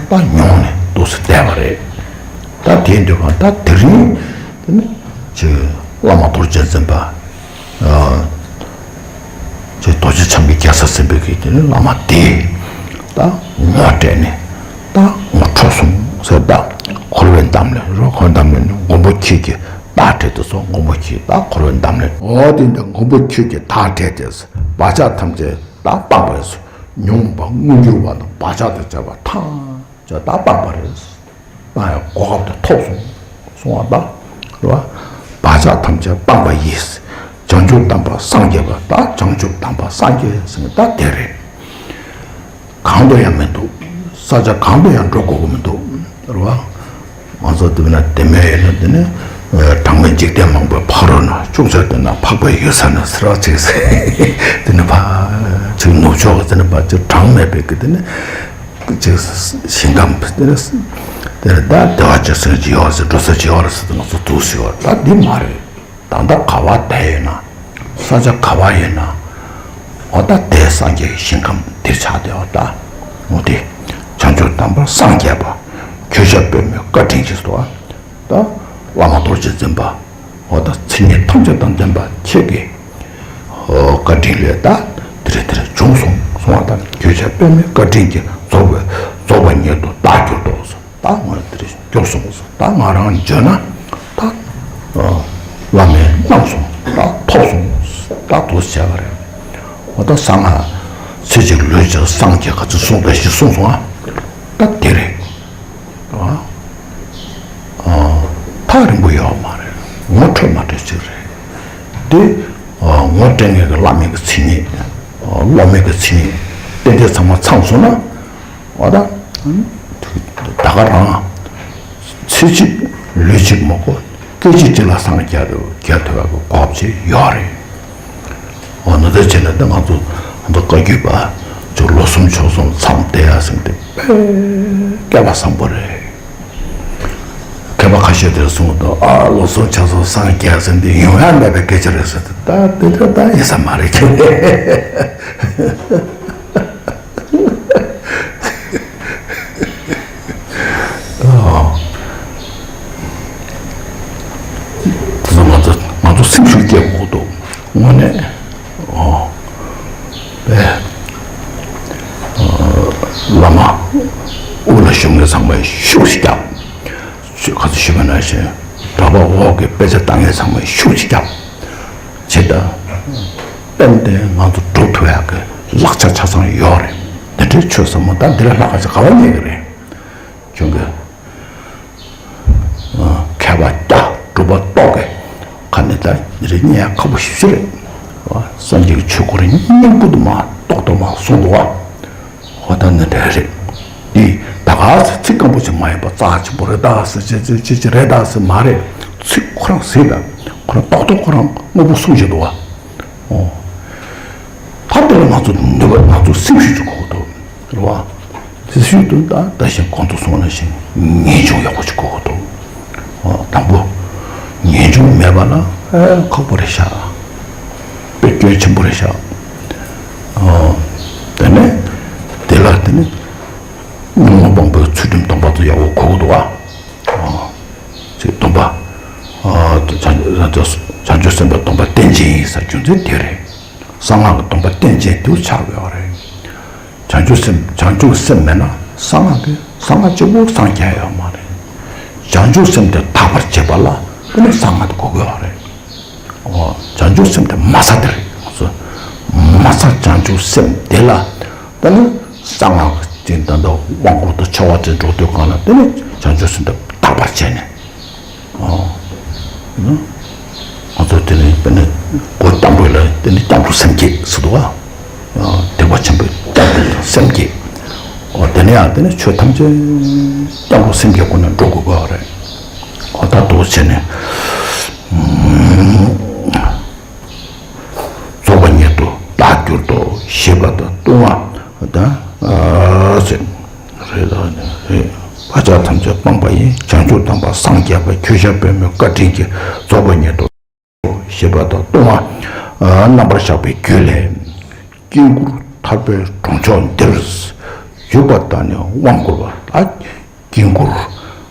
ད་མྱོང་ནས་འདུག་སེ་བསྡད་པ་རེད། ད་དེའི་འདོད་པ་ད་དེ་རིང་དེ་ནི་ཅེས་བླ་མ་རྡོ་རྗེ་འཛིན་པ། ཅེས་རྡོ་རྗེ་འཆང་གི་རྒྱལ་ས་ཟིན་པའི་གི་དེ་ནི་བླ་མ་དེ་ད་ངོ་སྤྲད་ནས་ད་ངོ་འཕྲོད་སོང་ཟེར། ད་འཁོར་བའི་འདམ་ལས་རོ། འཁོར་བའི་འདམ་ལས་ནི་མགོན་པོ་ཁྱེད་ཀྱིས་རྟགས་བྲལ་ཏེ་སོང་། མགོན་པོ་ཁྱེད་ད་འཁོར་བའི་འདམ་ལས། འོ་དེ་འདི་མགོན་པོ་ཁྱེད་ཀྱིས་རྟགས་བྲལ་ཏེ། བག་ཆགས་ཐམས་ཅད་ད་སྤངས་པ་ཡིན། ཉོན་མོངས་པ་མངོན་གྱུར་བ་དང་བག་ཆགས་དང་བཅས་པ་ཐམས་ཅད་ད་སྤངས་པ་རེད། སྤངས་ཡང་གོ་སྐབས་དེ་ཐོབ་སོང་གསུང་བ་དང་། རེད་བ། བག་ཆགས་ཐམས་ཅད་སྤངས་པ་ཡིས། བྱང་ཆུབ་དམ་པར་སངས་རྒྱས་པ། ད་བྱང་ཆུབ་དམ་པར་སངས་རྒྱས་ཟེར་ན་ད་དེ་རེད། གང་དུ་ཡང་མི་འདུག་ས་ཆ་གང་དུ་ཡང་འགྲོ་དགོས་ཀྱི་མི་འདུག་རེད་བ། ང་ཚོ་འདི་ན་དེ་མོ་ཡིན་ན་དེ་ནི་གྲངས་མེད་འཇིག་རྟེན་མང་པོའི་ཕ་རོལ་ན། ཅུང་ཟད་དེ་ན་འཕགས་པའི་ཡུལ་ས་ན་ཟེར་བ་ཅིག་ཟེར། དེ་ནི་ཕ་ཅིག་ནུབ་ཕྱོགས་དེ་ནི་ཕ་ཅིག་གྲངས་མེད་པའི་གི་དེ་ནི་ཅིག་ཞིང་ཁམས་དེ་ནི་དེ་ནི་ད་བདེ་བ་ཅན་ཟེར་ཅིག་ཡོད་ཟེར། འགྲོ་ས་ཅིག་ཡོད་རེད་ཟེར། དེ་ང་ཚོ་འདུག་ཟེར་བ་ད་འདི་མ་རེད། ད་ལྟ་ག་བ་བསྡད་ཡོད་ན། ས་ཆ་ག་བ་ཡོད་ན། འོ་ད་དེ་སངས་རྒྱས་ཀྱི་ཞིང་ཁམས་དེ་ཆགས་བསྡད་པ་ད། འོ་དེ། བྱང་ཆུབ་དམ་པར་སངས་རྒྱས་པ། གོས་ཆེན་པདྨོའི་བཀའ་དྲིན་གྱིས་སོ། ད་བླ་མ་རྡོ་རྗེ་འཛིན་པ། འོ་ད་མཚན་ཉིད་ཐམས་ཅད་དང་ལྡན་པ་ཁྱེད་ཀྱི་བཀའ་དྲིན་ལས་ད་དེ་རེ་དེ་རེ་བྱུང་སོང་གསུང་བ་དང་། གོས་ཆེན་པདྨོའི་བཀའ་དྲིན་གྱིས་རྫོགས་པའི་རྫོགས་པ་ཉིད་དུ་བདག་གྱུར་ཏོ། ད་ང་དེར་མགྱོགས་སོང་ཟེར། ད་ང་རང་འཇོན་ན་ད་བླ་མས་གནང་སོང་། ད་ཐོབ་སོང་། ད་དུ་བྱས་པ་རེད། འོ་ད་གསང་སྔགས་ཚེ་གཅིག་ལུས་གཅིག་སངས་རྒྱས་ག་ཚོད་གསུངས་པ་ཞིག་གསུངས་སོང་ཨ། ད་དེ་རེད། ཨ། ཐག་རིང་པོ་ཡོད་མ་རེད། ངོ་འཕྲོད་མ་འཕྲོད་ཅིག་རེད། དེ་ངོ་སྤྲད་མཁན་གྱི་བླ་མའི་གི་མཚན་ཉིད། སློབ་མའི་གི་མཚན་ཉིད་ཏན་ཏན་ཚང་མ་ཚང་སོང་ན། འོ་ད། ད་ག་རང་། ཚེ་གཅིག་ལུས་གཅིག་མ་གཏོགས་སྐད་ཅིག་གཅིག་ལ་སངས་རྒྱས་ཐུབ་རྒྱས་ཐུབ་པའི་གོ་སྐབས་ཅིག་ཡོད་རེད། འོ་ན་ད་བྱས་ན་ད་ང་ཚོ་ད་བཀའ་བརྒྱུད་པ་ཚོ་ལོ་གསུམ་ཕྱོགས་གསུམ་མཚམས་བསྡད་ཡ་ཟེར་དེ་དཔེ་སྐལ་བ་བཟང་པོ་རེད། མཁས་པ་ཁ་ཤས་དེར་གསུངས་འདུག་ཨ་ལོ་གསུམ་ཕྱོགས་གསུམ་སངས་རྒྱས་ཟེར་འདི་ཡོང་ཡ་མེད་པའི་སྐད་ཆ་རེད་ཟེར་ཏེ། ད་དེ་འདྲ་ད་ཡིན་ས་མ་རེད་ཁྱེད། དེ་ཚོ་ང་ཚོ་ང་ཚོ་སེམས་ཤུགས་སྐྱེ་དགོས་འདུག་དངོས་གནས། ཨོ། པས། བླ་མ་ དབུ་ལ་ཞུགས་མཁན་ཚང་མས་ཤུགས་ཤིག་རྒྱབ། ཁ་སང་ཞུས་པ་ནང་བཞིན་གྲྭ་པ་འོག་གི་དཔེ་ཆ་ལྟ་མཁན་ཚང་མས་ཤུགས་ཤིག་རྒྱབ། བྱེད་ད། ཏན་ཏན་ང་ཚོ་སྒྲུབ་ཐུབ་ཡག་གི་ལག་ཆ་ཆ་ཚང་ཡོད་རེད། འདི་འདྲའི་ཆོས་ཟབ་མོ་ད་འདི་ལས་ལྷག་པ་ཞིག་ག་བ་རྙེད་ཀྱི་རེད། ཁྱོད་ཀྱི། མཁས་པ་རྒྱ་གྲུབ་པ་ཏོག་གི་ཁ་ནས་ད་རེ་རྙེད་ཡག་ཁག་པོ་ཞེ་པོ་ཅིག་རེད། སངས་རྒྱས་ཀྱི་ཆོས་སྐོར་སྙིང་པོ་དུ་མ་ཏོག་ཏོག་མ་གསུངས་འདུག་བ། འོ་ད་ནི་འདྲ་རེད། འདི་ད་ག་ཚོད་ཚིག་སྐམ་པོ་ཅིག་མ་ཡིན་པ་རྩ་ཆེན་པོ་རེད་ད་ཟེར་ཅི་ཅི་ཅི་ཅི་རེད་ད་ཟེར་མ་རེད། ཚིག་ཁོ་རང་ཟིན་ད་ཁོ་རང་ཏོག་ཏོག་ཁོ་རང་དངོས་པོ་གསུངས་བཞིན་འདུག་བ། ཨོ། ད་དེ་ལ་ང་ཚོ་ནུས་པ་ང་ཚོ་སེམས་ཤུགས་ཅིག་དགོས་འདུག་རེད་བ། སེམས་ཤུགས་དུ་ད་ད་བཞིན་གོང་དུ་སོང་ན་བཞིན་ངེས་འབྱུང་ཡག་པོ་ཅིག་དགོས་འདུག་ཨོ་དང་པོ་ངེས་འབྱུང་མེད་པ་ལ་ཨེ་ཁག་པོ་རེད་ཤག་དཔེ་སྐྱོན་ཆེན་པོ་རེད་ཤག་ཨོ་དེ་ནས་དེ་ལ་དེ་ནས་ཉོན་མོངས་སྤངས་པའི་ཚུལ་ཁྲིམས་སྡོམ་པ་དུ་ཡག་པོ་དགོས་འདུག་ཨ། ཨོ་ཅིག་སྡོམ་པ། ཨོ་བྱང་བྱང་ཆུབ་སེམས་དཔའི་སྡོམ་པ་བསྟེན་བྱེད་ཡིན་ས་རྒྱུ་མཚན་དེ་རེད། གསང་སྔགས་ཀྱི་སྡོམ་པ་བསྟེན་བྱེད་དུ་ཆགས་ཡོད་རེད། བྱང་ཆུབ་སེམས་བྱང་ཆུབ་སེམས་མེད་ན་གསང་སྔགས་ཀྱི་གསང་སྔགས་གཅིག་པོ་སངས་རྒྱ་ཡོད་མ་རེད། བྱང་ཆུབ་སེམས་དེ་དག་པར་བྱེད་པ་ལ་དེ་ནི་གསང་སྔགས་དེ་དགོས་ཀྱི་ཡོད་རེད། ཨོ་བྱང་ཆུབ་སེམས་དེ་མ་ས་དེ་རེད། མ་ས་བྱང་ཆུབ་སེམས་དེ་ལ་དེ་ནི་གསང་སྔགས་ཀྱི་ད་ལྟ་དབང་བསྐུར་དང་ཆོ་ག་དེ་འགྲོ་དུས་གང་ལ་དེ་ནི་བྱང་ཆུབ་སེམས་དེ་དག་པར་བྱས་ནས། ཨོ། ང་ཚོ་དེ་ནི་དཔེར་ན་སྒོ་གཏམ་དཔེ་ལ་དེ་ནི་སྐྱབས་འགྲོ་སེམས་བསྐྱེད་ཟེར་འདུག་བ། ཨོ་སྡིག་པ་ཆེན་པོའི་སྐྱབས་འགྲོ་དང་སེམས་བསྐྱེད། ཨོ་དེ་ནི་ཡང་དེ་ནི་ཆོས་ཐམས་ཅད་སྐྱབས་འགྲོ་སེམས་བསྐྱེད་སྒོ་ནས་འགྲོ་དགོས་པ་རེད། ཨོ་ད་དུ་བྱས་ནས། རྫོགས་པ་ཉིད་དུ་བདག་གྱུར་ཏོ། ཞེས་པ་དང་ལྟུང་བ་དང་། ཨ་ཟེར། རེད་ལ་ནི་རེད། བག་ཆགས་ཐམས་ཅད་སྤངས་པ་ཡིས། བྱང་ཆུབ་དམ་པ་སངས་རྒྱས་པ། ཁྱོད་ཞབས་པད་མོའི་བཀའ་དྲིན་གྱིས། རྫོགས་པ་ཉིད་དུ་ཞེས་པ་དང་ལྟུང་བ་རྣམ་པར་གཞག་པའི་རྒྱུད་ལས། དཀྱིལ་འཁོར་ཐར་པའི་གྲོང་མཆོག་འདིར། བཞུགས་པ་དང་ནི་དབང་བསྐུར་བ། ད་དཀྱིལ་འཁོར་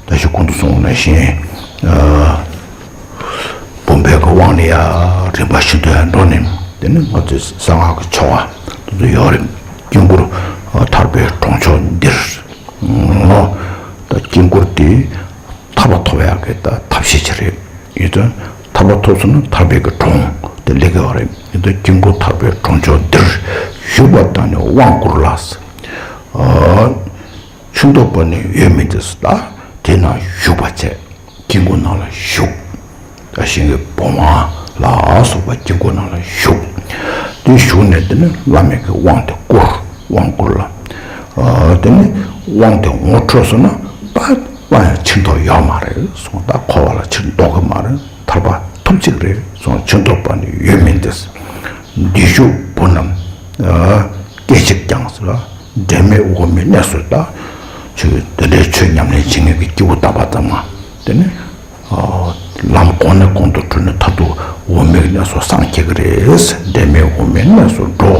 ད་ཞུ་གོང་དུ་སོང་བ་ནང་བཞིན། བུམ་པའི་གི་དབང་ལ་ཡ་རིམ་པ་བཞིན་དུ་ཡ་འགྲོ་ནས་དེ་ནི་ང་ཚོའི་གསང་སྔགས་ཀྱི་ཆོ་ག་དེ་ཚོ་ཡོད་རེད། དཀྱིལ་འཁོར་ཐར་པའི་གྲོང་མཆོག་འདིར། ད་དཀྱིལ་འཁོར་དེ་ཐར་པ་ཐོབ་ཡག་གི་ད་ཐབས་ཤེས་ཅིག་རེད། ཡིན་ཙང་ཐར་པ་ཐོབ་སོང་ན་ཐར་པའི་གི་གྲོང་དེ་སླེབས་ཀྱི་ཡོད་རེད། ཡིན་ཙང་དཀྱིལ་འཁོར་ཐར་པའི་གྲོང་མཆོག་འདིར། བཞུགས་པ་དང་ནི་དབང་བསྐུར་ལ། ཕྱི་ཐོག་པ་ནི་ཡོད་མིན་ཏེ། ད་དེ་ན་བཞུགས་པ་བྱས། དཀྱིལ་འཁོར་ནང་ལ་བཞུགས། ད་ཞིང་གི་བུམ་དབང་ལ་སོགས་པ་དཀྱིལ་འཁོར་ནང་ལ་བཞུགས། དེ་བཞུགས་ནས་དེ་ནི་བླ་མའི་གི་དབང་དེ་བསྐུར། དབང་བསྐུར་ལ། དེ་ནི་དབང་དེ་ངོ་འཕྲོད་སོང་ན་ད་སླར་ཡང་ཕྱིར་ཐོག་ཡོད་མ་རེད་གསུངས། ད་འཁོར་བ་ལ་ཕྱིར་ལྡོག་གི་མ་རེད། ཐར་པ་ཐོབ་ཅིག་རེད་གསུངས། ཕྱི་ཐོག་པ་ནི་ཡོད་མིན་ཏེ། འདི་བཞུགས་བུ་རྣམས་སྐད་ཅིག་ཀྱང་ཟེར་བ། འབྲལ་མེད་འོག་མིན་གནས་སུ་ད། ཆོས་དེ་འདྲའི་ཆོས་ཉམས་ལེན་བྱེད་མཁན་གྱི་སྐྱེ་བོ་དག་པ་ཙམ་མ། དེ་ནི། ལམ་གོང་ནས་གོང་དུ་འགྲོ་ནས་མཐར་ཐུག་འོག་མིན་གནས་སུ་སངས་རྒྱས་ཀྱི་རེད། འབྲལ་མེད་འོག་མིན་གནས་སུ་འགྲོ།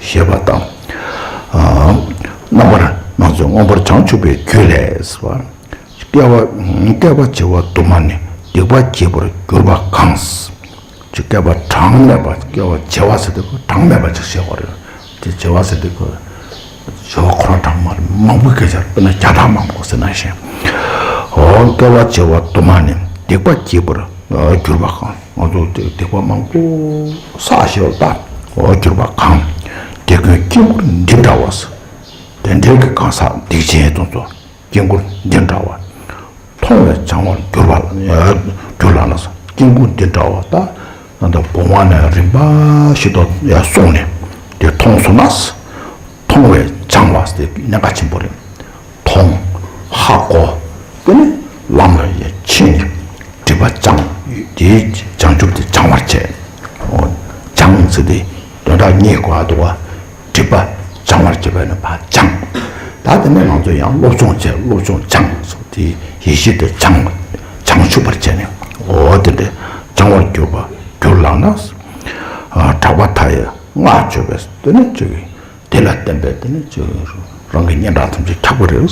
ཞེས་པ་དང་། རྣམ་པར་སྣང་མཛད་མངོན་པར་བྱང་ཆུབ་པའི་རྒྱུད་ལས། བསྐལ་པ་བསྐལ་པ་བྱེ་བ་དུ་མ་ནི། སྡིག་པ་བགྱིས་པར་གྱུར་པ་གང་། ཅིག་བསྐལ་པ་གྲངས་མེད་པ། བསྐལ་པ་བྱེ་བ་ཟེར་དུས་གྲངས་མེད་པ་ཅིག་བཤད་དགོས་རེད། དེ་བྱེ་བ་ཟེར་དུས་བྱེ་བ་ཁོ་རང་གྲངས་མ་རེད། མང་པོའི་སྐད་ཆ་རེད། དཔེར་ན་བརྒྱ་ཕྲག་མང་པོ་ཟེར་ན་བཞིན། འོ་བསྐལ་པ་བྱེ་བ་དུ་མ་ནི། སྡིག་པ་བགྱིས་པར་གྱུར་པ་གང་། ང་ཚོ་སྡིག་པ་མང་པོ་བསགས་བཞག་ད། འོ་གྱུར་པ་གང་། དེ་ཀུན་དཀྱིལ་འཁོར་འདི་འདྲ་བ། དེ་འདྲའི་གི་གང་ཟག་སྡིག་ཅན་དེ་ཚོ། དཀྱིལ་འཁོར་འདི་འདྲ་བ། མཐོང་བས་བྱང་བར་གྱུར་པ་ལ། གྱུར་ལ་ལ། དཀྱིལ་འཁོར་འདི་འདྲ་བ་ད། ད་ལྟ་བུམ་དབང་ནས་རིམ་པ་བཞིན་དུ་ཡར་སོང་ནས་དེ་མཐོང་སོང་ན། མཐོང་བས་བྱང་བ་ཟེར་གནད་འགག་ཆེན་པོ་རེད། མཐོང་། ཧ་གོ། དེ་ནས་ལམ་ལ་ཡར་ཕྱིན་ནས་སྒྲིབ་པ་བྱང་། དེའི་བྱང་ཆུབ་དེ་སྦྱང་བར་བྱེད། འོ། སྦྱང་ཟེར་དེ་དོན་དག་གཉིས་གོ་ཨ་འདུག་བ། སྒྲིབ་པ་སྦྱང་བར་བྱེད་པ་ནི་ཕར་སྦྱང་། ད་དེ་ནས་ང་ཚོ་ཡང་སློབ་སྦྱོང་བྱས། སློབ་སྦྱོང་སྦྱང་སོགས་དེ་ཡེ་ཤེས་དེ་སྦྱང་། བྱང་ཆུབ་པར་བྱས་ནས། འོ་དེ་འདྲའི་སྦྱང་བར་གྱུར་པ་གྱུར་ལགས་ན། གྲགས་པ་མཐའ་ཡས་སྔགས་བརྗོད་པས། དེ་ནི་ཅིག་དེ་ལ་བརྟེན་པའི་དེ་ནི་ཅིག་རང་གི་སྙན་གྲགས་ཐམས་ཅད་ཁྱབ་པ་རེད།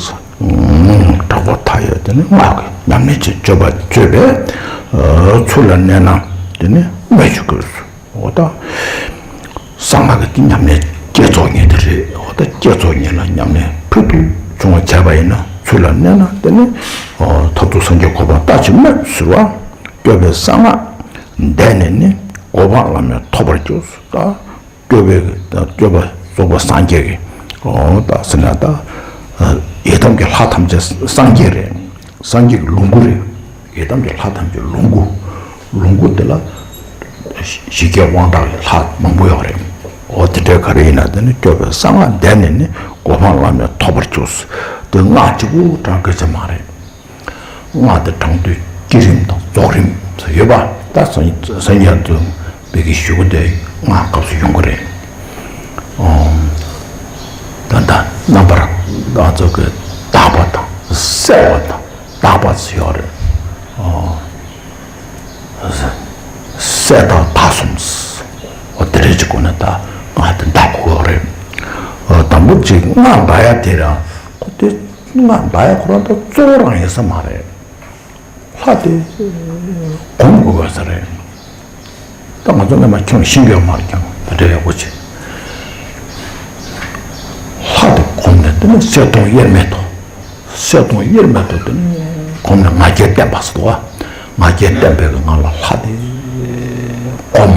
གྲགས་པ་མཐའ་ཡས་དེ་ནི་སྔགས་ཀྱི་ཉམས་ལེན་ཅིག་བརྗོད་པ་བརྗོད་པས་ཚུར་ལ་གནས་ན་དེ་ནི་སྨོས་ཅི་དགོས། འོ་ད། གསང་སྔགས་ཀྱི་ཉམས་ལེན་བསྐྱེད་རྫོགས་གཉིས་དེ་རེད། འོ་ད་བསྐྱེད་རྫོགས་གཉིས་ལ་ཉམས་ལེན་ཕུལ་དུ་ བྱུང་བ་བྱས་པ་ཡིན་ན་ཚུལ་ལ་གནས་ན་དེ་ནི་ཐབས་རྡུགས་སངས་རྒྱས་གོ་འཕང་ལྟ་ཅི་སྨོས་ཟེར་བ། སྐྱོབ་པའི་གསང་སྔགས་བཟླས་ནས་ནི་གོ་འཕང་བླ་མེད་ཐོབ་པར་འགྱུར་ད། སྐྱོབ་པའི་སྐྱོབ་པ་རྫོགས་པ་སངས་རྒྱས་ཀྱི་ཨོ་ད་ཟེར་ན་ད་ཡི་དམ་གྱི་ལྷ་ཐམས་ཅད་སངས་རྒྱས་རེད། སངས་རྒྱས་ཀྱི་ལོངས་སྐུ་རེད། ཡི་དམ་གྱི་ལྷ་ཐམས་ཅད་ལོངས་སྐུ། ལོངས་སྐུ་དེ་ལ་ཞི་རྒྱས་དབང་དྲག་གི་ལྷ་མང་པོ་ཡོད་རེད། ཨོ་དེ་འདྲའི་ག་རེ་ཡིན་ན་དེ་ནི་སྐྱོབ་པའི་གསང་སྔགས་བཟླས་ནས་ནི་གོ་འཕང་བླ་མེད་ཐོབ་པར་འགྱུར། དེ་སྔགས་གཅིག་པུ་བགྲང་དགོས་ཀྱི་མ་རེད། སྔགས་དེ་བགྲང་དུས་བསྐྱེད་རིམ་དང་རྫོགས་རིམ་ཡོད་པ་ད་སང་སང་ཉིན་དུ་བོད་ཀྱི་ཞུ་སྒོ་དེ་སྔགས་སྐབས་སུ་ཡོང་གི་རེད། ཨོ། ད་ལྟ་རྣམ་པར་ང་ཚོ་གི་དག་པ་དང་གསལ་བ་དང་དག་པ་ཚོ་ཡོད་རེད། ཨོ། གསལ་དག་དག་གསུམ། ཨོ་དེ་རེད་ཅིག་གོ་ན་ད་སྔགས་དེ་འདག་དགོས་རེད། ཨོ་དང་པོ་ཅིག་སྔགས་འདག་ཡ་དེ་རང་ཁོ་དེ་སྔགས་འདག་ཡ་ཁོ་རང་ད་གཙོ་བོ་རང་ཡིན་ས་མ་རེད། ལྷ་དེ་སྒོམ་དགོས་པ་ས་རེད། ད་ང་ཚོ་སྔ་མ་ཁྱོད་ཤེས་ཡོད་མ་རེད་ཀྱང་དེ་འདྲ་ཡག་པོ་བྱེད། ལྷ་དེ་སྒོམ་ནས་དེ་ནས་གསལ་སྟོང་དབྱེར་མེད་དོ། གསལ་སྟོང་དབྱེར་མེད་དོ་དེ་ནས་སྒོམ་ནས་ང་རྒྱལ་བརྟན་པ་ཟེར་དོ། ང་རྒྱལ་བརྟན་པའི་ངང་ལ་ལྷ་དེ་སྒོམ།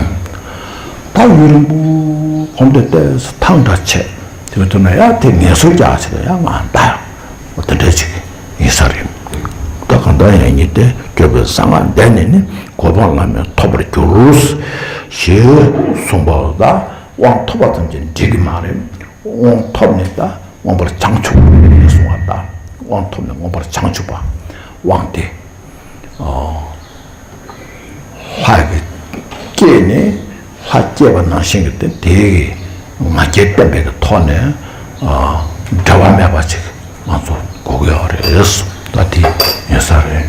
ད་ཡུན་རིང་པོ་སྒོམ་དེ་ལྟས་ཐང་འདྲ་ཆེ། དེ་བས་ཐུབ་ན་ཡང་དེ་ངལ་གསོ་རྒྱག་ཆེད་དུ་ཡང་ང་འདའ་ཡང་། དེ་འདྲ་ཅིག་ཡིན་ས་རེད། ད་གང་ལྟར་ཡང་ཉིད་དེ་སྐྱོབ་པའི་གསང་སྔགས་བཟླས་ནས་ནི་གོ་འཕང་བླ་མེད་ཐོབ་པར་འགྱུར། ཞེས་གསུངས་པ་ལ་དབང་ཐོབ་པ་ཙམ་གྱིས་འགྲིག་གི་མ་རེད། དབང་ཐོབ་ནས་ད་མངོན་པར་བྱང་ཆུབ་གསུངས་པ་ལྟར་དབང་ཐོབ་ནས་མངོན་པར་བྱང་ཆུབ་པ་དབང་དེ། ལྷ་གི་སྐྱེས་ནས་ལྷ་སྐྱེས་པ་ནང་བཞིན་གྱི་དེ་དེའི་ང་རྒྱལ་བརྟན་པའི་གི་ཐོག་ནས་འབྲལ་བ་མེད་པ་ཅིག་ང་ཚོ་དགོས་ཀྱི་ཡོད་རེད། ད་དེ་ཡིན་ས་རེད།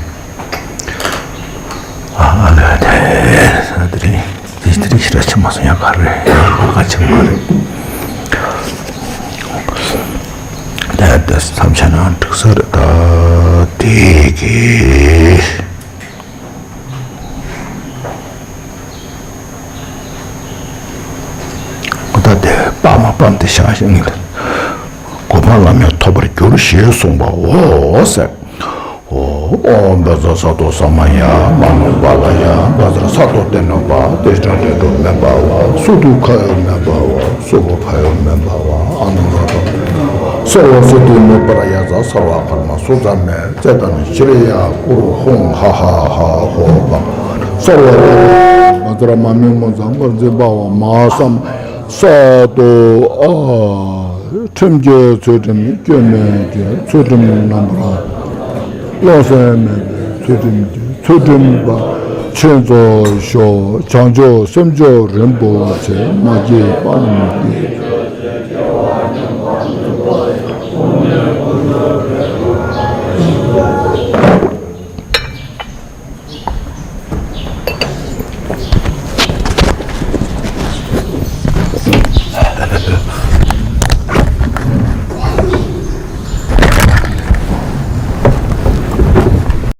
ཨ་ལས་དེ་དེ་རིང་དེ་དེ་རིང་ཞེ་དྲག་ཆེ་མ་སོང་ཡང་ག་རེ་ཡང་ག་ཆེ་མ་རེད། དེ་དེ་མཚམས་བྱས་ན་འགྲིག་ས་རེད། ད་དེ་གི་ད་དེ་སྤར་མ་སྤར་དེ་བཞག་ཤིང་གོ་འཕང་བླ་མེད་ཐོབ་པར་འགྱུར་ཞེས་གསུངས་པའོ་ཟེར། ཨོ་ཨོ་བཛྲ་ས་ཏོ་ས་མ་ཡ་མ་ནུ་པ་ལ་ཡ་བཛྲ་ས་ཏོ་ཏེ་ནུ་པ་ཏེ་ཏྲ་ཏེ་ཏོ་མེ་བྷ་ཝ་སུ་ཏུ་ཁ་ཡོ་མེ་བྷ་ཝ་སུ་བོ་ཁ་ཡོ་མེ་བྷ་ཝ་ཨ་ནུ་ར་ཏོ་སརྦ་སི་ཏུ་ནུ་པ་ར་ཡ་ཛ་སརྦ་ཀརྨ་སུ་ཛ་མེ། ཙེ་ཏ་ནི་ཤྲི་ཡ་ཀུ་རུ་ཧཱུྃ་ཧ་ཧ་ཧ་ཧོ་བ། སརྦ་རེ་མ་ཙ་ར་མ་མི་མོ་ཛ་མར་ཛི་བྷ་ཝ་མ་སམ་ས་ཏོ་ཨ། ཁྲིམས་ཀྱི་ཚུལ་ཁྲིམས་སྐྱོན་མེད་ཀྱི་ཚུལ་ཁྲིམས་རྣམ་པར་ཀློང་གསལ་མེད་པའི་ཚུལ་ཁྲིམས་ཀྱི་ཚུལ་ཁྲིམས་པ་ཆོས་ཚོགས་ཤོག་བྱང་ཆུབ་སེམས་མཆོག་རིན་པོ་ཆེ་མ་སྐྱེས་པ་རྣམས་ཀྱི།